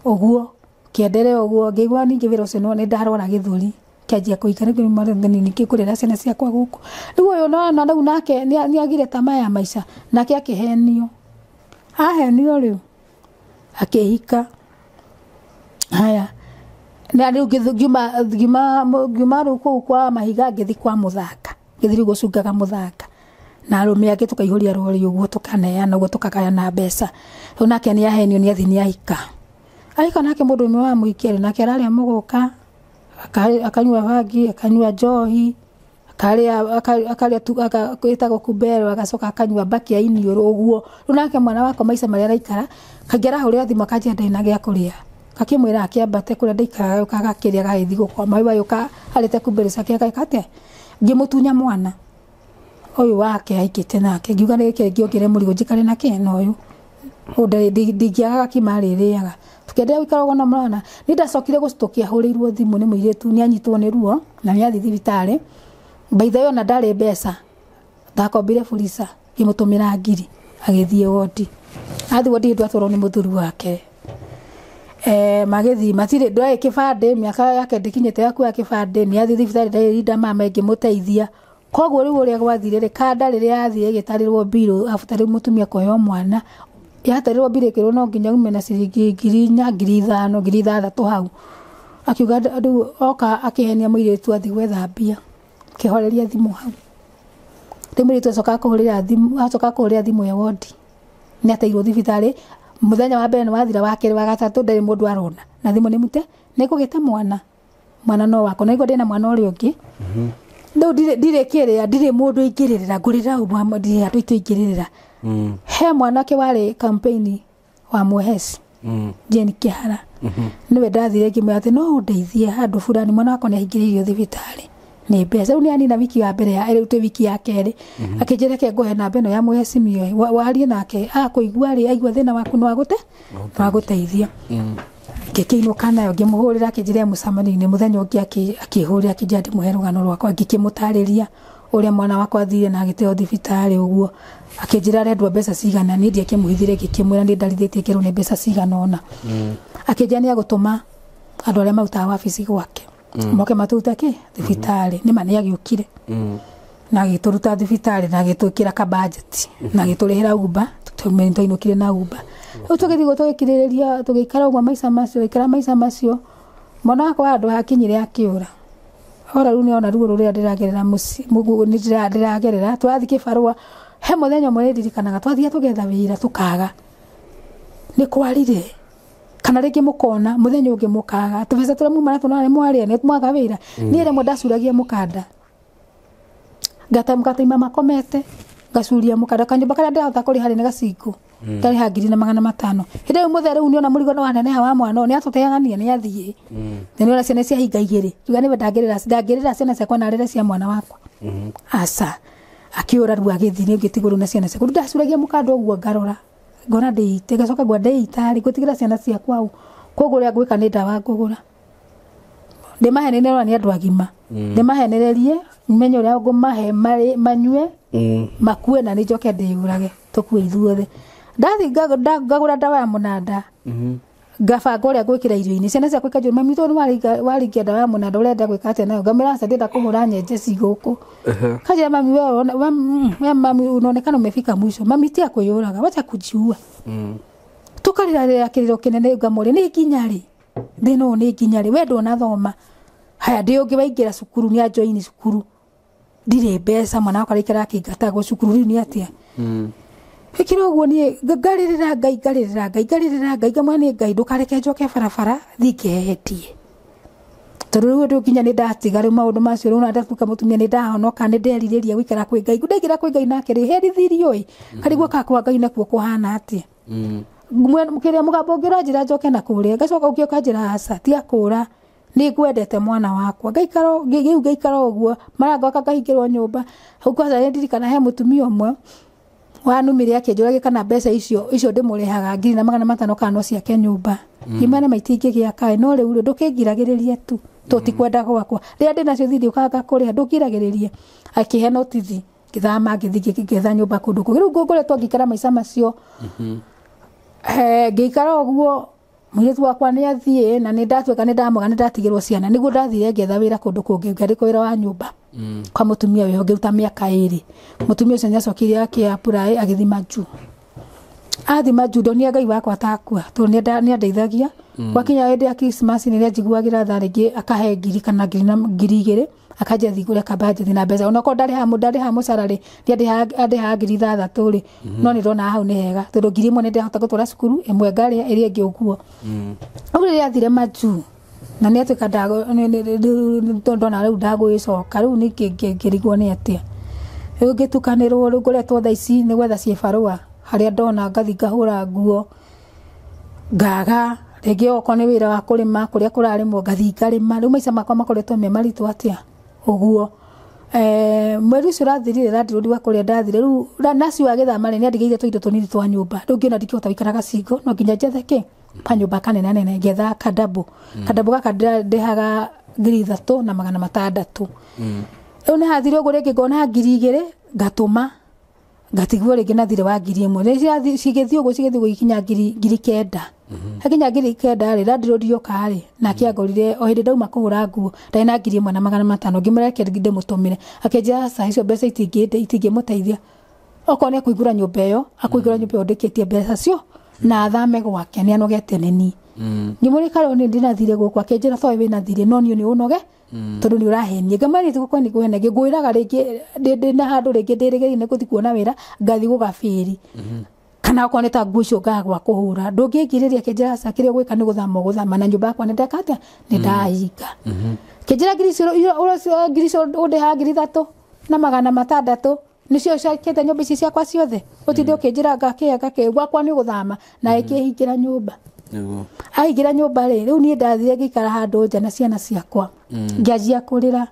ũguo kĩendere ũguo ngĩigua ningĩ wĩra ũcio nĩ ndarwara gĩthũri kĩanjia kũikara ningĩ kũrera ciana ciakwa gũkũ rĩu ũyũ nona rĩu nake nĩagire tamaa ya maica nake akĩhenio ahenio rĩu akĩhika haya na rĩu ngiuma rĩu kũu kwa mahiga ngĩthiĩ kwa mũthaka ngĩthiĩ rĩu gũcungaga mũthaka na arũme angĩ tũkaihũria rori ũguo tũkaneana ũguo tũkagayana mbeca rĩu nake nĩahenio nĩathiĩ nĩahika ahika nake mũndũ ũmwe wa mũhikia rĩ nake ararĩa mũgũka akanyua bangi akanyua njohi akarĩa ĩtagwo kumbero agacoka akanyua mbaki ya iniũrũ ũguo rĩu nake mwana wakwa maica marĩa araikara kaingĩ arahũrĩra thimũ akanjĩra ndarĩ na gĩa kũrĩa Ngakĩmwĩra akĩambate kũrĩa ndaikaraga yũkaga akĩrĩa gagĩthiĩ gũkoma. Rĩu agĩũka arĩte kumbĩrĩ ciake ageka atĩa? Ngĩmũtunya mwana ũyũ wake aikĩte nake. Ngiuga nĩ ngĩongere mũrigo njikare nake na ũyũ. Ndingĩaga gakima arĩrĩaga. Tũkĩenderea gũikara ũguo na mwana. Nĩ ndacokire gũcitũkia hũrĩirwo thimũ nĩ mũirĩtu nĩ anyitwo nĩ ruo na nĩ athiĩ thibitarĩ. By the way ona ndarĩ mbeca. Ndakombire Fuliza ngĩmũtũmĩra ngiri agĩthiĩ wodi. Athiĩ wodi ndwatwarwo nĩ mũthuri wake. Magĩthiĩ matirĩ ndwarĩ kĩbandĩ mĩaka yake ndĩkinyĩte ya kuoya kĩbandĩ nĩ athiĩ thibitarĩ ndarĩ rinda mama ĩngĩmũteithia. Koguo rĩu ũrĩa gwathire rĩ kanda rĩrĩa yathiĩ ĩgĩtarĩrwo mbirũ after rĩu mũtumia kũheo mwana yatarĩrwo mbirũ ĩkĩrwo no nginya ume na ciringi 4,000 5,000 6,000 hau. Akiuga rĩu oka akĩhenia mũirĩtu athiĩ gwetha mbia akĩhoreria thimũ hau. Rĩu mũirĩtu acoka kũhũrĩra thimũ acoka kũhũrĩra thimũ ya wodi nĩ ateirwo thibitarĩ mũthenya wa mbere nĩ wathira wa kerĩ wa gatatũ ndarĩ mũndũ arona na thimũ nĩ mũte nĩ kũgĩte mwana mwana no wakwa na nĩguo ndĩna mwana ũrĩa ũngĩ. Rĩu ndirĩ kĩrĩa ndirĩ mũndũ ingĩrĩrĩra ngũrĩra ndirĩ andũ aitũ ingĩrĩrĩra. He mwanake warĩ campaign wa Muhesi Jane Kĩhara nĩwe ndathire ngĩmwĩra atĩ no ũndeithie handũ fulani mwana wakwa nĩ ahingĩrĩirio thibitarĩ nĩ mbeca. Rĩu nĩ anina wiki ya mbere ya rĩu twĩ wiki ya kerĩ akĩnjĩra reke ngũhe namba ĩno ya mũhecimiwa warie nake akũigua rĩ aigua thĩna waku no agũteithia. Ngĩkĩinũka nayo ngĩmũhũrĩra akĩnjĩra mũcemanio-inĩ mũthenya ũngĩ akĩhũrĩra akĩnjĩra ndĩmũhe rũgano rwakwa ngĩkĩmũtarĩria ũrĩa mwana wakwa athire na agĩteo thibitarĩ ũguo. Akĩnjĩra arendwo mbeca cigana niĩ ndiakĩmũhithire ngĩkĩmwĩra nĩ ndarithĩtie kĩrwo nĩ mbeca cigana ũna. Akĩnjĩra nĩ agũtũma andũ arĩa marutaga wabici gwake moke matũrute kĩ thibitarĩ. Nĩ ma nĩ agĩũkire na agĩtũruta thibitarĩ na agĩtwĩkĩra ka budget na agĩtũrĩhĩra Uber twainũkire na Uber. Rĩu tũgĩthiĩ tũgĩkirĩrĩria tũgĩikara ũguo maica macio gĩikara maica macio mwana wakwa handũ hakinyire akĩũra. Ora rĩu nĩona ruo rũrĩa ndĩragerera mũciĩ nĩ ndĩragerera twathiĩ kĩbarũa he mũthenya ũmwe ndirikanaga twathiĩ tũgetha wĩra tũkaga nĩ kwarire kana rĩngĩ mũkona mũthenya ũngĩ mũkaga tũbeca tũrĩa muma natwo nĩ mwarĩa nĩ mwaga wĩra. Niĩ rĩmwe ndacuragia mũkanda ngataima makomete ngacuria mũkanda kanyũmba karĩa ndĩrahota kũrĩha rĩ nĩ gacingũ ndarĩha 1,500. Hĩndĩ ĩyo mũthee rĩu nĩona mũrigo nĩ waneneha wa mwana nĩ atũteagania nĩ athiĩ na nĩona ciana ciahinga igĩrĩ kiuga nĩwe ndangĩrĩra ciana ciakwa na arĩre cia mwana wakwa. Aca akĩũra rĩu agĩthiĩ nĩ ngĩtigwo rĩu na ciana ciakwa. Rĩu ndacuragia mũkanda ũguo ngarora ngona ndĩite ngacoka ngwa ndĩita rĩ ngũtigĩra ciana ciakwa au koguo ũrĩa ngwĩka nĩ ndawa ngũgũra ndĩmahenererie nĩ andũ agima ndĩmahenererie menye ũrĩa ngũmahe manyue makue na nĩ njoke ndĩyũrage tũkue ithuothe. Ndathi ngagũra ndawa ya mũnanda ngabanga ũrĩa ngwĩkĩra irio-inĩ ciana ciakwa ikanjũria mami tondũ waringia ndawa ya mũnanda ũrenda gwĩka atĩa nayo ngamwĩra aca ndĩrenda kũhũra nyenje ci gũkũ. Kanjĩra mami we mami unaonekana umefika mwisho mami tia kwĩyũraga wacha kujiua. Tũkarĩra kĩrĩro kĩnene ngamũria nĩ nginya rĩ thĩna ũyũ nĩ nginya rĩ we ndũnathoma haya ndĩ ũngĩ waingĩra cukuru nĩ anjoini cukuru ndirĩ mbeca mwana wakwa araikara akĩingatagwo cukuru rĩu nĩ atĩa. Ĩkĩra ũguo niĩ ngarĩrĩra Ngai ngarĩrĩra Ngai ngarĩrĩra Ngai ngamwĩra nĩ Ngai ndũkareke njoke barabara thiĩ ngehendie tondũ rĩu ũndũ nginya nĩ ndatiga rĩu maũndũ macio rĩu na ndatuĩka mũtumia nĩ ndahonoka nĩ nderirĩria gũikara kwĩ Ngai ndaingĩra kwĩ Ngai nake rĩ herithirio ĩ karigwo kakwa Ngai nakuo kũhana atĩa. Kĩrĩa mũgambo ũngĩ ũranjĩra njoke na kũrĩa ngacoka ũngĩ ũkanjĩra aca tiga kũra nĩ ngwendete mwana wakwa ngaikara rĩu ngaikara ũguo marangoka ngahingĩrwo nyũmba hau kwanza nĩ ndirikana he mũtumia ũmwe wanumire akĩnjũragia kana mbeca icio ndĩmũrĩhaga 1,500 kana no ciake nyũmba ngĩmwĩra nĩ matingĩgĩa kaĩ no rĩu rĩ ndũkĩngiragĩrĩrie tu tũtikwenda gwakwa rĩrĩa ndĩnacio thithi ũkaga kũrĩha ndũngiragĩrĩrie. Akĩhe notithi ngĩthama ngĩthiĩ ngĩetha nyũmba kũndũ kũngĩ rĩu ngoretwo ngĩikara maica macio. Ngĩikara ũguo mũirĩtu wakwa nĩ athiĩ na nĩ ndatuĩka nĩ ndamũga nĩ ndatigĩrwo ciana nĩguo ndathire ngĩetha wĩra kũndũ kũngĩ ngĩandĩkwo wĩra wa nyũmba kwa mũtumia wĩho ngĩruta mĩaka 2. Mũtumia ũcio nĩacokire akĩ-apply agĩthiĩ majuu. Athiĩ majuu ndonire Ngai wakwa atakua tondũ nĩ andeithagia. Gwakinya hĩndĩ ya Christmas nĩ anjiguagĩra tha rĩngĩ akahe 1,000 kana 2,000 akanjĩra thiĩ ngũre kabajeti na mbeca onakorwo ndarĩhaga mũcara rĩ nĩandĩhaga 6,000 rĩ no nĩ ndona hau nĩ hega tondũ 1,000 nĩ ndĩrahota gũtwara cukuru ĩmwe ngarĩa ĩrĩa ĩngĩ ũguo. Rĩu rĩrĩa athire majuu na nĩ atuĩka ndona rĩu ndagũgĩcoka rĩu nĩ ngĩrigwo nĩ atĩa rĩu ngĩtukanĩrwo rĩu ngoretwo thaa ici nĩ gwetha ciĩbarũa harĩa ndona ngathi ngahũra nguo ngaga Rĩngĩ okorwo nĩ wĩra wa kũrĩma kũrĩa kũrarĩmwo ngathiĩ ngarĩma. Rĩu maica makwa makoretwo me maritũ atĩa ũguo. Mweri ũcio ũrathirire landlord wa kũrĩa ndathire rĩu nacio agĩthama rĩ nĩandigĩire tũindo tũnini twa nyũmba. Rĩu ngĩona ndingĩhota gũikaraga single no nginya njethe kĩ kanyũmba kanenanene ngetha kadabu. Kadabu gaka ndĩhaga 3,600. Rĩu nĩ hathire ũguo rĩngĩ ngona 2,000 ngatũma ngatigwo rĩngĩ na thirĩ wa 1,000. Nĩ cigĩthiĩ ũguo cigĩthiĩ ũguo ikinya 9,000. Hakinya 9,000 rĩ landlord yoka rĩ nake angorire o hĩndĩ ndauma kũhũra nguo ndarĩ na 1,500 ngĩmwĩra reke ndĩmũtũmĩre akĩnjĩra aca icio mbeca itingĩmũteithia okorwo nĩ akũingũra nyũmba ĩyo akũingũra nyũmba ĩyo ndĩkĩtie mbeca cio na athame gwake nĩ anogete nĩ niĩ. Ngĩmũria karĩ nĩ ndĩna thirĩ gũkũ akĩnjĩra toĩ wĩna thirĩ no niĩ nĩ ũnoge tondũ nĩ ũrahenia. Ngamwĩra niĩ tigũkwa nĩ kũhenia ngĩngwĩraga rĩngĩ ndĩ na handũ rĩngĩ ndĩrĩgĩrĩire nĩ gũthiĩ kuona wĩra ngathiĩ gũgabĩri kana okorwo nĩ ta nguo icio ngaga gwa kũhũra ndũngĩngirĩria. Akĩnjĩra aca kĩrĩa ũgwĩka nĩ gũthama ũgũthama na nyũmba yakwa nĩ ndeka atĩa nĩ ndahinga. Kĩnjĩra ngiri icio ũndĩhaga 3,600 nĩcio ciakĩte nyũmba ici ciakwa ciothe ũtinde ũkĩnjĩra ngakĩa ngakĩa gwakwa nĩ ũgũthama na ĩkĩhingĩra nyũmba. Aingĩra nyũmba rĩ rĩu niĩ ndathire ngĩikara handũ nja na ciana ciakwa ngĩanjia kũrĩra.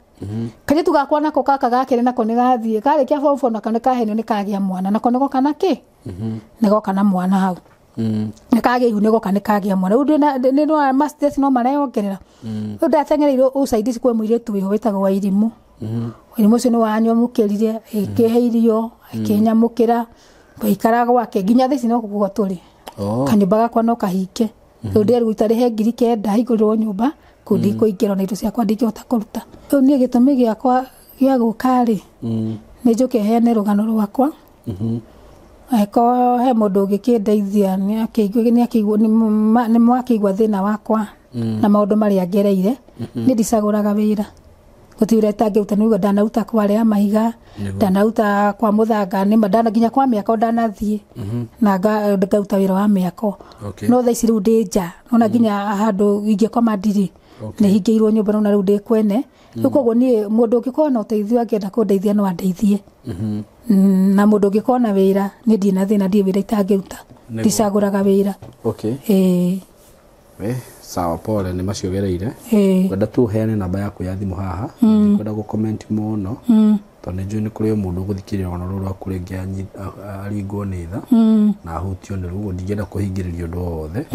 Kairĩtu gakwa nako gaka gakĩrĩ nako nĩ gathiĩ karĩkia form four nako nĩ kahenio nĩ kagĩa mwana nako nĩ goka na kĩ nĩ goka na mwana hau nĩ kagĩa ihu nĩ goka nĩ kagĩa mwana. Rĩu nĩ ndona ma stress no mareyongerera. Rĩu ndateng'ereirwo ũcaidici kwĩ mũirĩtu wĩho wĩtagwo Wairimũ. Wairimũ ũcio nĩ wanyamũkĩrire ĩkĩhe irio ĩkĩnyamũkĩra twaikara gwake nginya thaa ici no kũguo tũrĩ. Kanyũmba gakwa no kahinge rĩu ndĩrerwo itarĩhe 9,000 hingũrĩrwo nyũmba kũu ndikũingĩra na indo ciakwa ndingĩhota kũruta. Rĩu niĩ gĩtũmi gĩakwa gĩa gũka rĩ nĩ njũke heane rũgano rwakwa. Angĩkorwo he mũndũ ũngĩkĩndeithia nĩ mwakĩigua thĩna wakwa na maũndũ marĩa ngereire. Niĩ ndicagũraga wĩra gũtirĩ wĩra itangĩruta nĩ uga ndanaruta kwa arĩa mahiga ndanaruta kwa mũthanga nĩma ndana nginya kwa mĩako ndanathiĩ na ngaruta wĩra wa mĩako. No thaa ici rĩu ndĩ nja nona nginya handũ ingĩkoma ndirĩ nĩ hingĩirwo nyũmba nona rĩu ndĩ kwene. Rĩu koguo niĩ mũndũ ũngĩkorwo na ũteithio angĩenda kũndeithia no andeithie. Na mũndũ ũngĩkorwo na wĩra niĩ ndirĩ na thĩna ndirĩ wĩra itangĩruta ndicagũraga wĩra. Sawa pole nĩ macio gereire. Ngwenda tu ũheane namba yaku ya thimũ haha ndikwenda gũ comment mũno tondũ nĩ njũĩ nĩ kũrĩ mũndũ ũgũthikĩrĩria rũgano rũrũ rwaku rĩngĩ aringwo nĩ tha na ahutio nĩ ruo ndingĩenda kũhingĩrĩria ũndũ o wothe.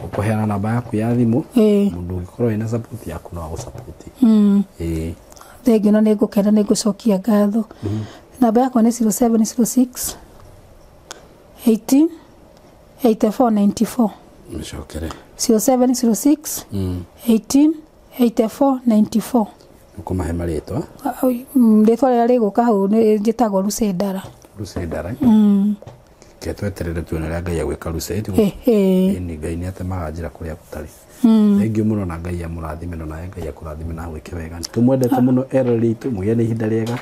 Ũkũheana namba yaku ya thimũ mũndũ ũngĩkorwo wĩna support yaku no agũ-support. Thengiũ na nĩngũkena nĩngũcokia ngatho. Namba yakwa nĩ 0706 18 84 94. Mĩcokere. 0706 18 84 94. Ũkũmahe marĩtwa? Rĩtwa rĩrĩa rĩgũka hau nĩ njĩtagwo Lucy Ndara. Lucy Ndara. Ke tweterere tuone ũrĩa Ngai agwĩka Lucy. Nĩ Ngai nĩ atemaga njĩra kũrĩa gũtarĩ. Thengiũ mũno na Ngai amũrathime na nawe Ngai akũrathime na agwĩke wega. Tũmwendete mũno eroreri aitũ mũgĩe na ihinda rĩega.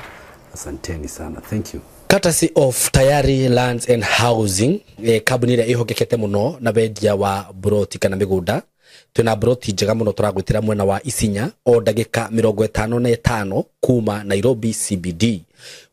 Asanteni sana. Thank you. Courtesy of Tayari Lands and Housing, kambuni ĩrĩa ĩhokekete mũno na wendia wa broti kana mĩgũnda. Twĩna broti njega mũno tũragwĩtĩra mwena wa Isinya o ndagĩka 55 kuma Nairobi CBD.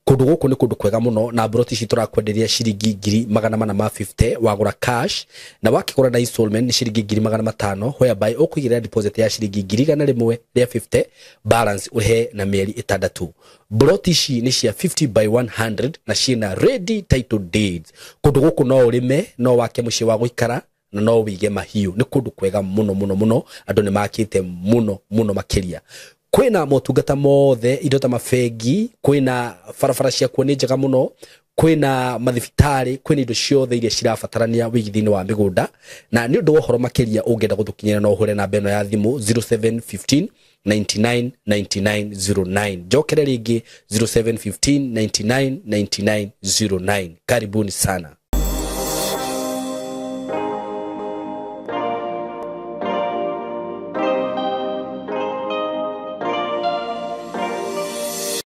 Kũndũ gũkũ nĩ kũndũ kwega mũno na broti ici tũrakwenderia ciringi 450 wagũra cash na wakĩgũra na installment nĩ ciringi 500 whereby ũkũigĩrĩra deposit ya ciringi 150 balance ũrĩhe na mĩeri 6. Broti ici nĩ cia 50 by 100 na ciĩna ready title deeds. Kũndũ gũkũ no ũrĩme no wake mũciĩ wa gũikara na no wĩige mahiũ. Nĩ kũndũ kwega mũno mũno mũno andũ nĩ makĩte mũno mũno makĩria. Kwĩna motungata mothe indo ta mabengi kwĩna barabara ciakuo nĩ njega mũno kwĩna mathibitarĩ kwĩna indo ciothe iria cirabatarania wĩigithia-inĩ wa mĩgũnda. Na nĩ ũndũ wa ũhoro makĩria ũngĩenda gũtũkinyĩra no ũhũre namba ĩno ya thimũ 0715 99 99 09. Njokere rĩngĩ 0715 99 99 09. Karibuni sana.